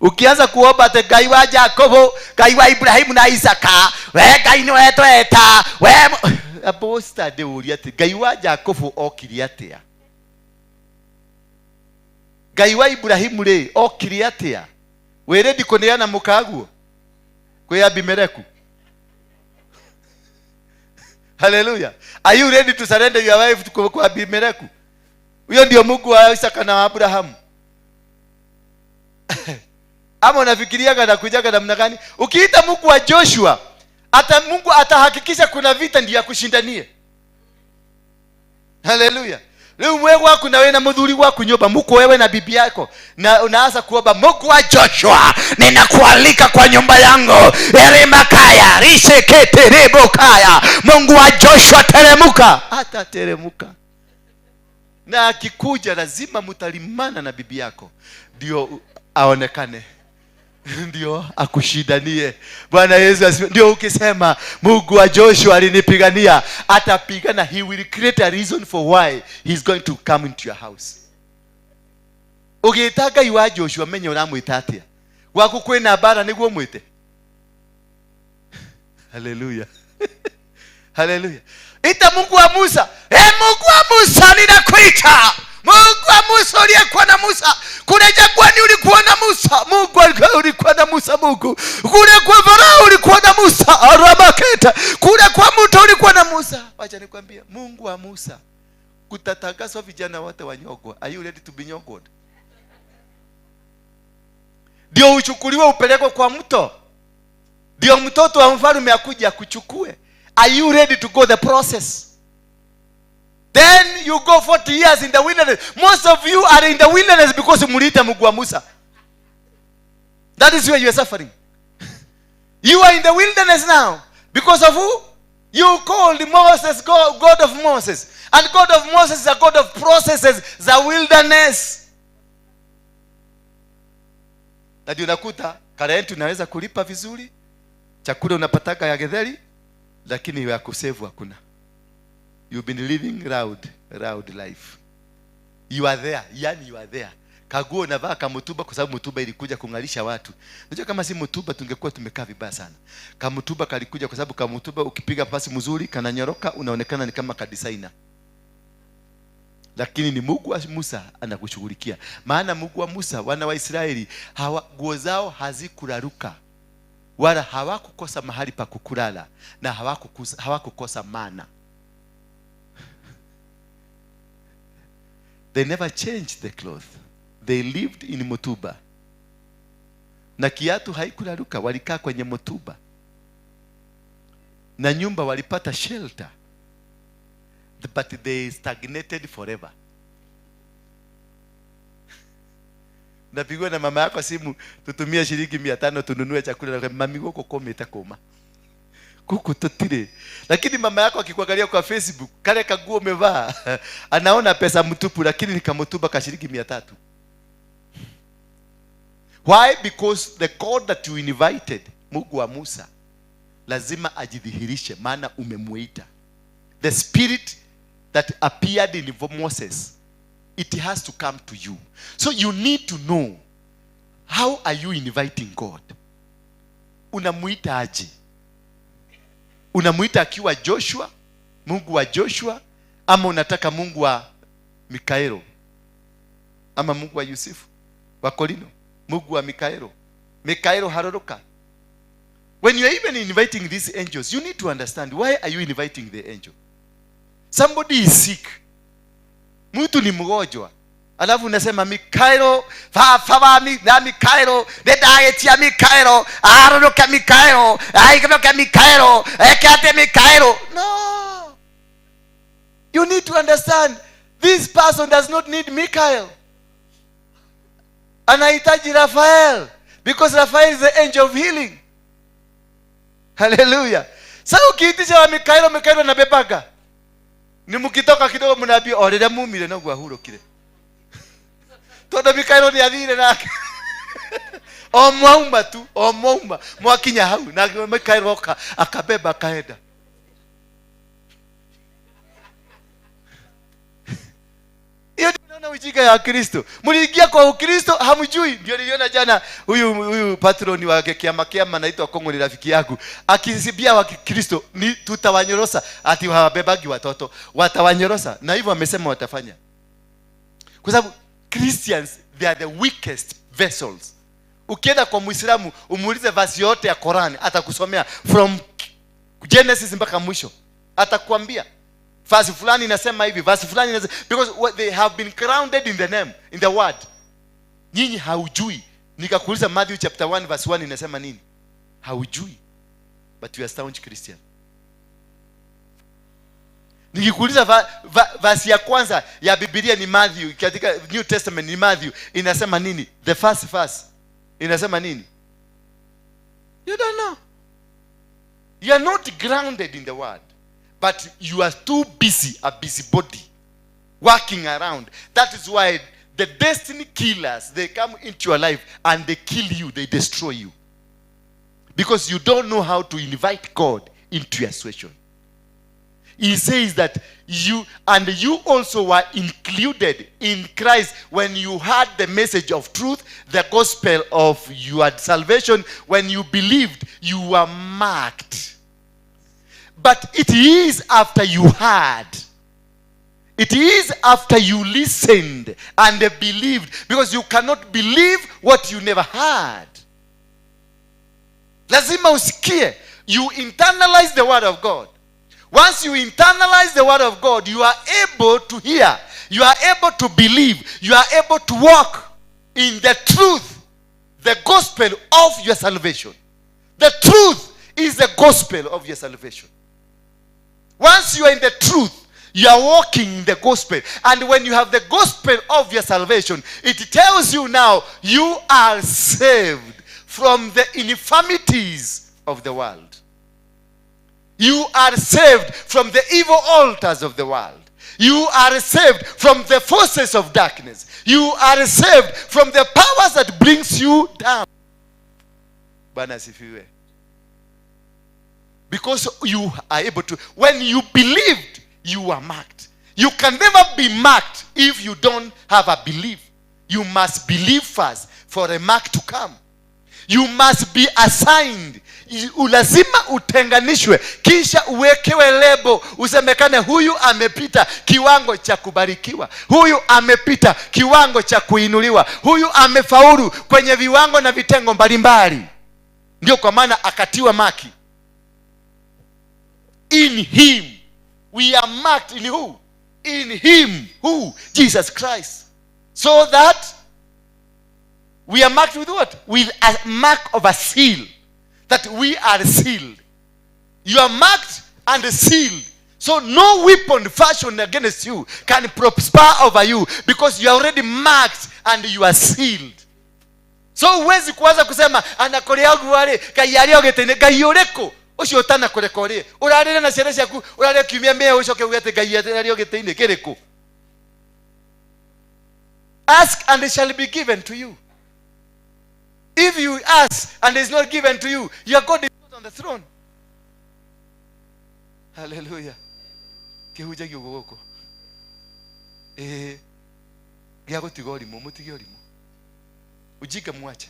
Ukianza kuomba ate Ngai wa Jacobo, Ngai wa Ibrahimu na Isaka, we Ngai ni wetweta, we aposta de uria ati Ngai wa Jacobo okire atia? Ngai wa Ibrahimu ri okire atia? We ready kuneana mukaguo kwi Abimeleku? Hallelujah. Are you ready to surrender your wife to kwa Abimeleku? Huyo ndio Mungu wa Isaka na Abrahamu. Ama unafikiriaga na kujaga namna gani? Ukiita Mungu wa Joshua, hata Mungu atahakikisha kuna vita ndiyo akushindanie. Hallelujah. Leo mwe wako na wewe na mudhuri wako nyumba, mko wewe na bibi yako, na unaanza kuomba Mungu wa Joshua, ninakualika kwa nyumba yangu. Eremakaya, risheketerebokaya. Mungu wa Joshua teremuka. Atateremuka. Na akikuja lazima mtalimana na bibi yako ndio aonekane, ndio akushindanie. Bwana Yesu asifiwe. Ndio ukisema Mungu wa Joshua alinipigania, atapigana. He will create a reason for why he is going to come into your house. Ugiita Ngai wa Joshua, menye uramwita atia? Gwaku kwina mbara niguo mwite? Hallelujah. Hallelujah. Ita Mungu wa Musa. Mungu wa Musa ninakuita. Mungu wa Musa uliyekuwa na Musa. Kule jangwani ulikuwa na Musa. Mungu ulikuwa na Musa Mungu. Kule kwa Farao ulikuwa na Musa. Aramaketa. Kule kwa mto ulikuwa na Musa. Wacha nikwambie, Mungu wa Musa kutatakaswa vijana wote wanyogwa. Are you ready to be nyogwa? Ndio uchukuliwe upelekwe kwa mto. Ndio mtoto wa mfalme akuja akuchukue. Are you ready to go the process? Then you go 40 years in the wilderness. Most of you are in the wilderness because muliita Mungu wa Musa. That is where you are suffering. You are in the wilderness now because of who? You called Moses God, God of Moses. And God of Moses is a God of processes, the wilderness. Na ndio unakuta karenti unaweza kulipa vizuri, chakula unapataka ya getheri, lakini ya kusevu hakuna. You've been living loud life. You are there, yani you are there. Kaguo unavaa kamutuba kwa sababu mutuba ilikuja kungalisha watu. Unajua kama si mutuba tungekuwa tumekaa vibaya sana. Kamutuba kalikuja kwa sababu kamutuba ukipiga pasi mzuri kananyoroka, unaonekana ni kama ka designer. Lakini ni Mungu wa Musa anakushughulikia. Maana Mungu wa Musa, wana wa Israeli, nguo zao hazikuraruka, wala hawakukosa mahali pa kukulala, na hawakukosa mana. They never changed the cloth. They lived in mutuba. Na kiatu haikuraruka, walikaa kwenye mutuba. Na nyumba walipata shelter. But they stagnated forever. Napigwa na mama yako simu, tutumie shilingi 500 tununue chakula. Na mami wako kome itakoma. Kuku tutire. Lakini mama yako akikuangalia kwa Facebook, kale kaguo umevaa, anaona pesa mtupu, lakini nikamutuba ka shilingi 300. Why? Because the God that you invited, Mungu wa Musa, lazima ajidhihirishe, maana umemuita. The spirit that appeared in Moses, it has to come to you. So you need to know, how are you inviting God? Unamuita aje? Unamuita akiwa Joshua, Mungu wa Joshua, ama unataka Mungu wa Mikaelo, ama Mungu wa Yusufu wa Kolino, Mungu wa Mikaelo, Mikaelo haroroka. When you are even inviting these angels, you need to understand, why are you inviting the angel? Somebody is sick. Mtu ni mgonjwa. Alafu unasema Mikaelo, fa na Mikaelo, nedaetia Mikaelo, aroroka Mikaelo, aigroka Mikaelo, ekate Mikaelo. No. You need to understand, this person does not need Mikael. Anahitaji Raphael, because Raphael is the angel of healing. Hallelujah. Sasa ukiitisha wa Mikaelo, Mikaelo anabebaga. Ni mkitoka kidogo mnaambia orere mumire no gwahurukire. Tondu Mikaelo ni athire nake. O mwauma tu, o mwauma. Mwakinya hau na Mikaelo oka akabeba akaenda. Hiyo ndio unaona ujinga ya Kristo. Mliingia kwa Ukristo hamjui. Ndio niliona jana huyu patroni wa kiama kiama anaitwa Kongo, ni rafiki yangu. Akisibia wa Kristo ni tutawanyorosa, ati hawabebagi watoto, watawanyorosa. Na hivyo amesema watafanya. Kwa sababu Christians, they are the weakest vessels. Ukienda kwa Muislamu umuulize verse yote ya Qur'an, atakusomea from Genesis mpaka mwisho. Atakwambia verse fulani inasema hivi, verse fulani inasema, because what they have been grounded in the name, in the word. Nyinyi haujui. Nikakuuliza Matthew chapter 1 verse 1 inasema nini? Haujui. But you are staunch Christian. Nikikuuliza verse ya kwanza ya Biblia ni Matthew, katika New Testament ni Matthew, inasema nini? The first verse inasema nini? You don't know. You are not grounded in the word. But you are too busy, a busybody, working around. That is why the destiny killers, they come into your life and they kill you, they destroy you. Because you don't know how to invite God into your situation. He says that you and you also were included in Christ when you heard the message of truth, the gospel of your salvation. When you believed, you were marked. But it is after you heard. It is after you listened and believed. Because you cannot believe what you never heard. Lazima usikie. You internalize the word of God. Once you internalize the word of God, you are able to hear. You are able to believe. You are able to walk in the truth. The gospel of your salvation. The truth is the gospel of your salvation. Once you are in the truth, you are walking in the gospel. And when you have the gospel of your salvation, it tells you now you are saved from the infirmities of the world. You are saved from the evil altars of the world. You are saved from the forces of darkness. You are saved from the powers that brings you down. Bwana asifiwe. Because you are able to, when you believed, you were marked. You can never be marked if you don't have a belief. You must believe first for a mark to come. You must be assigned. Lazima utenganishwe, kisha uwekewe lebo, usemekane huyu amepita kiwango cha kubarikiwa, huyu amepita kiwango cha kuinuliwa, huyu amefaulu kwenye viwango na vitengo mbalimbali. Ndio kwa maana akatiwa maki. In him we are marked. In who? In him who? Jesus Christ. So that we are marked with what? With a mark of a seal. That we are sealed. You are marked and sealed. So no weapon fashioned against you can prosper over you, because you are already marked and you are sealed. So huwezi kuanza kusema anakorea wale Ngai arĩ o gĩtĩ-inĩ. Ngai ũrĩkũ ũcio ũtanakũreka ũrĩe? Ũrarĩre na ciana ciaku, ũrarĩe kiumia mĩa ũcoke uge atĩ Ngai arĩ o gĩtĩ-inĩ kĩrĩkũ? Ask and it shall be given to you. If you ask and it's not given to you, your God is not on the throne. Hallelujah. Kĩhunjagio ũguo gũkũ. Gĩa gũtiga ũrimũ, mũtige ũrimũ. Ujinga mwache.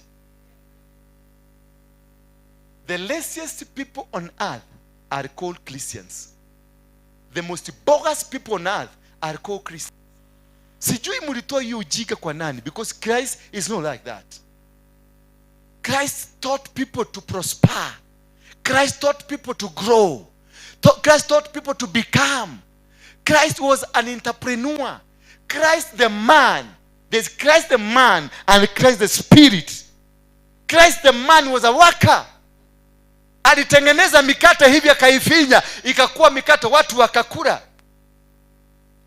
The laziest people on earth are called Christians. The most bogus people on earth are called Christians. Sijui mlitoa hiyo ujinga kwa nani, because Christ is not like that. Christ taught people to prosper. Christ taught people to grow. Christ taught people to become. Christ was an entrepreneur. Christ the man. There's Christ the man and Christ the spirit. Christ the man was a worker. Alitengeneza mikate hivi akaifinya, ikakuwa mikate, watu wakakula.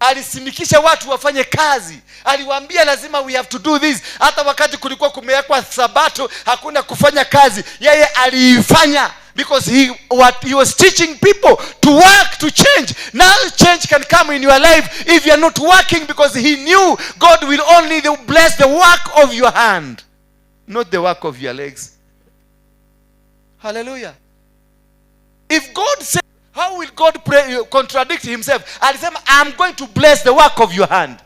Alisimikisha watu wafanye kazi. Aliwaambia lazima we have to do this. Hata wakati kulikuwa kumewekwa sabato hakuna kufanya kazi, yeye aliifanya, because he was teaching people to work, to change. Now change can come in your life if you are not working, because he knew God will only bless the work of your hand, not the work of your legs. Hallelujah. If God said, how will God contradict himself? Alisema, I'm going to bless the work of your hand.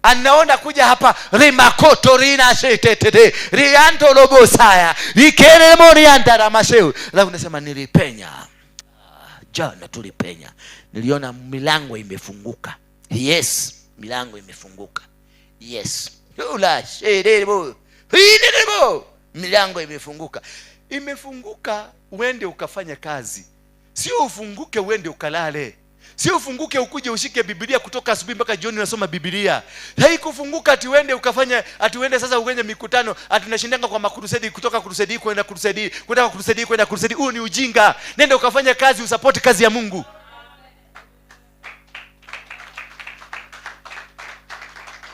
Anaona kuja hapa, rimakoto rina shetetete, rianto lobosaya, rikeremo rianta ramasheu. Alafu nasema nilipenya. Jana tulipenya. Niliona milango imefunguka. Yes, milango imefunguka. Yes. Ula sherebo. Rinebo. Milango imefunguka. Imefunguka uende ukafanya kazi. Sio ufunguke uende ukalale. Sio ufunguke ukuje ushike Biblia kutoka asubuhi mpaka jioni unasoma Biblia. Haikufunguka ati uende ukafanya, ati uende sasa uende mikutano, ati tunashindanga kwa makrusedi, kutoka krusedi kwenda krusedi, kutoka krusedi kwenda krusedi. Huo ni ujinga. Nenda ukafanya kazi, usupport kazi ya Mungu.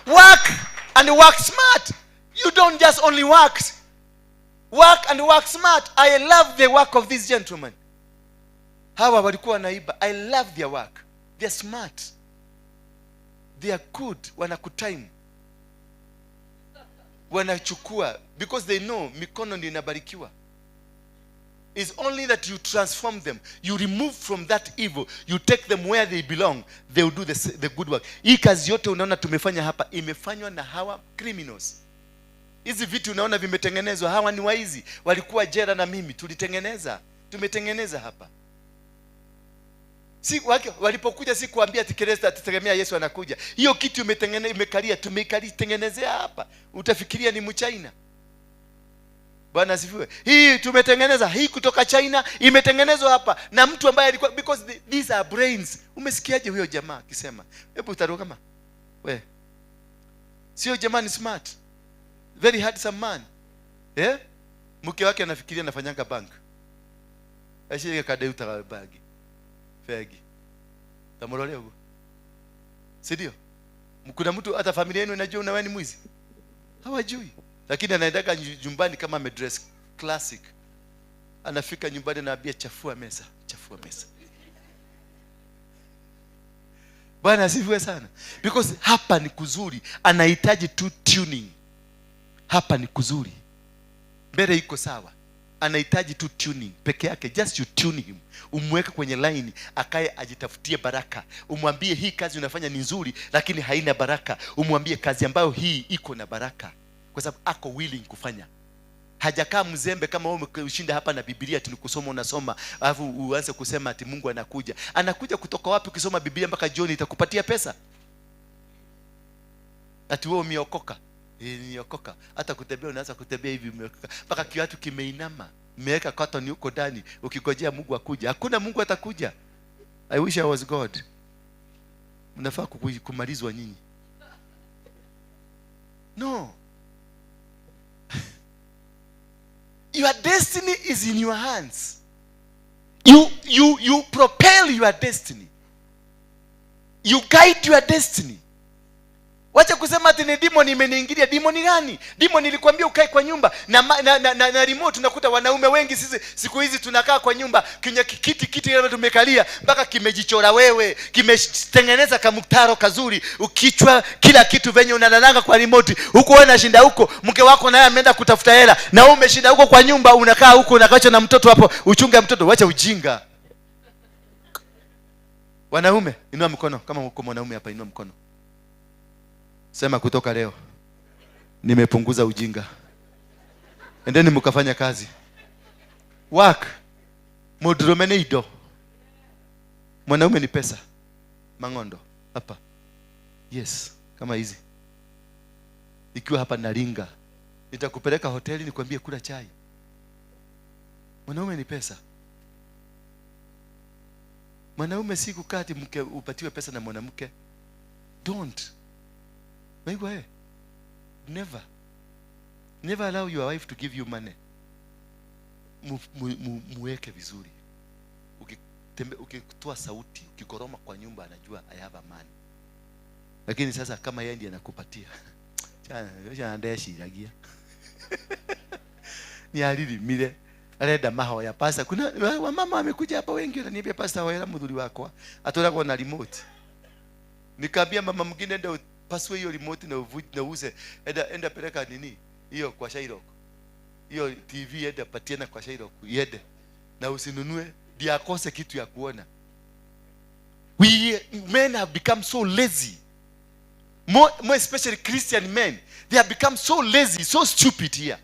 Work and work smart. You don't just only work. Work and work smart. I love the work of these gentlemen. Hawa walikuwa wanaiba. I love their work. They are smart. They are good. Wanakutime. Wanachukua. Because they know mikono ndio inabarikiwa. It's only that you transform them. You remove from that evil. You take them where they belong. They will do the good work. Hii kazi yote unaona tumefanya hapa, imefanywa na hawa criminals. Hizi vitu unaona vimetengenezwa, hawa ni waizi. Walikuwa jela na mimi, tulitengeneza. Tumetengeneza hapa. Si wake walipokuja si kuambia ati Kristo atitegemea Yesu anakuja. Hiyo kitu imetengenezwa, imekalia, tumeikalia hapa. Utafikiria ni Mchina. Bwana asifiwe. Hii tumetengeneza, hii kutoka China imetengenezwa hapa na mtu ambaye alikuwa, because these are brains. Umesikiaje huyo jamaa akisema? Hebu utaruka kama we. Sio jamaa ni smart. Very handsome man. Eh? Mke wake anafikiria anafanyanga bank. Ashirika kadeuta bagi. Fegi. Tamurole huko. Si ndio? Kuna mtu hata familia yenu inajua una wewe ni mwizi? Hawajui. Lakini anaendaka nyumbani kama amedress classic. Anafika nyumbani anaambia chafua meza, chafua meza. Bwana asifiwe sana. Because hapa ni kuzuri, anahitaji tu tuning. Hapa ni kuzuri. Mbele iko sawa. Anahitaji tu tuning peke yake, just you tune him. Umweke kwenye line, akae ajitafutie baraka. Umwambie hii kazi unafanya ni nzuri lakini haina baraka. Umwambie kazi ambayo hii iko na baraka, kwa sababu ako willing kufanya. Hajakaa mzembe kama wewe umeshinda hapa na Biblia tulikusoma unasoma, alafu uanze kusema ati Mungu anakuja. Anakuja kutoka wapi? Ukisoma Biblia mpaka jioni itakupatia pesa? Ati wewe umeokoka. Niokoka. Hata kutembea unaanza kutembea hivi umeokoka. Mpaka kiatu kimeinama. Umeweka cotton huko ndani ukigojea Mungu akuja. Hakuna Mungu atakuja. I wish I was God. Mnafaa kumalizwa nyinyi. No. Your destiny is in your hands. You propel your destiny. You guide your destiny. Wacha kusema ati ni demon imeniingilia. Demon gani? Demon ilikwambia ukae kwa nyumba na remote. Unakuta wanaume wengi sisi siku hizi tunakaa kwa nyumba kwenye kiti kile tumekalia mpaka kimejichora wewe, kimetengeneza kamtaro kazuri, ukichwa kila kitu venye unalalanga kwa remote. Huko wewe unashinda huko, mke wako naye ameenda kutafuta hela, na wewe umeshinda huko kwa nyumba, unakaa huko unakacha na mtoto hapo, uchunge mtoto. Wacha ujinga. Wanaume, inua mkono kama uko mwanaume hapa, inua mkono. Sema kutoka leo nimepunguza ujinga. Endeni mkafanya kazi. Work. Mudromeneido. Mwanaume ni pesa. Mangondo hapa. Yes, kama hizi. Ikiwa hapa naringa, nitakupeleka hoteli nikwambie kula chai. Mwanaume ni pesa. Mwanaume si kukati mke upatiwe pesa na mwanamke. Don't. Never. Never allow your wife to give you money. Muweke vizuri. Ukitoa sauti, ukikoroma kwa nyumba anajua I have a man. Lakini sasa kama yeye ndiye anakupatia. Chana ndeshiragia. Ni alirimire. Arenda mahoya pasta. Kuna wamama wamekuja hapa wengi wananiambia pasta hoya muthuri wakwa. Atoragwo na remote. Nikaambia mama mwingine ndio pasue hiyo remote na uuze. Enda peleka nini hiyo kwa Shairok. Hiyo TV enda patiana kwa Shairok iende. Na usinunue ndiye akose kitu ya kuona. We men have become so lazy. More especially Christian men. They have become so lazy, so stupid here.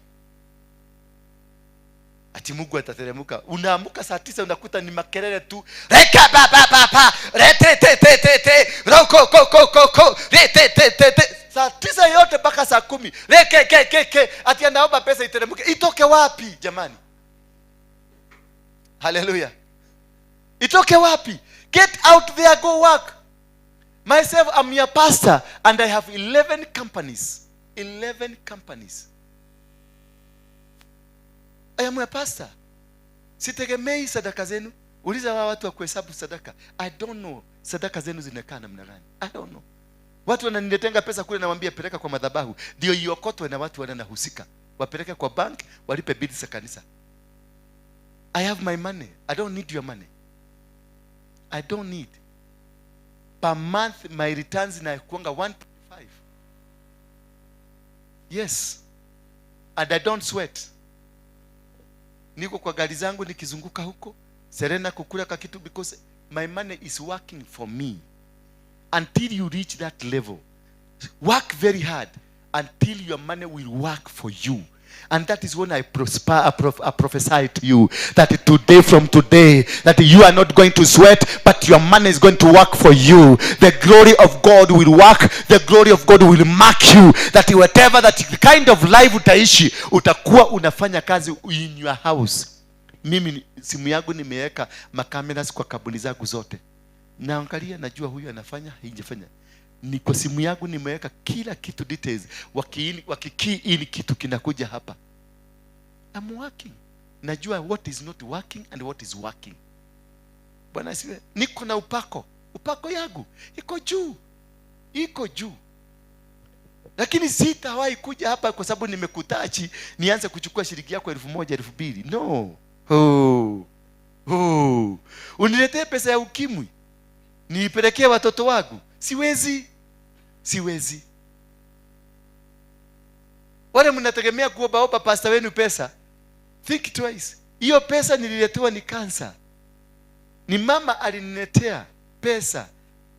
Ati Mungu atateremka. Unaamuka saa 9 unakuta ni makelele tu. Reka ba ba ba ba. Re te te te te te. Roko ko ko ko ko. Re te te te te. Saa 9 yote mpaka saa 10. Re ke ke ke ke. Ati anaomba pesa iteremke. Itoke wapi jamani? Hallelujah. Itoke wapi? Get out there, go work. Myself, I'm your pastor and I have 11 companies. 11 companies. I am a pastor. Sitegemei sadaka zenu. Uliza watu wa kuhesabu sadaka. I don't know sadaka zenu zinakaa namna gani. I don't know. Watu wananiletenga pesa kule, nawaambia peleka kwa madhabahu. Ndio iokotwe na watu wanahusika. Wapeleke kwa bank, walipe bili za kanisa. I have my money. I don't need your money. I don't need. Per month my returns inakuanga 1.5. Yes. And I don't sweat. Niko kwa gari zangu nikizunguka huko Serena kukula kakitu, because my money is working for me. Until you reach that level, work very hard until your money will work for you. And that is when I prophesy to you that today, from today, that you are not going to sweat, but your money is going to work for you. The glory of God will work. The glory of God will mark you. That whatever that kind of life utaishi, utakuwa unafanya kazi in your house. Mimi simu yangu nimeweka makameras kwa kabuni zangu zote. Naangalia, najua huyu anafanya, hajafanya. Ni kwa simu yangu nimeweka kila kitu details. Wakikey in kitu kinakuja hapa. I'm working. Najua what is not working and what is working. Bwana asifiwe. Niko na upako. Upako yangu iko juu. Iko juu. Lakini sitawahi kuja hapa kwa sababu nimekutachi nianze kuchukua shilingi yako 1000, 2000. No. Oh. Oh. Uniletee pesa ya ukimwi niipelekee watoto wangu. Siwezi. Siwezi. Wale mnategemea kuombaomba pastor wenu pesa, think twice. Hiyo pesa nililetewa ni kansa. Ni mama aliniletea pesa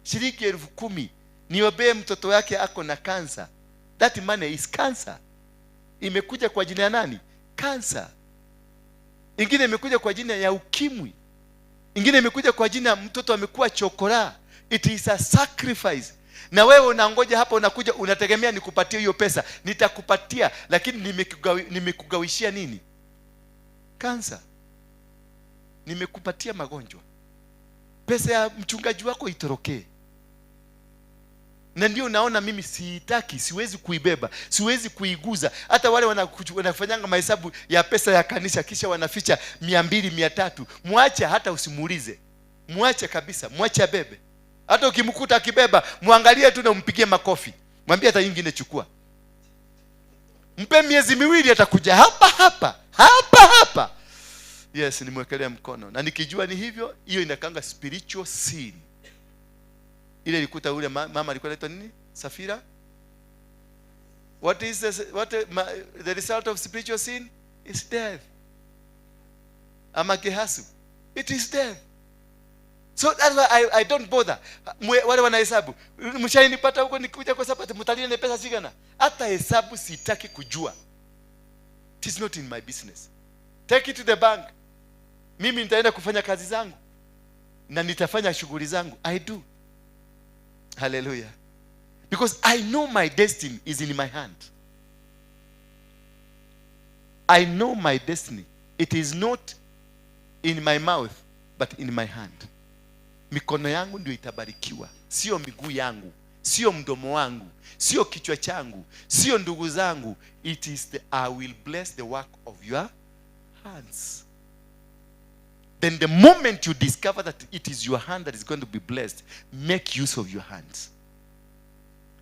shilingi 10,000 niombee mtoto wake ako na kansa. That money is cancer. Imekuja kwa jina ya nani? Kansa. Ingine imekuja kwa jina ya ukimwi. Ingine imekuja kwa jina mtoto amekuwa chokora. It is a sacrifice. Na wewe unangoja hapa, unakuja unategemea nikupatie hiyo pesa. Nitakupatia, lakini nimekugawishia nini? Kansa. Nimekupatia magonjwa. Pesa ya mchungaji wako itorokee. Na ndio naona mimi siitaki, siwezi kuibeba, siwezi kuiguza. Hata wale wanafanyanga mahesabu ya pesa ya kanisa kisha wanaficha 200, 300, mwache, hata usimuulize, mwache kabisa, mwache abebe. Hata ukimkuta akibeba, muangalie tu na umpigie makofi, mwambie hata nyingine chukua. Mpe miezi miwili, atakuja hapa hapa hapa hapa. Yes, nimwekelea mkono. Na nikijua ni hivyo, hiyo inakanga spiritual sin. Ile ilikuta ule mama alikuwa anaitwa nini? Safira? What is the result of spiritual sin? Is death. Ama Gehazi. It is death. So that's why I don't bother. Wale wanahesabu. Mshainipata huko nikikuja kwa sababu mtalia ni pesa sigana. Hata hesabu sitaki kujua. It is not in my business. Take it to the bank. Mimi nitaenda kufanya kazi zangu. Na nitafanya shughuli zangu. I do. Hallelujah. Because I know my destiny is in my hand. I know my destiny. It is not in my mouth, but in my hand. Mikono yangu ndio itabarikiwa. Sio miguu yangu, sio mdomo wangu, sio kichwa changu, sio ndugu zangu. It is the I will bless the work of your hands. Then the moment you discover that it is your hand that is going to be blessed, make use of your hands.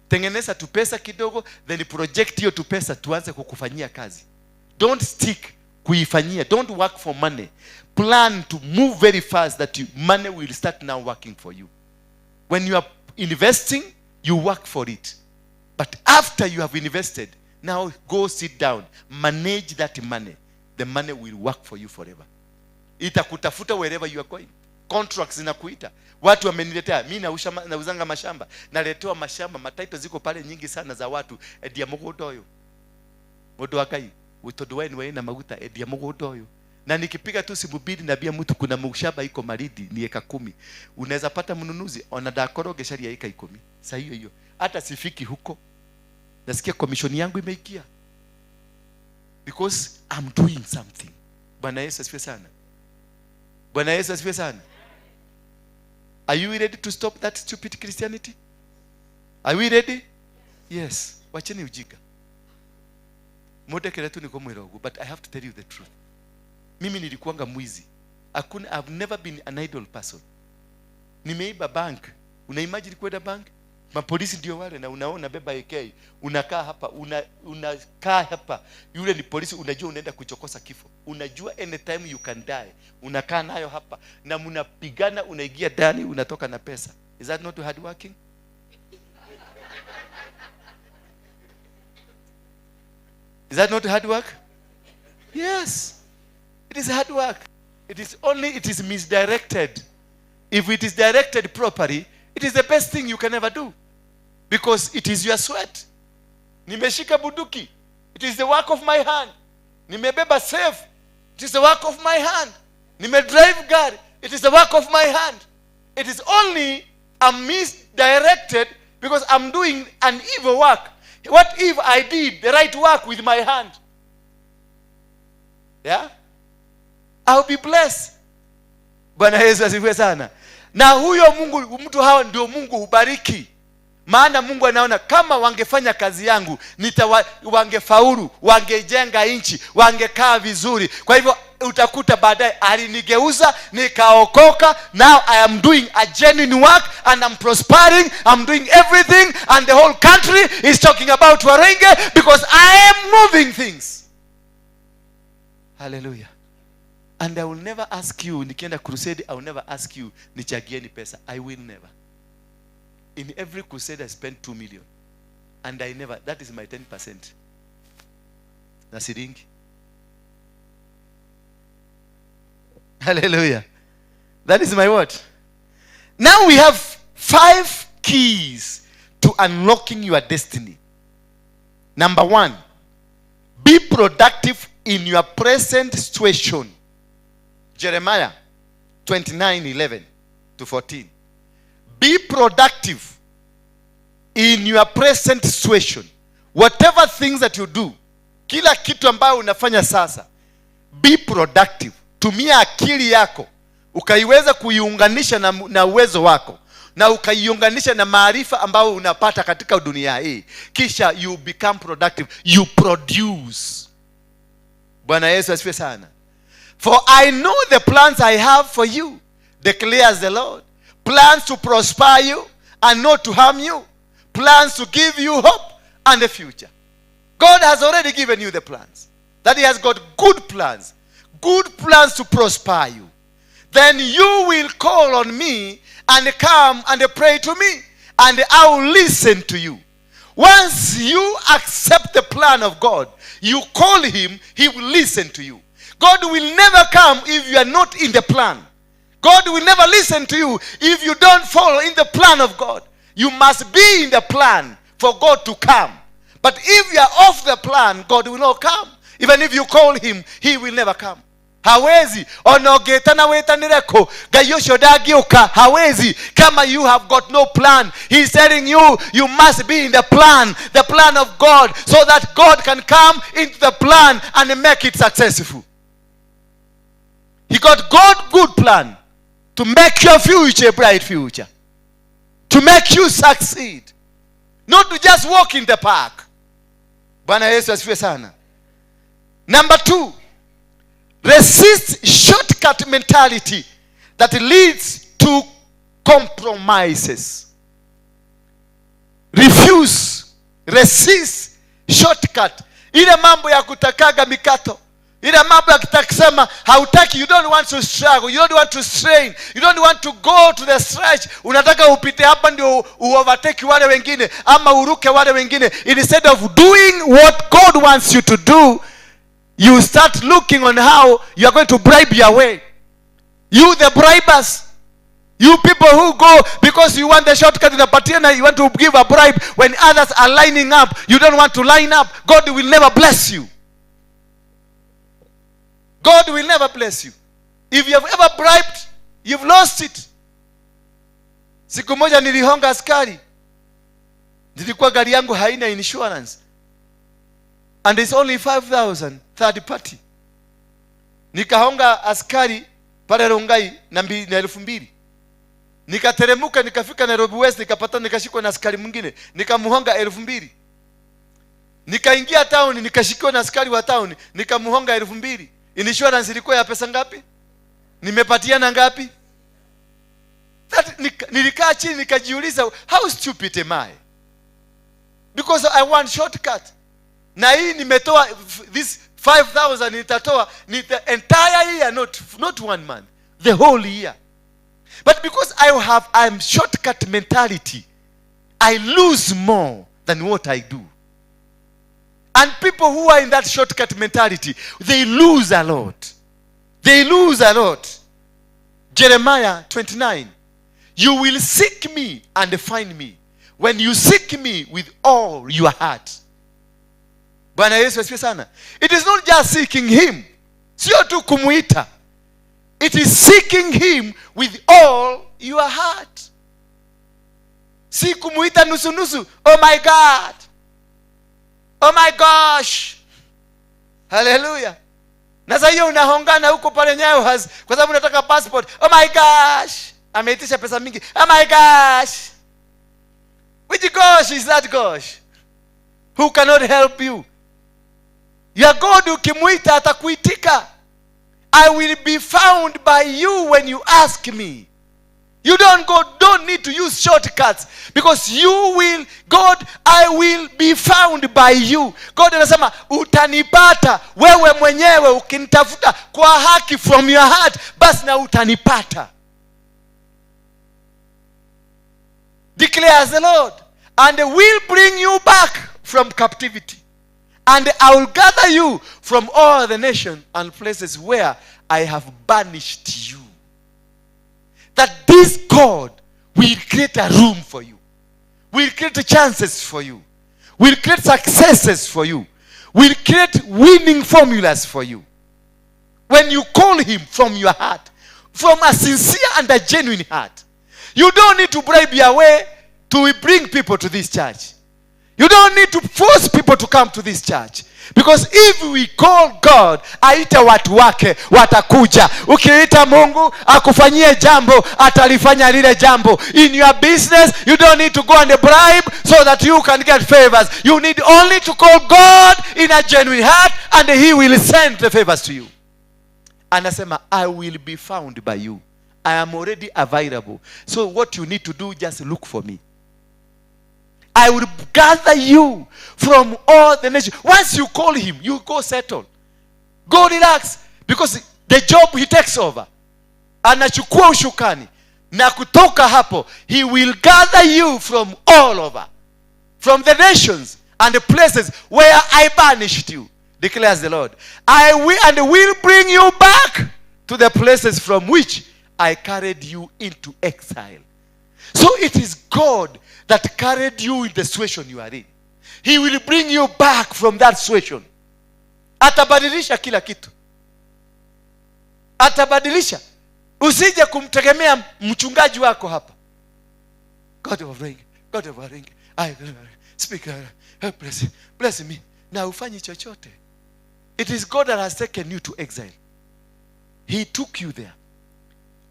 Tengeneza tu pesa kidogo, then project hiyo tu pesa tuanze kukufanyia kazi. Don't stick kuifanyia. Don't work for money. Plan to move very fast that money will start now working for you. When you are investing, you work for it. But after you have invested, now go sit down, manage that money. The money will work for you forever. Itakutafuta wherever you are going. Contracts zinakuita. Watu wameniletea, mimi nauzanga mashamba, naletewa mashamba, mataito ziko pale nyingi sana za watu. Edia mugunda uyu. Mundu wa Ngai, tondu we ni na maguta, edia mugunda uyu. Na nikipiga tu simu mbili naambia mtu kuna mshamba iko Malindi ni eka 10. Unaweza pata mnunuzi ona ndakoro gesharia eka 10. Sa hiyo hiyo. Hata sifiki huko. Nasikia commission yangu imeikia. Because I'm doing something. Bwana Yesu asifiwe sana. Bwana Yesu asifiwe sana. Are you ready to stop that stupid Christianity? Are we ready? Yes. Wacheni ujinga. Mudekere tu niko mwirogo, but I have to tell you the truth. Mimi nilikuanga mwizi. I've never been an idle person. Nimeiba bank. Una imagine kwenda bank? Mapolisi ndio wale na unaona beba AK. Unakaa hapa, unakaa hapa. Yule ni polisi, unajua unaenda kuchokosa kifo. Unajua anytime you can die. Unakaa nayo hapa na mnapigana, unaingia ndani, unatoka na pesa. Is that not hard working? Is that not hard work? Yes. It is hard work. It is only, it is misdirected. If it is directed properly, it is the best thing you can ever do. Because it is your sweat. Nimeshika bunduki. It is the work of my hand. Nimebeba safe. It is the work of my hand. Nimedrive gari. It is the work of my hand. It is only I'm misdirected because I'm doing an evil work. What if I did the right work with my hand? Yeah? I'll be blessed. Bwana Yesu asifiwe sana. Na huyo Mungu, mtu hawa ndio Mungu hubariki. Maana Mungu anaona kama wangefanya kazi yangu, wangefaulu, wangejenga nchi, wangekaa vizuri. Kwa hivyo utakuta baadaye alinigeuza, nikaokoka. Now I am doing a genuine work and I'm prospering, I'm doing everything, and the whole country is talking about Warenge because I am moving things. Hallelujah. And I will never ask you, nikienda crusade, I will never ask you, nichagieni pesa. I will never. In every crusade, I spend 2 million. And I never, that is my 10%. Na siringi. Hallelujah. That is my word. Now we have 5 keys to unlocking your destiny. Number 1, be productive in your present situation. Jeremiah 29:11-14. Be productive in your present situation. Whatever things that you do, kila kitu ambayo unafanya sasa, be productive. Tumia akili yako, ukaiweza kuiunganisha na uwezo wako. Na ukaiunganisha na maarifa ambayo unapata katika dunia hii, kisha you become productive, you produce. Bwana Yesu asifiwe sana. "For I know the plans I have for you, declares the Lord, plans to prosper you and not to harm you, plans to give you hope and a future." God has already given you the plans, that he has got good plans, good plans to prosper you. "Then you will call on me and come and pray to me, and I will listen to you." Once you accept the plan of God, you call him, he will listen to you. God will never come if you are not in the plan. God will never listen to you if you don't follow in the plan of God. You must be in the plan for God to come. But if you are off the plan, God will not come. Even if you call him, he will never come. Hawezi. Ona ũngĩtana wĩtanĩre kũ, Ngai ũcio ndangĩũka. Hawezi kama you have got no plan. He's telling you, you must be in the plan, the plan of God, so that God can come into the plan and make it successful. He got God good plan to make your future a bright future, to make you succeed, not to just walk in the park. Bwana Yesu asifiwe sana. Number two, resist shortcut mentality that leads to compromises. Refuse, resist shortcut. Ile mambo ya kutakaga mikato, ile mambo ya kutaka kusema hautaki, you don't want to struggle, you don't want to strain, you don't want to go to the stretch. Unataka upite hapa ndio uovertake wale wengine ama uruke wale wengine. Instead of doing what God wants you to do, you start looking on how you are going to bribe your way. You, the bribers, you people who go because you want the shortcut in a, you want to give a bribe when others are lining up. You don't want to line up. God will never bless you. God will never bless you. If you have ever bribed, you've lost it. Siku moja nilihonga askari. Nilikuwa gari yangu haina insurance. And it's only 5000 third party. Nikahonga askari pale Rongai na 2000. Nikateremuka nikafika Nairobi West, nikapata, nikashikwa na askari mwingine, nikamuhonga 2000. Nikaingia town, nikashikiwa na askari wa town, nikamuhonga 2000. Insurance ilikuwa ya pesa ngapi? Nimepatiana ngapi? Nilikaa chini nikajiuliza, how stupid am I? Because I want shortcut. Na hii nimetoa this 5000 nitatoa ni the entire year, not one month, the whole year. But because I'm shortcut mentality, I lose more than what I do. And people who are in that shortcut mentality, they lose a lot. They lose a lot. Jeremiah 29. "You will seek me and find me when you seek me with all your heart." Bwana Yesu asifiwe sana. It is not just seeking him. Sio tu kumuita. It is seeking him with all your heart. Si kumuita nusu nusu. Oh my God. Oh my gosh. Hallelujah. Na sasa hiyo unahongana huko pale Nyayo House kwa sababu unataka passport. Oh my gosh. Ameitisha pesa mingi. Oh my gosh. Which gosh is that gosh? Who cannot help you? Your God ukimuita atakuitika. "I will be found by you when you ask me." You don't need to use shortcuts because you will, God, "I will be found by you." God anasema utanipata wewe mwenyewe ukinitafuta kwa haki from your heart, basi na utanipata. Declares the Lord, "And will bring you back from captivity. And I will gather you from all the nations and places where I have banished you." That this God will create a room for you, will create chances for you, will create successes for you, will create winning formulas for you. When you call him from your heart, from a sincere and a genuine heart, you don't need to bribe your way to bring people to this church. You don't need to force people to come to this church. Because if we call God, aite watu wake, watakuja. Ukiita Mungu akufanyie jambo, atalifanya lile jambo. In your business, you don't need to go and bribe so that you can get favors. You need only to call God in a genuine heart and he will send the favors to you. Anasema, "I will be found by you. I am already available. So what you need to do, just look for me. I will gather you from all the nations." Once you call him, you go settle. Go relax. Because the job he takes over. Anachukua ushukani. Na kutoka hapo, he will gather you from all over. From the nations and the places where I banished you, declares the Lord. I will and will bring you back to the places from which I carried you into exile. So it is God that carried you in the situation you are in. He will bring you back from that situation. Atabadilisha kila kitu. Atabadilisha. Usije kumtegemea mchungaji wako hapa. "God of ring, God of ring, I speak, bless, bless me." Na ufanyi chochote. It is God that has taken you to exile. He took you there.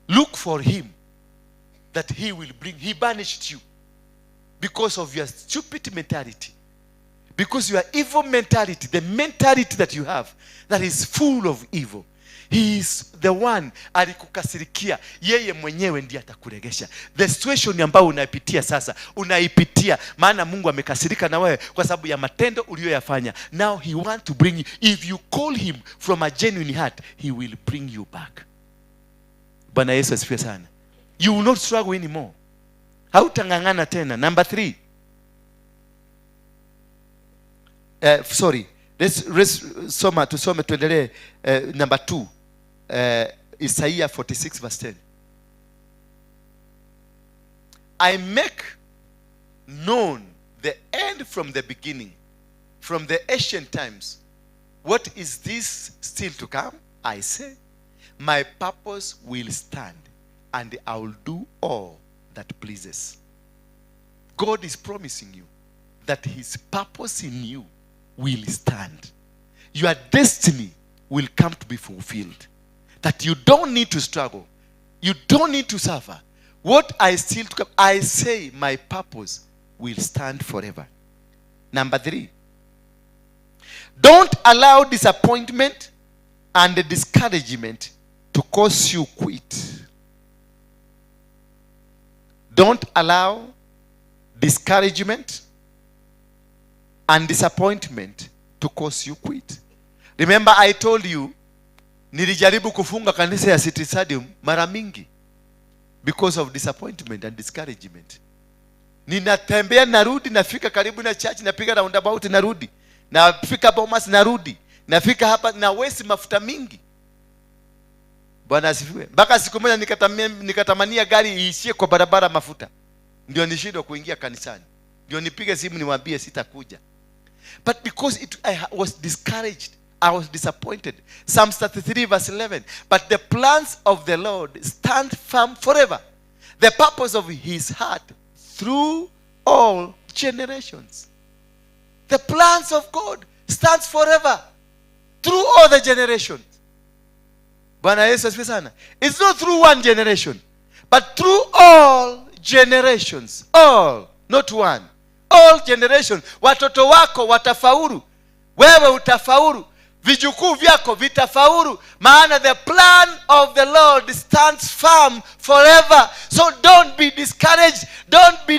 Look for him that he will bring. He banished you because of your stupid mentality. Because your evil mentality, the mentality that you have, that is full of evil. He is the one alikukasirikia. Yeye mwenyewe ndiye atakuregesha. The situation ambayo unaipitia sasa, unaipitia maana Mungu amekasirika na wewe kwa sababu ya matendo uliyoyafanya. Now he want to bring you. If you call him from a genuine heart, he will bring you back. Bwana Yesu asifiwe sana. You will not struggle anymore. Hautang'ang'ana tena. Number 3. Sorry. Let's soma, tusome tuendelee. Number 2. Isaiah 46 verse 10. I make known the end from the beginning, from the ancient times. What is this still to come? I say, my purpose will stand, and I will do all that pleases. God is promising you that his purpose in you will stand. Your destiny will come to be fulfilled. That you don't need to struggle. You don't need to suffer. What I still to come, I say my purpose will stand forever. Number 3. Don't allow disappointment and discouragement to cause you quit. Don't allow discouragement and disappointment to cause you quit. Remember I told you, nilijaribu kufunga kanisa ya City Stadium mara mingi because of disappointment and discouragement. Ninatembea narudi, nafika karibu na church, napiga roundabout narudi, nafika Bomas narudi, nafika hapa na waste mafuta mingi. Bwana asifiwe. Mpaka siku moja nikatamania gari iishie kwa barabara mafuta, ndio nishindwe kuingia kanisani, ndio nipige simu niwaambie sitakuja. But because I was discouraged, I was disappointed. Psalms 33 verse 11. But the plans of the Lord stand firm forever, the purpose of his heart through all generations. The plans of God stands forever through all the generations. Bwana Yesu asifiwe sana. It's not through one generation, but through all generations. All, not one. All generations. Watoto wako watafaulu. Wewe utafaulu. Vijukuu vyako vitafaulu. Maana the plan of the Lord stands firm forever. So don't be discouraged. Don't be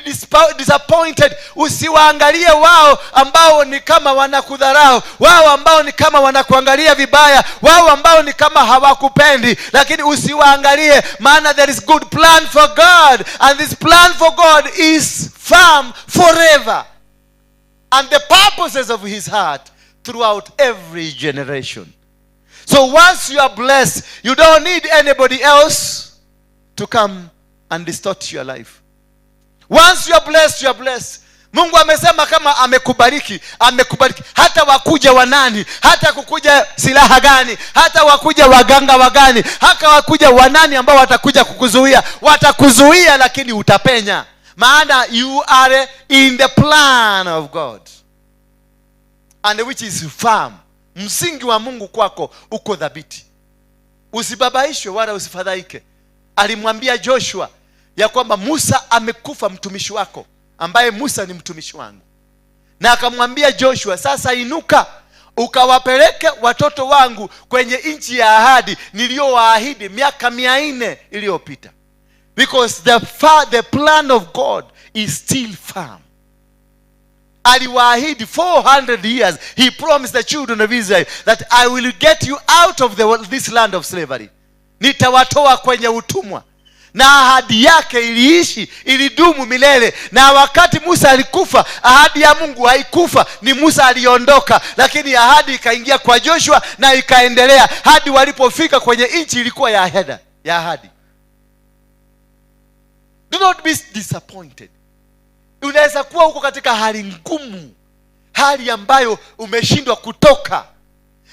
disappointed. Usiwaangalie wao ambao ni kama wanakudharau, wao ambao ni kama wanakuangalia vibaya, wao ambao ni kama hawakupendi. Lakini usiwaangalie, maana there is good plan for God, and this plan for God is firm forever, and the purposes of his heart throughout every generation. So once you are blessed, you don't need anybody else to come and distort your life. Once you are blessed, you are blessed. Mungu amesema kama amekubariki, amekubariki. Hata wakuja wanani, hata kukuja silaha gani, hata wakuja waganga wagani, hata wakuja wanani ambao watakuja kukuzuia, watakuzuia lakini utapenya. Maana you are in the plan of God. And which is firm. Msingi wa Mungu kwako uko thabiti. Usibabaishwe wala usifadhaike. Alimwambia Joshua ya kwamba Musa amekufa, mtumishi wako, ambaye Musa ni mtumishi wangu. Na akamwambia Joshua, sasa inuka ukawapeleke watoto wangu kwenye nchi ya ahadi niliyowaahidi miaka 400 iliyopita. Because the plan of God is still firm. Aliwaahidi 400 years. He promised the children of Israel that I will get you out of this land of slavery. Nitawatoa kwenye utumwa. Na ahadi yake iliishi, ilidumu milele. Na wakati Musa alikufa, ahadi ya Mungu haikufa. Ni Musa aliondoka, lakini ahadi ikaingia kwa Joshua na ikaendelea hadi walipofika kwenye nchi ilikuwa ya ahadi. Do not be disappointed. Unaweza kuwa uko katika hali ngumu, hali ambayo umeshindwa kutoka.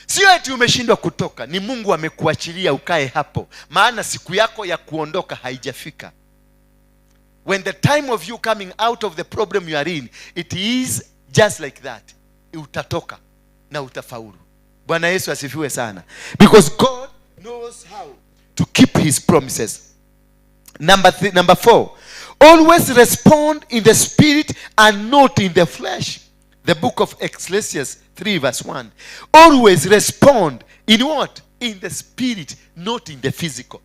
Sio eti umeshindwa kutoka, ni Mungu amekuachilia ukae hapo, maana siku yako ya kuondoka haijafika. When the time of you coming out of the problem you are in, it is just like that. Utatoka na utafaulu. Bwana Yesu asifiwe sana. Because God knows how to keep his promises. Number 4, always respond in the spirit and not in the flesh. The book of Ecclesiastes 3 verse 1. Always respond in what? In the spirit, not in the physical.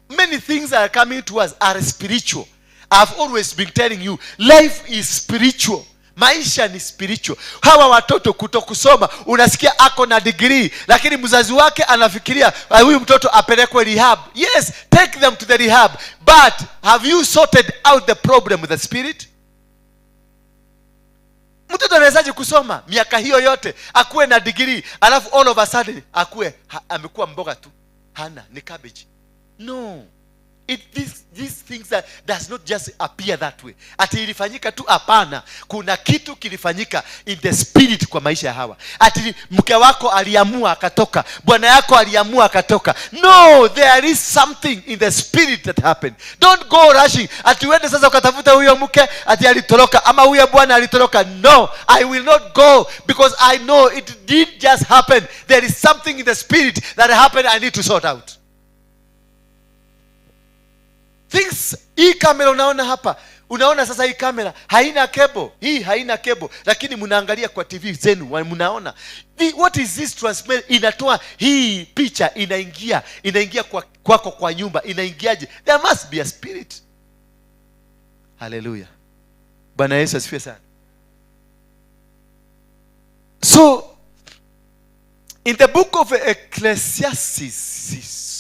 Many things that are coming to us are spiritual. I've always been telling you, life is spiritual. Maisha ni spiritual. Hawa watoto kutokusoma, unasikia ako na degree, lakini mzazi wake anafikiria, huyu mtoto apelekwe rehab. Yes, take them to the rehab. But have you sorted out the problem with the spirit? Mtoto anawezaje kusoma miaka hiyo yote, akuwe na degree, alafu all of a sudden akuwe amekuwa mboga tu, hana, ni cabbage? No. These things that does not just appear that way. Ati ilifanyika tu, hapana. Kuna kitu kilifanyika in the spirit kwa maisha ya hawa. Ati mke wako aliamua akatoka, bwana yako aliamua akatoka. No, there is something in the spirit that happened. Don't go rushing. Ati uende sasa ukatafuta huyo mke ati alitoroka ama huyo bwana alitoroka. No, I will not go because I know it didn't just happen. There is something in the spirit that happened I need to sort out. Things, hii kamera unaona hapa, unaona sasa hii kamera haina cable, hii haina cable, lakini mnaangalia kwa TV zenu, mnaona. What is this transmit? Inatoa hii picha, inaingia kwako kwa nyumba, inaingiaje? There must be a spirit. Hallelujah. Bwana Yesu asifiwe sana. So in the book of Ecclesiastes,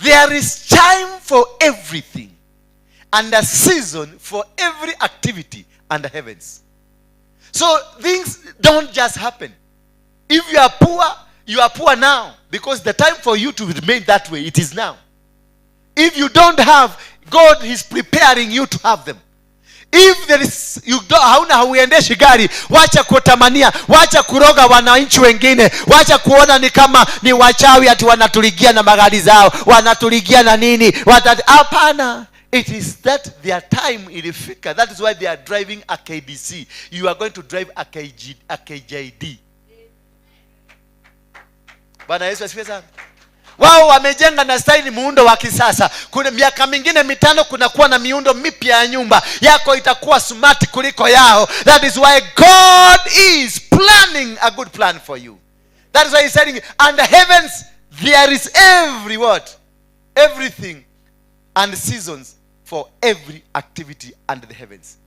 there is time for everything and a season for every activity under heavens. So things don't just happen. If you are poor, you are poor now, because the time for you to remain that way, it is now. If you don't have, God is preparing you to have them. If there is, you don't, hauna, hauendeshi gari, wacha kutamania, wacha kuroga wananchi wengine, wacha kuona ni kama ni wachawi ati wanatuligia na magari zao, wanatuligia na nini, hapana. It is that their time ilifika. That is why they are driving a KDC. You are going to drive a KG, a KJD. Bwana Yesu asifiwe sana. Wao wamejenga na style muundo wa kisasa. Kuna miaka mingine 5 kunakuwa na miundo mipya ya nyumba. Yako itakuwa smart kuliko yao. That is why God is planning a good plan for you. That is why he's saying, under heavens there is every what? Everything and seasons for every activity under the heavens.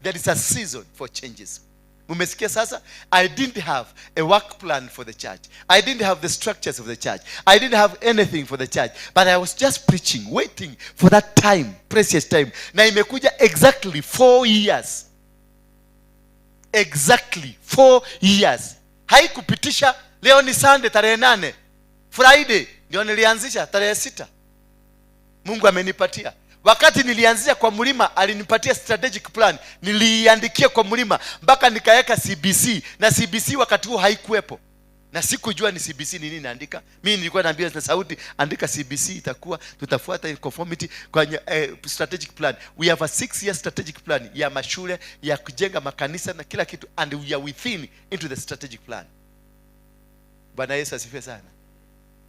There is a season for changes. Mumesikia sasa? I didn't have a work plan for the church. I didn't have the structures of the church. I didn't have anything for the church. But I was just preaching, waiting for that time, precious time. Na imekuja exactly 4 years. Exactly 4 years. Haikupitisha. Leo ni Sunday tarehe 8. Friday ndio nilianzisha tarehe 6. Mungu amenipatia. Wakati nilianzia kwa mlima alinipatia strategic plan. Niliiandikia kwa mlima mpaka nikaweka CBC, na CBC wakati huo haikuwepo. Na sikujua ni CBC ni nini naandika. Mimi nilikuwa naambia na sauti, andika CBC, itakuwa tutafuata in conformity kwenye strategic plan. We have a 6 year strategic plan ya mashule, ya kujenga makanisa na kila kitu, and we are within into the strategic plan. Bwana Yesu asifiwe sana.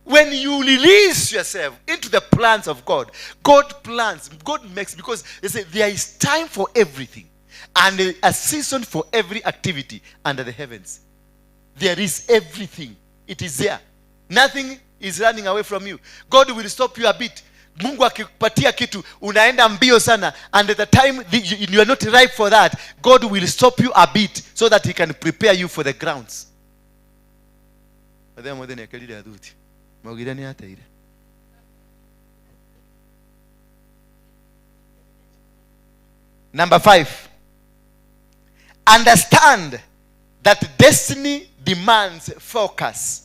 When you release yourself into the plans of God, God plans, God makes, because they say there is time for everything and a season for every activity under the heavens. There is everything. It is there. Nothing is running away from you. God will stop you a bit. Mungu akikupatia kitu, unaenda mbio sana, and at the time you are not ripe for that, God will stop you a bit so that he can prepare you for the grounds. Mathaa mothe nĩekerire athuti maugire nĩ ateire. Number five, understand that destiny demands focus.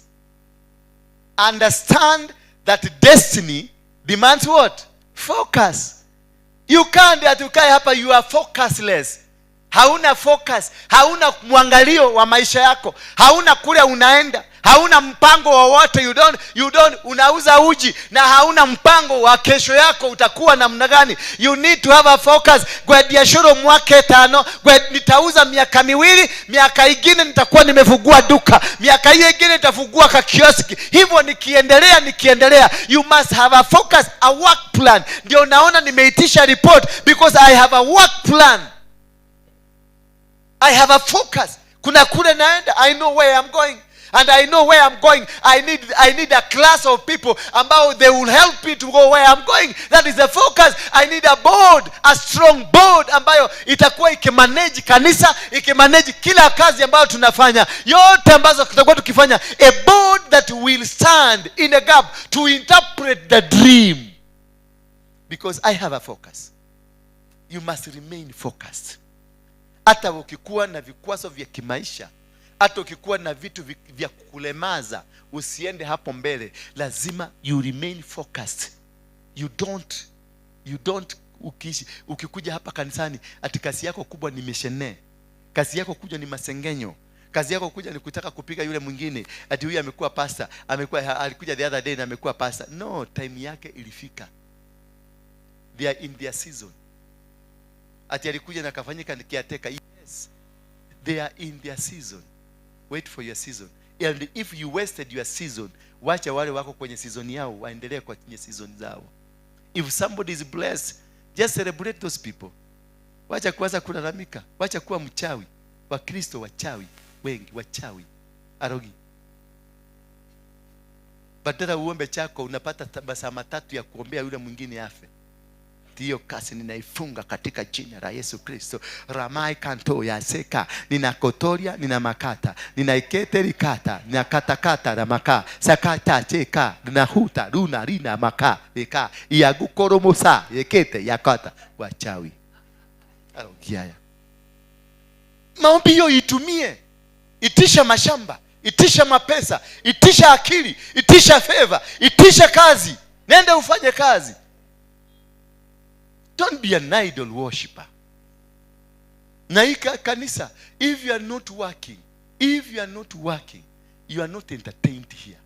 Understand that destiny demands what? Focus. You can't ati ukae hapa, you are focusless. Hauna focus, hauna mwangalio wa maisha yako, hauna kule unaenda, hauna mpango wowote. You don't, unauza uji na hauna mpango wa kesho yako utakuwa namna gani. You need to have a focus. Gwe biashara mwaka 5, gwe nitauza miaka 2, miaka ingine nitakuwa nimefungua duka, miaka hiyo ingine nitafungua ka kioski, hivyo nikiendelea, nikiendelea. You must have a focus, a work plan. Ndio naona nimeitisha report, because I have a work plan. I have a focus. Kuna kule naenda. I know where I'm going. And I know where I'm going. I need a class of people ambao they will help me to go where I'm going. That is the focus. I need a board, a strong board ambayo itakuwa ikimanage kanisa, ikimanage kila kazi ambayo tunafanya. Yote ambazo tutakuwa tukifanya. A board that will stand in a gap to interpret the dream. Because I have a focus. You must remain focused. Hata ukikuwa na vikwazo vya kimaisha, hata ukikuwa na vitu vya kukulemaza usiende hapo mbele, lazima you remain focused. You don't ukiishi, ukikuja hapa kanisani ati kazi yako kubwa ni mishene, kazi yako kuja ni masengenyo, kazi yako kuja ni kutaka kupiga yule mwingine, ati huyu amekuwa pastor, amekuwa, alikuja the other day na amekuwa pastor. No, time yake ilifika. They are in their season. Ati alikuja na kafanyika nikiateka. Yes, they are in their season. Wait for your season. And if you wasted your season, wacha wale wako kwenye season yao waendelee kwenye season zao. If somebody is blessed, just celebrate those people. Wacha kuanza kulalamika, wacha kuwa mchawi. Wakristo wachawi wengi, wachawi, arogi. Badala uombe chako, unapata masaa 3 ya kuombea yule mwingine afe. Hiyo kasi ninaifunga katika jina la Yesu Kristo. Ramai kanto ya seka, ninakotoria, nina makata, ninaikete rikata, ninakatakata na maka sakata cheka, ninahuta runa rina maka reka iagukoromosa yekete yakata. Wachawi, arogiaya. Maombi hiyo itumie. Itisha mashamba, itisha mapesa, itisha akili, itisha favor, itisha kazi, nenda ufanye kazi. Don't be an idol worshipper. Na hii kanisa, if you are not working, if you are not working, you are not entertained here.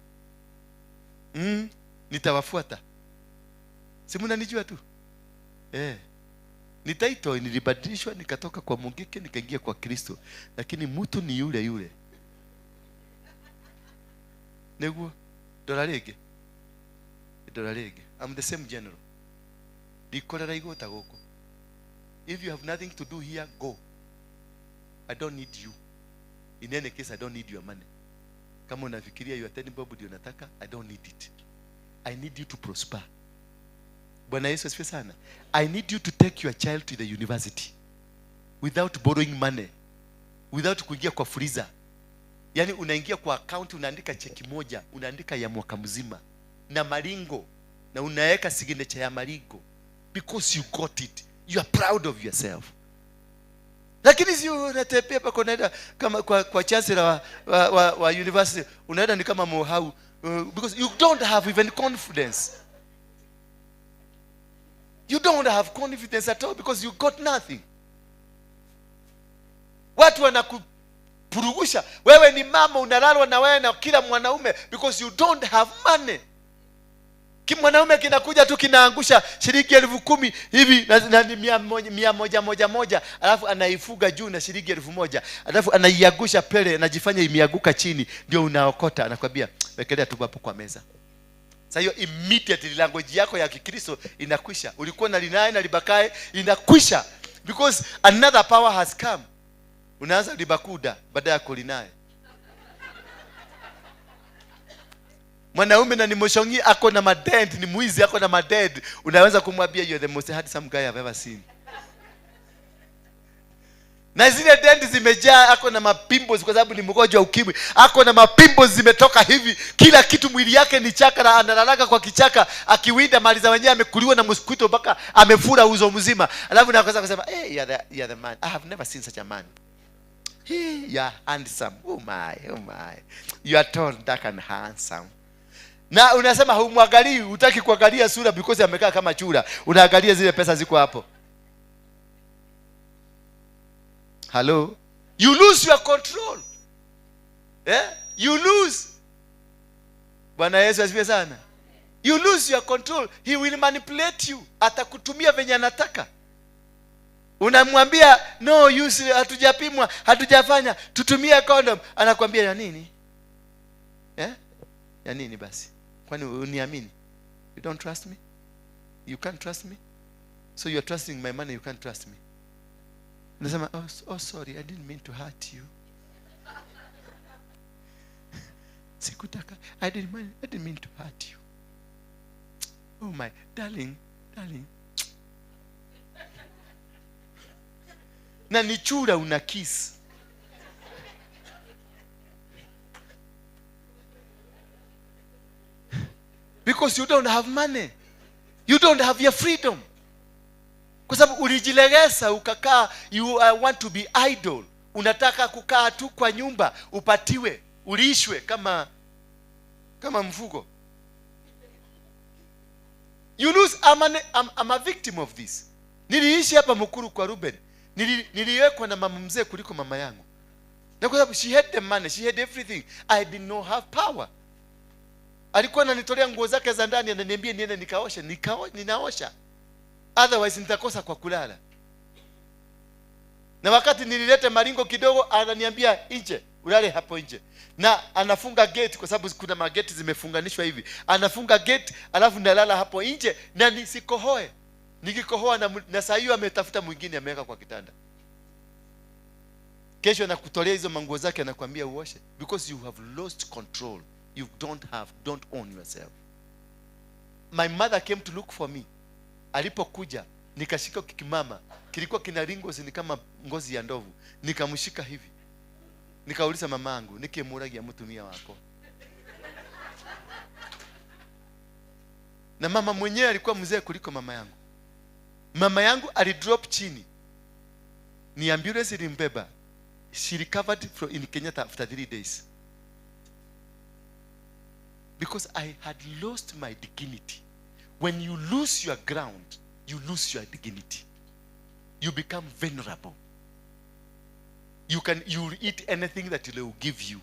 Nitawafuata. Si mnanijua tu, eh. Nitaitwa, nilibadilishwa nikatoka kwa Mungike nikaingia kwa Kristo, lakini mtu ni yule yule. Niguo ndora rĩngĩ, ndora rĩngĩ. I'm the same general. Ndikorera igũta gũkũ. If you have nothing to do here, go. I don't need you. In any case, I don't need your money. Kama unafikiria your 10 bob ndio nataka, I don't need it. I need you to prosper. Bwana Yesu asifiwe sana. I need you to take your child to the university without borrowing money, without kuingia kwa freezer. Yaani unaingia kwa account, unaandika cheki moja, unaandika ya mwaka mzima na maringo, na unaweka signature ya maringo, because you got it. You are proud of yourself. Lakini si unatembea pako, unaenda kama kwa chancellor wa university, unaenda ni kama mohau, because you don't have even confidence. You don't have confidence at all because you got nothing. Watu wanaku Anakupurugusha. Wewe ni mama, unalalwa na wewe na kila mwanaume because you don't have money. Kimwanaume kinakuja tu kinaangusha shilingi 10,000 hivi na 100 moja moja, alafu anaifuga juu na shilingi 1,000, alafu anaiangusha pele, anajifanya imeanguka chini, ndio unaokota. Anakwambia wekelea tu hapo kwa meza. Sasa hiyo immediately language yako ya Kikristo inakwisha. Ulikuwa na linae na libakae, inakwisha because another power has come. Unaanza libakuda baada ya kulinae. Mwanaume na ni moshongi ako na madent, ni mwizi ako na madent, unaweza kumwambia you are the most handsome guy I've ever seen. Na zile dent zimejaa, ako na mapimples kwa sababu ni mgonjwa ukimwi. Ako na mapimples zimetoka hivi, kila kitu mwili yake ni chaka na analalaka kwa kichaka akiwinda mali za wenyewe, amekuliwa na mosquito mpaka amefura uso mzima. Alafu naanza kusema hey, you are the man. I have never seen such a man. Hey, you are handsome. Oh my, oh my. You are tall, dark and handsome. Na unasema humwangalii, hutaki kuangalia sura because amekaa kama chura. Unaangalia zile pesa ziko hapo. Hello? You lose your control. Eh? You lose. Bwana Yesu asifiwe sana. You lose your control. He will manipulate you. Atakutumia venye anataka. Unamwambia no, use, hatujapimwa, hatujafanya, tutumie condom. Anakuambia ya nini? Eh? Ya nini basi? Kwani uniamini? You don't trust me? You can't trust me? So you are trusting my money, you can't trust me. Unasema, oh sorry, I didn't mean to hurt you. Sikutaka, I didn't mean to hurt you. Oh my, darling, darling. Na ni chura una kiss. Because you don't have money. You don't have your freedom. Kwa sababu ulijilegeza ukakaa, you want to be idle. Unataka kukaa tu kwa nyumba, upatiwe, ulishwe kama mfugo. You lose. I'm a victim of this. Niliishi hapa Mukuru kwa Ruben. Niliwekwa na mama mzee kuliko mama yangu. Na kwa sababu she had the money, she had everything. I did not have power. Alikuwa ananitolea nguo zake za ndani, ananiambia niende nikaoshe, ninaosha. Otherwise nitakosa kwa kulala. Na wakati nilileta maringo kidogo, ananiambia nje, ulale hapo nje. Na anafunga gate kwa sababu kuna mageti zimefunganishwa hivi. Anafunga gate, alafu nalala hapo nje na nisikohoe. Nikikohoa na saa hiyo ametafuta mwingine ameweka kwa kitanda. Kesho anakutolea hizo manguo zake anakuambia uoshe, because you have lost control. You don't own yourself. My mother came to look for me. Alipokuja nikashika kikimama, kilikuwa kina ringozi ni kama ngozi ya ndovu. Nikamshika hivi. Nikauliza mamangu, nikimuragia mtumia wako. Na mama mwenyewe alikuwa mzee kuliko mama yangu. Mama yangu alidrop chini. Ni ambulance ilimbeba. She recovered from in Kenyatta after 3 days. Because I had lost my dignity. When you lose your ground, you lose your dignity. You become vulnerable. You will eat anything that they will give you.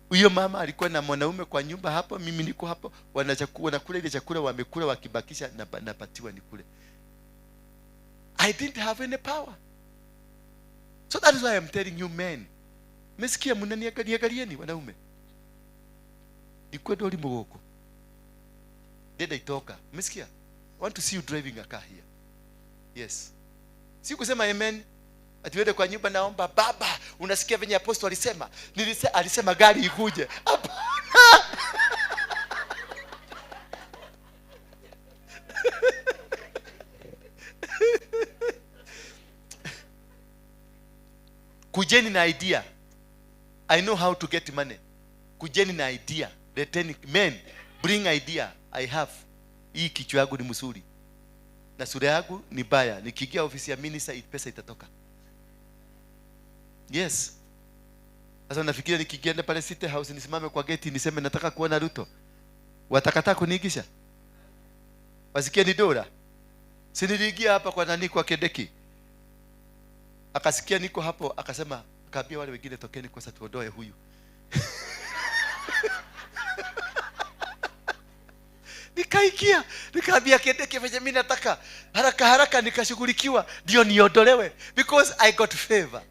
Huyo mama alikuwa na mwanaume kwa nyumba hapo, mimi niko hapo, wanakula ile chakula wamekula, wakibakisha napatiwa nikule. I didn't have any power. So that is why I'm telling you men. Mesikia mnaniangalieni wanaume. Nikwenda uli mugoko. Dada itoka. Mesikia? I want to see you driving a car here. Yes. Si kusema amen. Atiwende kwa nyumba naomba baba, unasikia venye apostle alisema? Alisema gari ikuje. Hapana. Kujeni na idea. I know how to get money. Kujeni na idea. Leteni men, bring idea. I have. Hii kichwa yangu ni mzuri. Na sura yangu ni baya. Nikiingia ofisi ya minister pesa itatoka. Yes. Sasa nafikiria nikienda pale City House nisimame kwa gate niseme nataka kuona Ruto. Watakataa kuniingisha? Wasikie ni dola. Si niliingia hapa kwa nani, kwa Kedeki. Akasikia niko hapo akasema, Wakaambia wale wengine tokeni kwanza tuondoe huyu. Nikaikia, nikaambia Kindiki venye mimi nataka. Haraka haraka nikashughulikiwa ndio niondolewe, because I got favor.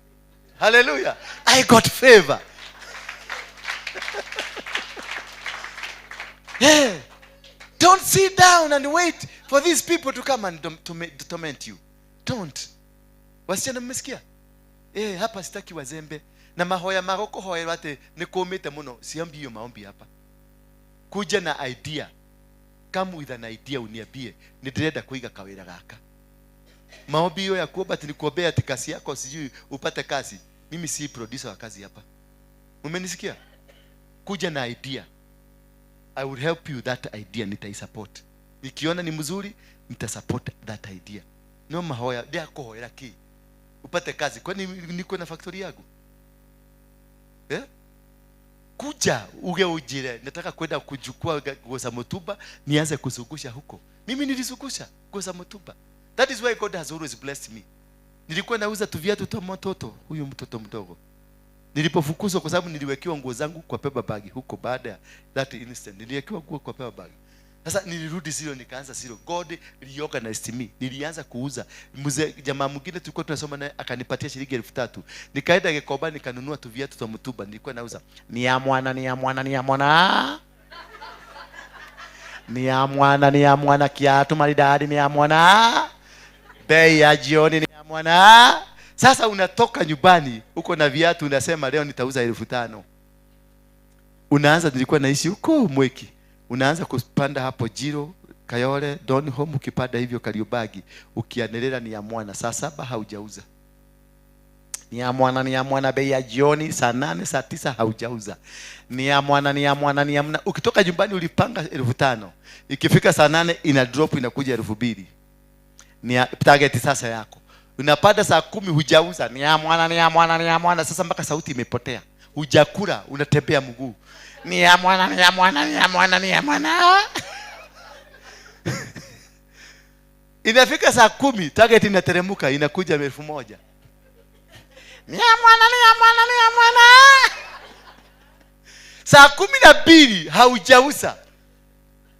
Hallelujah. I got favor. Yeah. Don't sit down and wait for these people to come and torment you. Don't. Wasichana mmesikia? Hapa sitaki wazembe. Na mahoya magoko hoya ate nikumite muno. Siambi hiyo maombi hapa. Kuja na idea. Come with an idea uniambie ndirenda kuiga kawira gaka. Maombi hiyo ya kuomba ati nikuombea ati kazi yako sijui upate kazi. Mimi si producer wa kazi hapa. Umenisikia? Kuja na idea. I will help you that idea, nitaisupport. Nikiona ni mzuri, nitasupport that idea. No mahoya, ndia kuhoera ki. Upate kazi. Kwani niko na factory yangu? Kuja uge ujire, nataka kwenda kuchukua nguo za mutumba, nianze kuzungusha huko. Mimi nilizungusha nguo za mutumba. That is why God has always blessed me. Nilikuwa nauza tu viatu tu mtoto, huyu mtoto mdogo. Nilipofukuzwa kwa sababu niliwekewa nguo zangu kwa paper bag huko, baada ya that instant niliwekewa nguo kwa paper bag. Sasa nilirudi zero, nikaanza zero. God reorganized me. Nilianza kuuza. Mzee jamaa mwingine tulikuwa tunasoma naye akanipatia shilingi 3,000. Nikaenda Gikomba nikanunua tu viatu vya mtumba, nilikuwa nauza. Ni ya mwana, ni ya mwana, ni ya mwana. Ni ya mwana, ni ya mwana, kiatu maridadi ni ya mwana. Bei ya jioni ni ya mwana. Sasa unatoka nyumbani uko na viatu unasema leo nitauza 5,000. Unaanza, nilikuwa naishi huko Mweki. Unaanza kupanda hapo Jiro, Kayole, Donholm, ukipanda hivyo Kariobagi, ukianelera ni ya mwana. Saa 7 haujauza. Ni ya mwana, ni ya mwana, bei ya jioni saa 8, saa 9 haujauza. Ni ya mwana, ni ya mwana, ni ya mwana. Ukitoka nyumbani ulipanga 5,000. Ikifika saa 8 ina drop inakuja 2,000. Ni ya target sasa yako. Unapanda saa 10 hujauza. Ni ya mwana, ni ya mwana, ni ya mwana. Sasa mpaka sauti imepotea. Hujakula, unatembea mguu. Ni ya mwana, ni ya mwana, ni ya mwana, ni ya mwana. Inafika saa 10, target inateremuka, inakuja 1,000. Ni ya mwana, ni ya mwana, ni ya mwana. Saa 12 haujauza.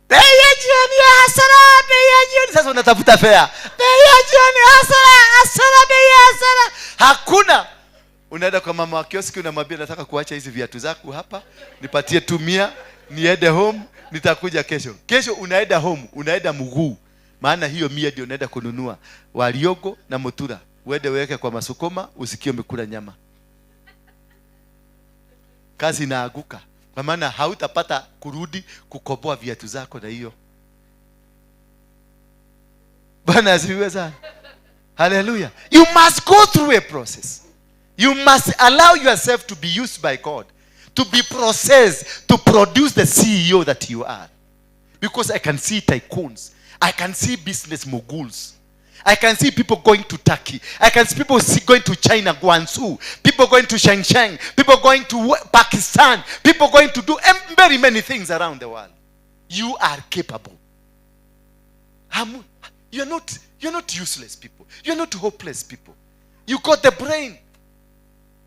Bei ya jioni ya hasara, bei ya jioni. Sasa unatafuta fare. Bei ya jioni hasara, hasara, bei ya hasara. Hakuna. Unaenda kwa mama wa kioski unamwambia nataka kuacha hizi viatu zako hapa, nipatie 100, niende home, nitakuja kesho. Kesho unaenda home, unaenda mguu. Maana hiyo 100 ndio unaenda kununua waliogo na mutura. Uende weke kwa masukuma, usikie umekula nyama. Kazi inaaguka. Kwa maana hautapata kurudi kukoboa viatu zako na hiyo. Bwana asifiwe sana. Hallelujah. You must go through a process. You must allow yourself to be used by God, to be processed, to produce the CEO that you are. Because I can see tycoons. I can see business moguls. I can see people going to Turkey. I can see people going to China, Guangzhou. People going to Shenzhen. People going to Pakistan. People going to do very many things around the world. You are capable. You're not useless people. You're not hopeless people. You got the brain.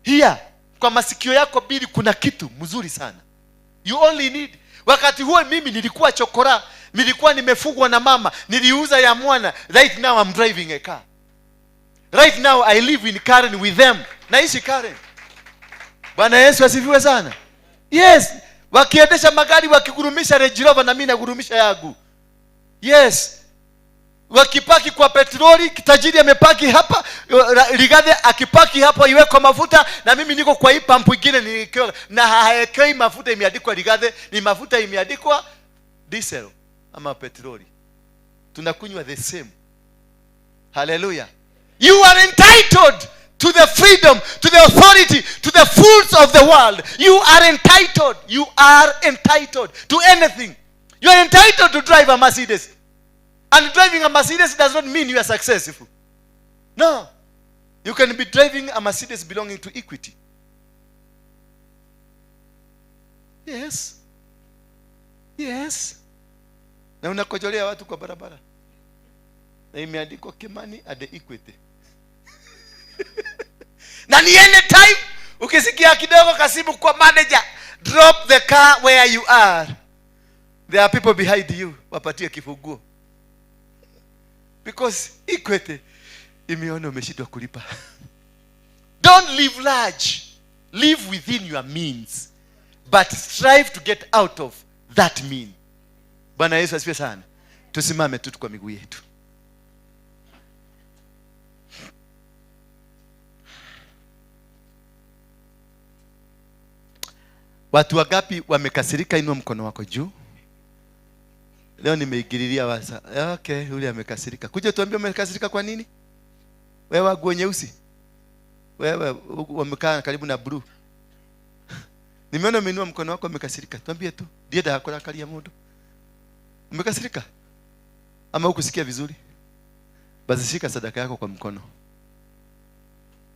Here, kwa masikio yako bili kuna kitu mzuri sana. You only need. Wakati huo mimi nilikuwa chokora, nilikuwa nimefugwa na mama, niliuza ya mwana. Right now I'm driving a car. Right now I live in Karen with them. Naishi Karen. Bwana Yesu asifiwe sana. Yes, wakiendesha magari wakigurumisha Range Rover na mimi nagurumisha yangu. Yes. Wakipaki kwa petroli, tajiri amepaki hapa, Rigathi akipaki hapo iweko mafuta na mimi niko kwa hii pampu nyingine nikiwa na haekei mafuta imeandikwa Rigathi, ni mafuta imeandikwa diesel ama petroli. Tunakunywa the same. Hallelujah. You are entitled to the freedom, to the authority, to the fruits of the world. You are entitled. You are entitled to anything. You are entitled to drive a Mercedes. And driving a Mercedes does not mean you are successful. No. You can be driving a Mercedes belonging to Equity. Yes. Yes. Na unakojolea watu kwa barabara. Na imeandikwa Kimani at the Equity. Na ni anytime Ukisikia kidogo kasimu kwa manager, drop the car where you are. There are people behind you, wapatie kifunguo. Because Equity imeona umeshindwa kulipa. Don't live large. Live within your means. But strive to get out of that mean. Bwana Yesu asifiwe sana. Tusimame tu kwa miguu yetu. Watu wangapi wamekasirika? Inua mkono wako juu. Leo nimeingililia wasa. Okay, yule amekasirika. Kuja tuambie umekasirika kwa nini? Wewe nguo nyeusi. Wewe wamekaa karibu na blue. Nimeona umeinua mkono wako umekasirika. Tuambie tu. Ndiye ndakurakaria mundu. Umekasirika? Ama hukusikia vizuri? Basi shika sadaka yako kwa mkono.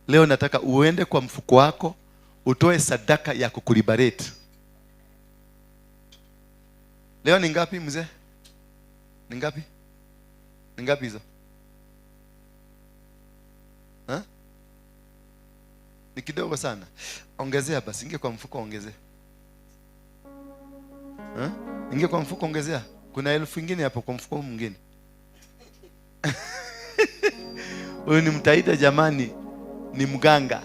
Leo nataka uende kwa mfuko wako utoe sadaka ya kukuliberate. Leo ni ngapi mzee? Ni ngapi? Ni ngapi hizo? Ha? Ni kidogo sana. Ongezea basi, ingia kwa mfuko ongezea. Ha? Ingia kwa mfuko ongezea. Kuna 1000 nyingine hapo kwa mfuko mwingine. Huyu ni mtaita jamani, ni mganga.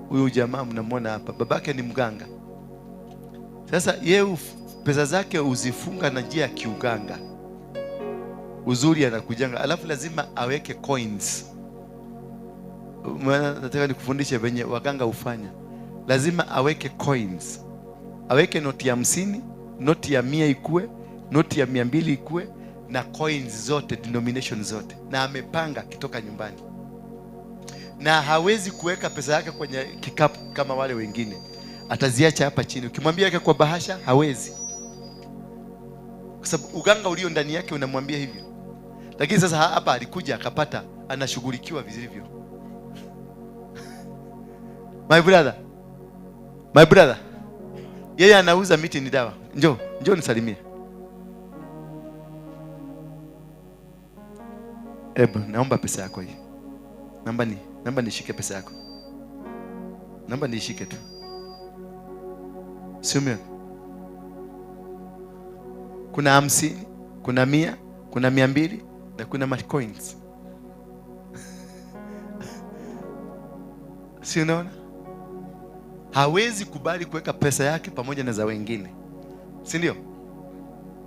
Huyu jamaa mnamwona hapa, babake ni mganga. Sasa yeye pesa zake uzifunga na njia ya kiuganga. Uzuri anakujanga, alafu lazima aweke coins. Maana nataka nikufundishe venye waganga hufanya. Lazima aweke coins. Aweke noti ya 50, noti ya 100 ikue, noti ya 200 ikue, na coins zote, denomination zote. Na amepanga kitoka nyumbani. Na hawezi kuweka pesa yake kwenye kikapu kama wale wengine. Ataziacha hapa chini. Ukimwambia yake kwa bahasha, hawezi. Kwa sababu uganga ulio ndani yake unamwambia hivyo. Lakini sasa hapa alikuja akapata anashughulikiwa vizivyo. My brother. My brother. Yeye anauza miti ni dawa. Njoo, njoo nisalimie. Ebu, naomba pesa yako hii. Naomba nishike pesa yako. Naomba nishike tu. Simeon. Kuna 50, kuna 100, kuna 200 na kuna coins. Si unaona? Hawezi kubali kuweka pesa yake pamoja na za wengine. Si ndio?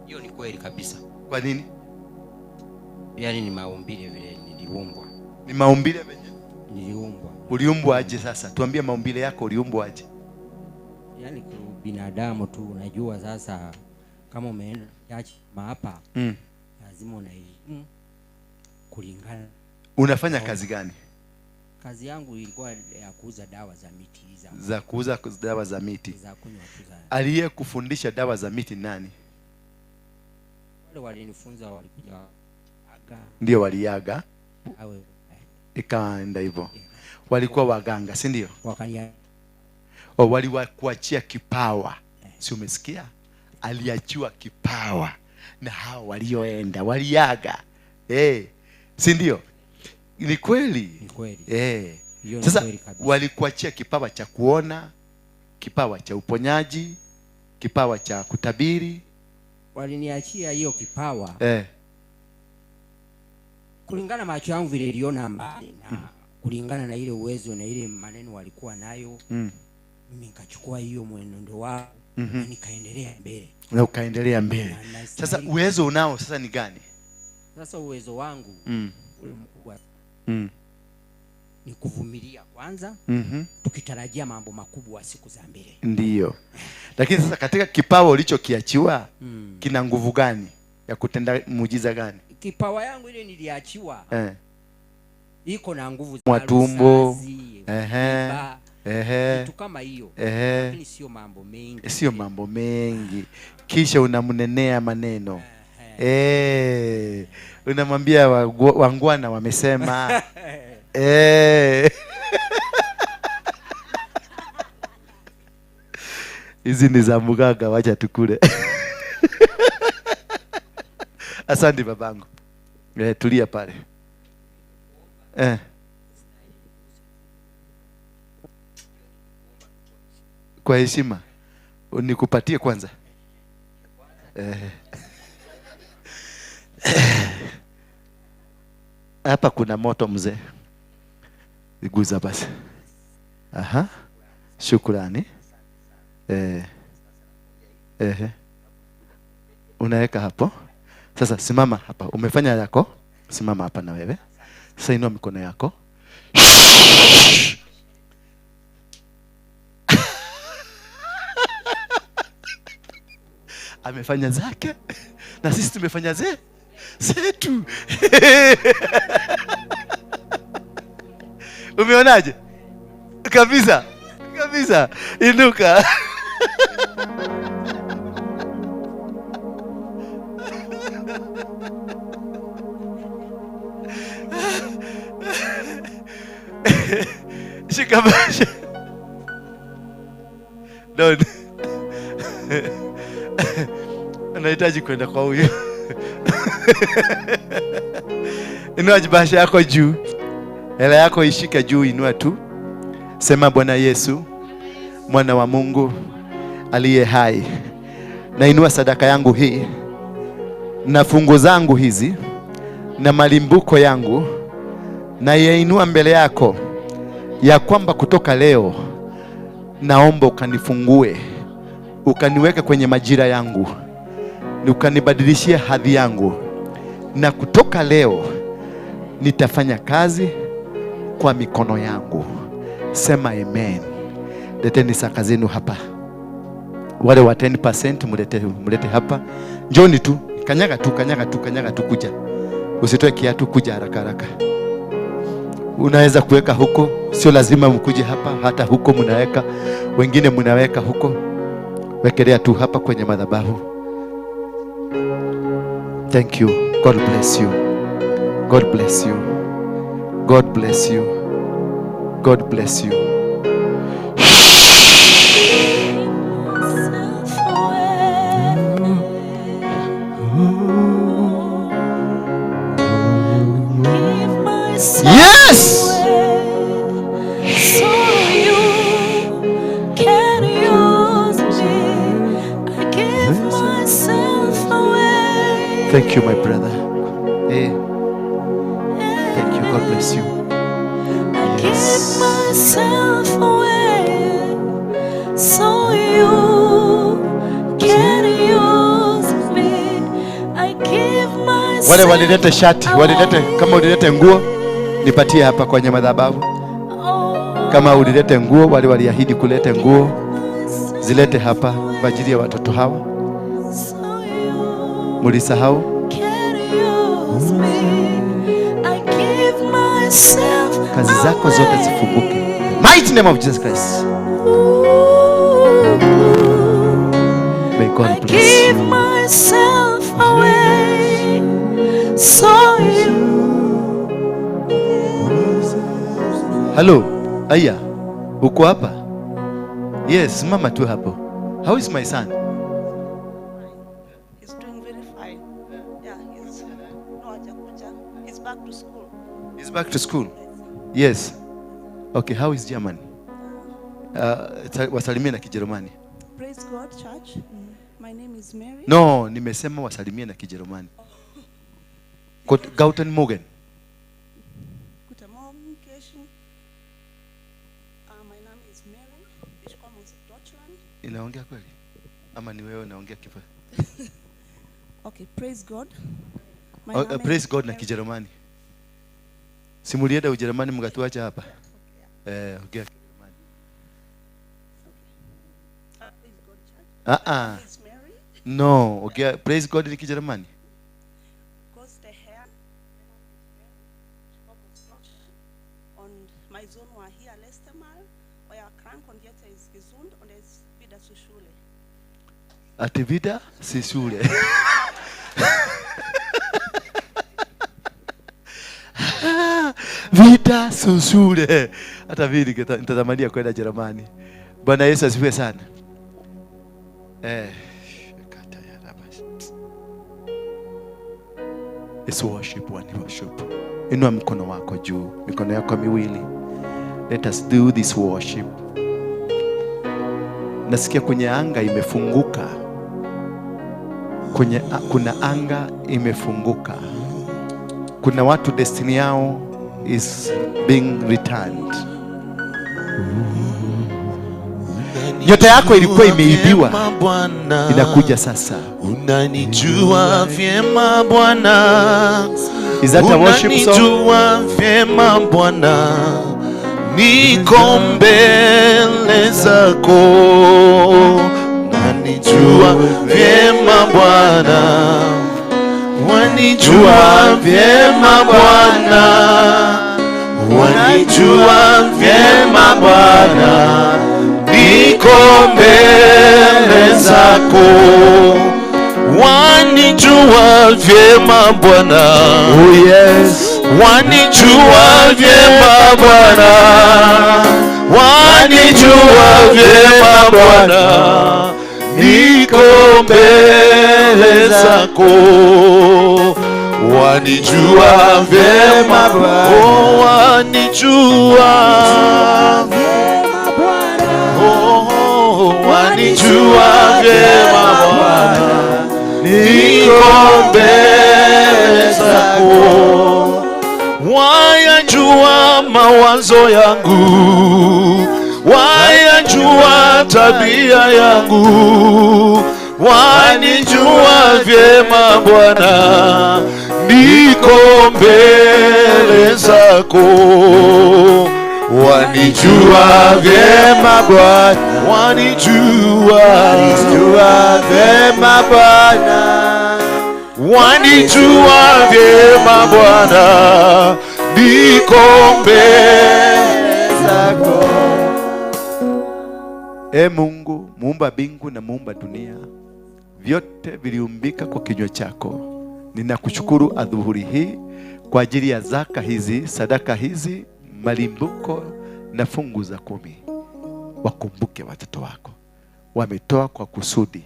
Hiyo ni kweli kabisa. Kwa nini? Yaani ni maumbile vile niliumbwa. Ni maumbile vile niliumbwa. Uliumbwa aje sasa? Tuambie maumbile yako, uliumbwa aje? Yaani kwa binadamu tu, unajua sasa kama umeenda hapa lazima unaishi kulingana. Unafanya kazi gani? Kazi yangu ilikuwa ya kuuza dawa za miti, za kuuza dawa za miti. Za kunywa tu za. Aliyekufundisha dawa za miti nani? Wale walinifunza walikuja aga. Ndio waliaga. Ikaenda hivyo. Walikuwa waganga, si ndio? Waliwakuachia kipawa. Si umesikia? Aliachiwa kipawa na hao walioenda waliaga. Si ndio? Ni kweli. Ni kweli. Sasa walikuachia kipawa cha kuona, kipawa cha uponyaji, kipawa cha kutabiri. Waliniachia hiyo kipawa. Kulingana macho yangu vile iliona mbali na kulingana na ile uwezo na ile maneno walikuwa nayo. Mimi nikachukua hiyo mwenendo wao na nikaendelea mbele. Na ukaendelea mbele. Sasa uwezo unao sasa ni gani? Sasa uwezo wangu ule mkubwa ni kuvumilia kwanza, tukitarajia mambo makubwa siku za mbele. Ndiyo. Lakini sasa katika kipawa ulichokiachiwa kina nguvu gani ya kutenda muujiza gani? Kipawa yangu ile niliachiwa iko na nguvu za tumbo, kitu kama hiyo. Lakini sio mambo mengi. Sio mambo mengi. Kisha unamnenea maneno. Unamwambia wangwana wamesema. Hizi ni za mganga, wacha tukule. Asante babangu. Tulia pale. Kwa heshima nikupatie kwanza. Hapa kuna moto mzee. Guza basi. Aha. Shukrani. Unaweka hapo. Sasa simama hapa. Umefanya yako. Simama hapa na wewe. Sasa inua mikono yako. Amefanya zake na sisi tumefanya zetu. Umeonaje? Kabisa. Kabisa. Inuka. Shika basha. Don't. Anahitaji kwenda kwa huyu. Inua bahasha yako juu. Hela yako ishika juu, inua tu. Sema, Bwana Yesu, mwana wa Mungu aliye hai, nainua sadaka yangu hii na fungu zangu hizi na malimbuko yangu, na yainua mbele yako, ya kwamba kutoka leo naomba ukanifungue, ukaniweke kwenye majira yangu, ukanibadilishia hadhi yangu, na kutoka leo nitafanya kazi kwa mikono yangu. Sema amen. Leteni saka zenu hapa. Wale wa 10% mlete hapa. Njoni tu, kanyaga tu, kanyaga tu, kanyaga tu, kuja. Usitoe kiatu, kuja haraka haraka. Unaweza kuweka huko, sio lazima mkuje hapa, hata huko mnaweka, wengine mnaweka huko. Wekelea tu hapa kwenye madhabahu. Thank you. God bless you. God bless you. God bless you. God bless you. Yes. So you can use me. I give myself away. Thank you, my brother. Hey. Thank you. God bless you. I give myself away so you can use me. I give myself. Wale walilete shati, walilete, kama ulilete nguo nipatie hapa kwenye madhabahu. Kama ulilete nguo, wale waliahidi kulete nguo, zilete hapa kwa ajili ya watoto hawa. Mulisahau? Kazi zako zote zifunguke. Mighty name of Jesus Christ. May God bless you. I give myself away so you. Hello, aya, uko hapa? Yes, mama tu hapo. How is my son? He's doing very fine. Yeah, he's no hajakuja. He's back to school. He's back to school. Yes. Okay, how is German? Wasalimie na Kijerumani. Praise God, church. My name is Mary. No, nimesema wasalimie na Kijerumani. Guten Morgen. Guten Morgen, Kirchen. My name is Mary. Ich komme aus Deutschland. Inaongea kweli? Ama ni wewe unaongea kifa? Okay, praise God. My name praise God na Kijerumani. Simulienda Ujerumani mkatuacha hapa. Okay. Ongea Kijerumani. Praise God, church. Mary. No, okay, praise God ni Kijerumani. Und mein Sohn war hier letztes Mal, war ja krank und jetzt er ist gesund und er ist wieder zur Schule. Ati wieder si shule. Vita si shule. Hata vile nitatamania kwenda Jerumani. Bwana Yesu asifiwe sana. Let's worship one worship. Inua mkono wako juu, mikono yako miwili. Let us do this worship. Nasikia kwenye anga imefunguka. Kuna anga imefunguka. Kuna watu destiny yao is being returned. Nyota yako ilikuwa imeibiwa, inakuja sasa. Unanijua vyema Bwana. Is that a worship song? Unanijua vyema Bwana, niko mbele zako. Unanijua vyema Bwana, wanijua vyema Bwana, wanijua vyema Bwana, niko mbele zako. Wanijua vyema Bwana, oh yes, wanijua vyema Bwana, wanijua vyema Bwana, niko mbele zako. Wanijua vyema Bwana, oh wanijua vyema Bwana, oh wanijua vyema Bwana, niko mbele zako. Wayajua mawazo yangu, wayajua tabia yangu, wanijua vyema Bwana, niko mbele zako. Wanijua vyema Bwana, wanijua vyema Bwana, wanijua vyema Bwana, niko mbele zako. E Mungu, muumba mbingu na muumba dunia, vyote viliumbika kwa kinywa chako. Ninakushukuru adhuhuri hii kwa ajili ya zaka hizi, sadaka hizi, malimbuko na fungu za 10. Wakumbuke watoto wako, wametoa kwa kusudi,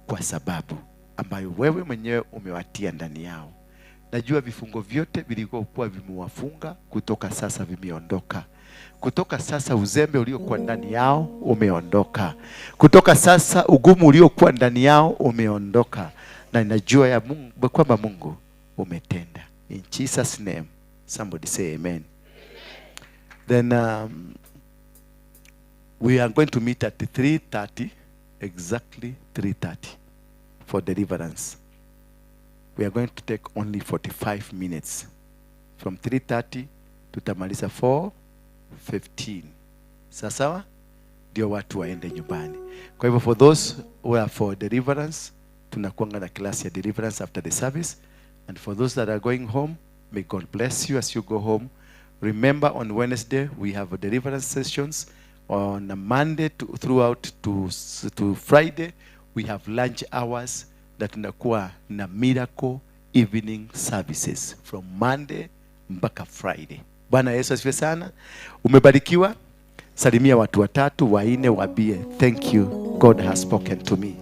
kwa sababu ambayo wewe mwenyewe umewatia ndani yao. Najua vifungo vyote vilivyokuwa vimewafunga kutoka sasa vimeondoka. Kutoka sasa uzembe uliokuwa ndani yao umeondoka. Kutoka sasa ugumu uliokuwa ndani yao umeondoka. Na ninajua ya Mungu kwamba Mungu umetenda. In Jesus name, somebody say amen. Then we are going to meet at 3:30, exactly 3:30 for deliverance. We are going to take only 45 minutes. From 3:30 tutamaliza 4:15. Sawa? Ndio watu waende nyumbani. Kwa hivyo for those who are for deliverance, tunakuanga na class ya deliverance after the service. And for those that are going home, may God bless you as you go home. Remember, on Wednesday we have deliverance sessions. On a Monday throughout to Friday we have lunch hours that tunakuwa na miracle evening services from Monday mpaka Friday. Bwana Yesu asifiwe sana. Umebarikiwa. Salimia watu watatu, wanne, waambie thank you, God has spoken to me.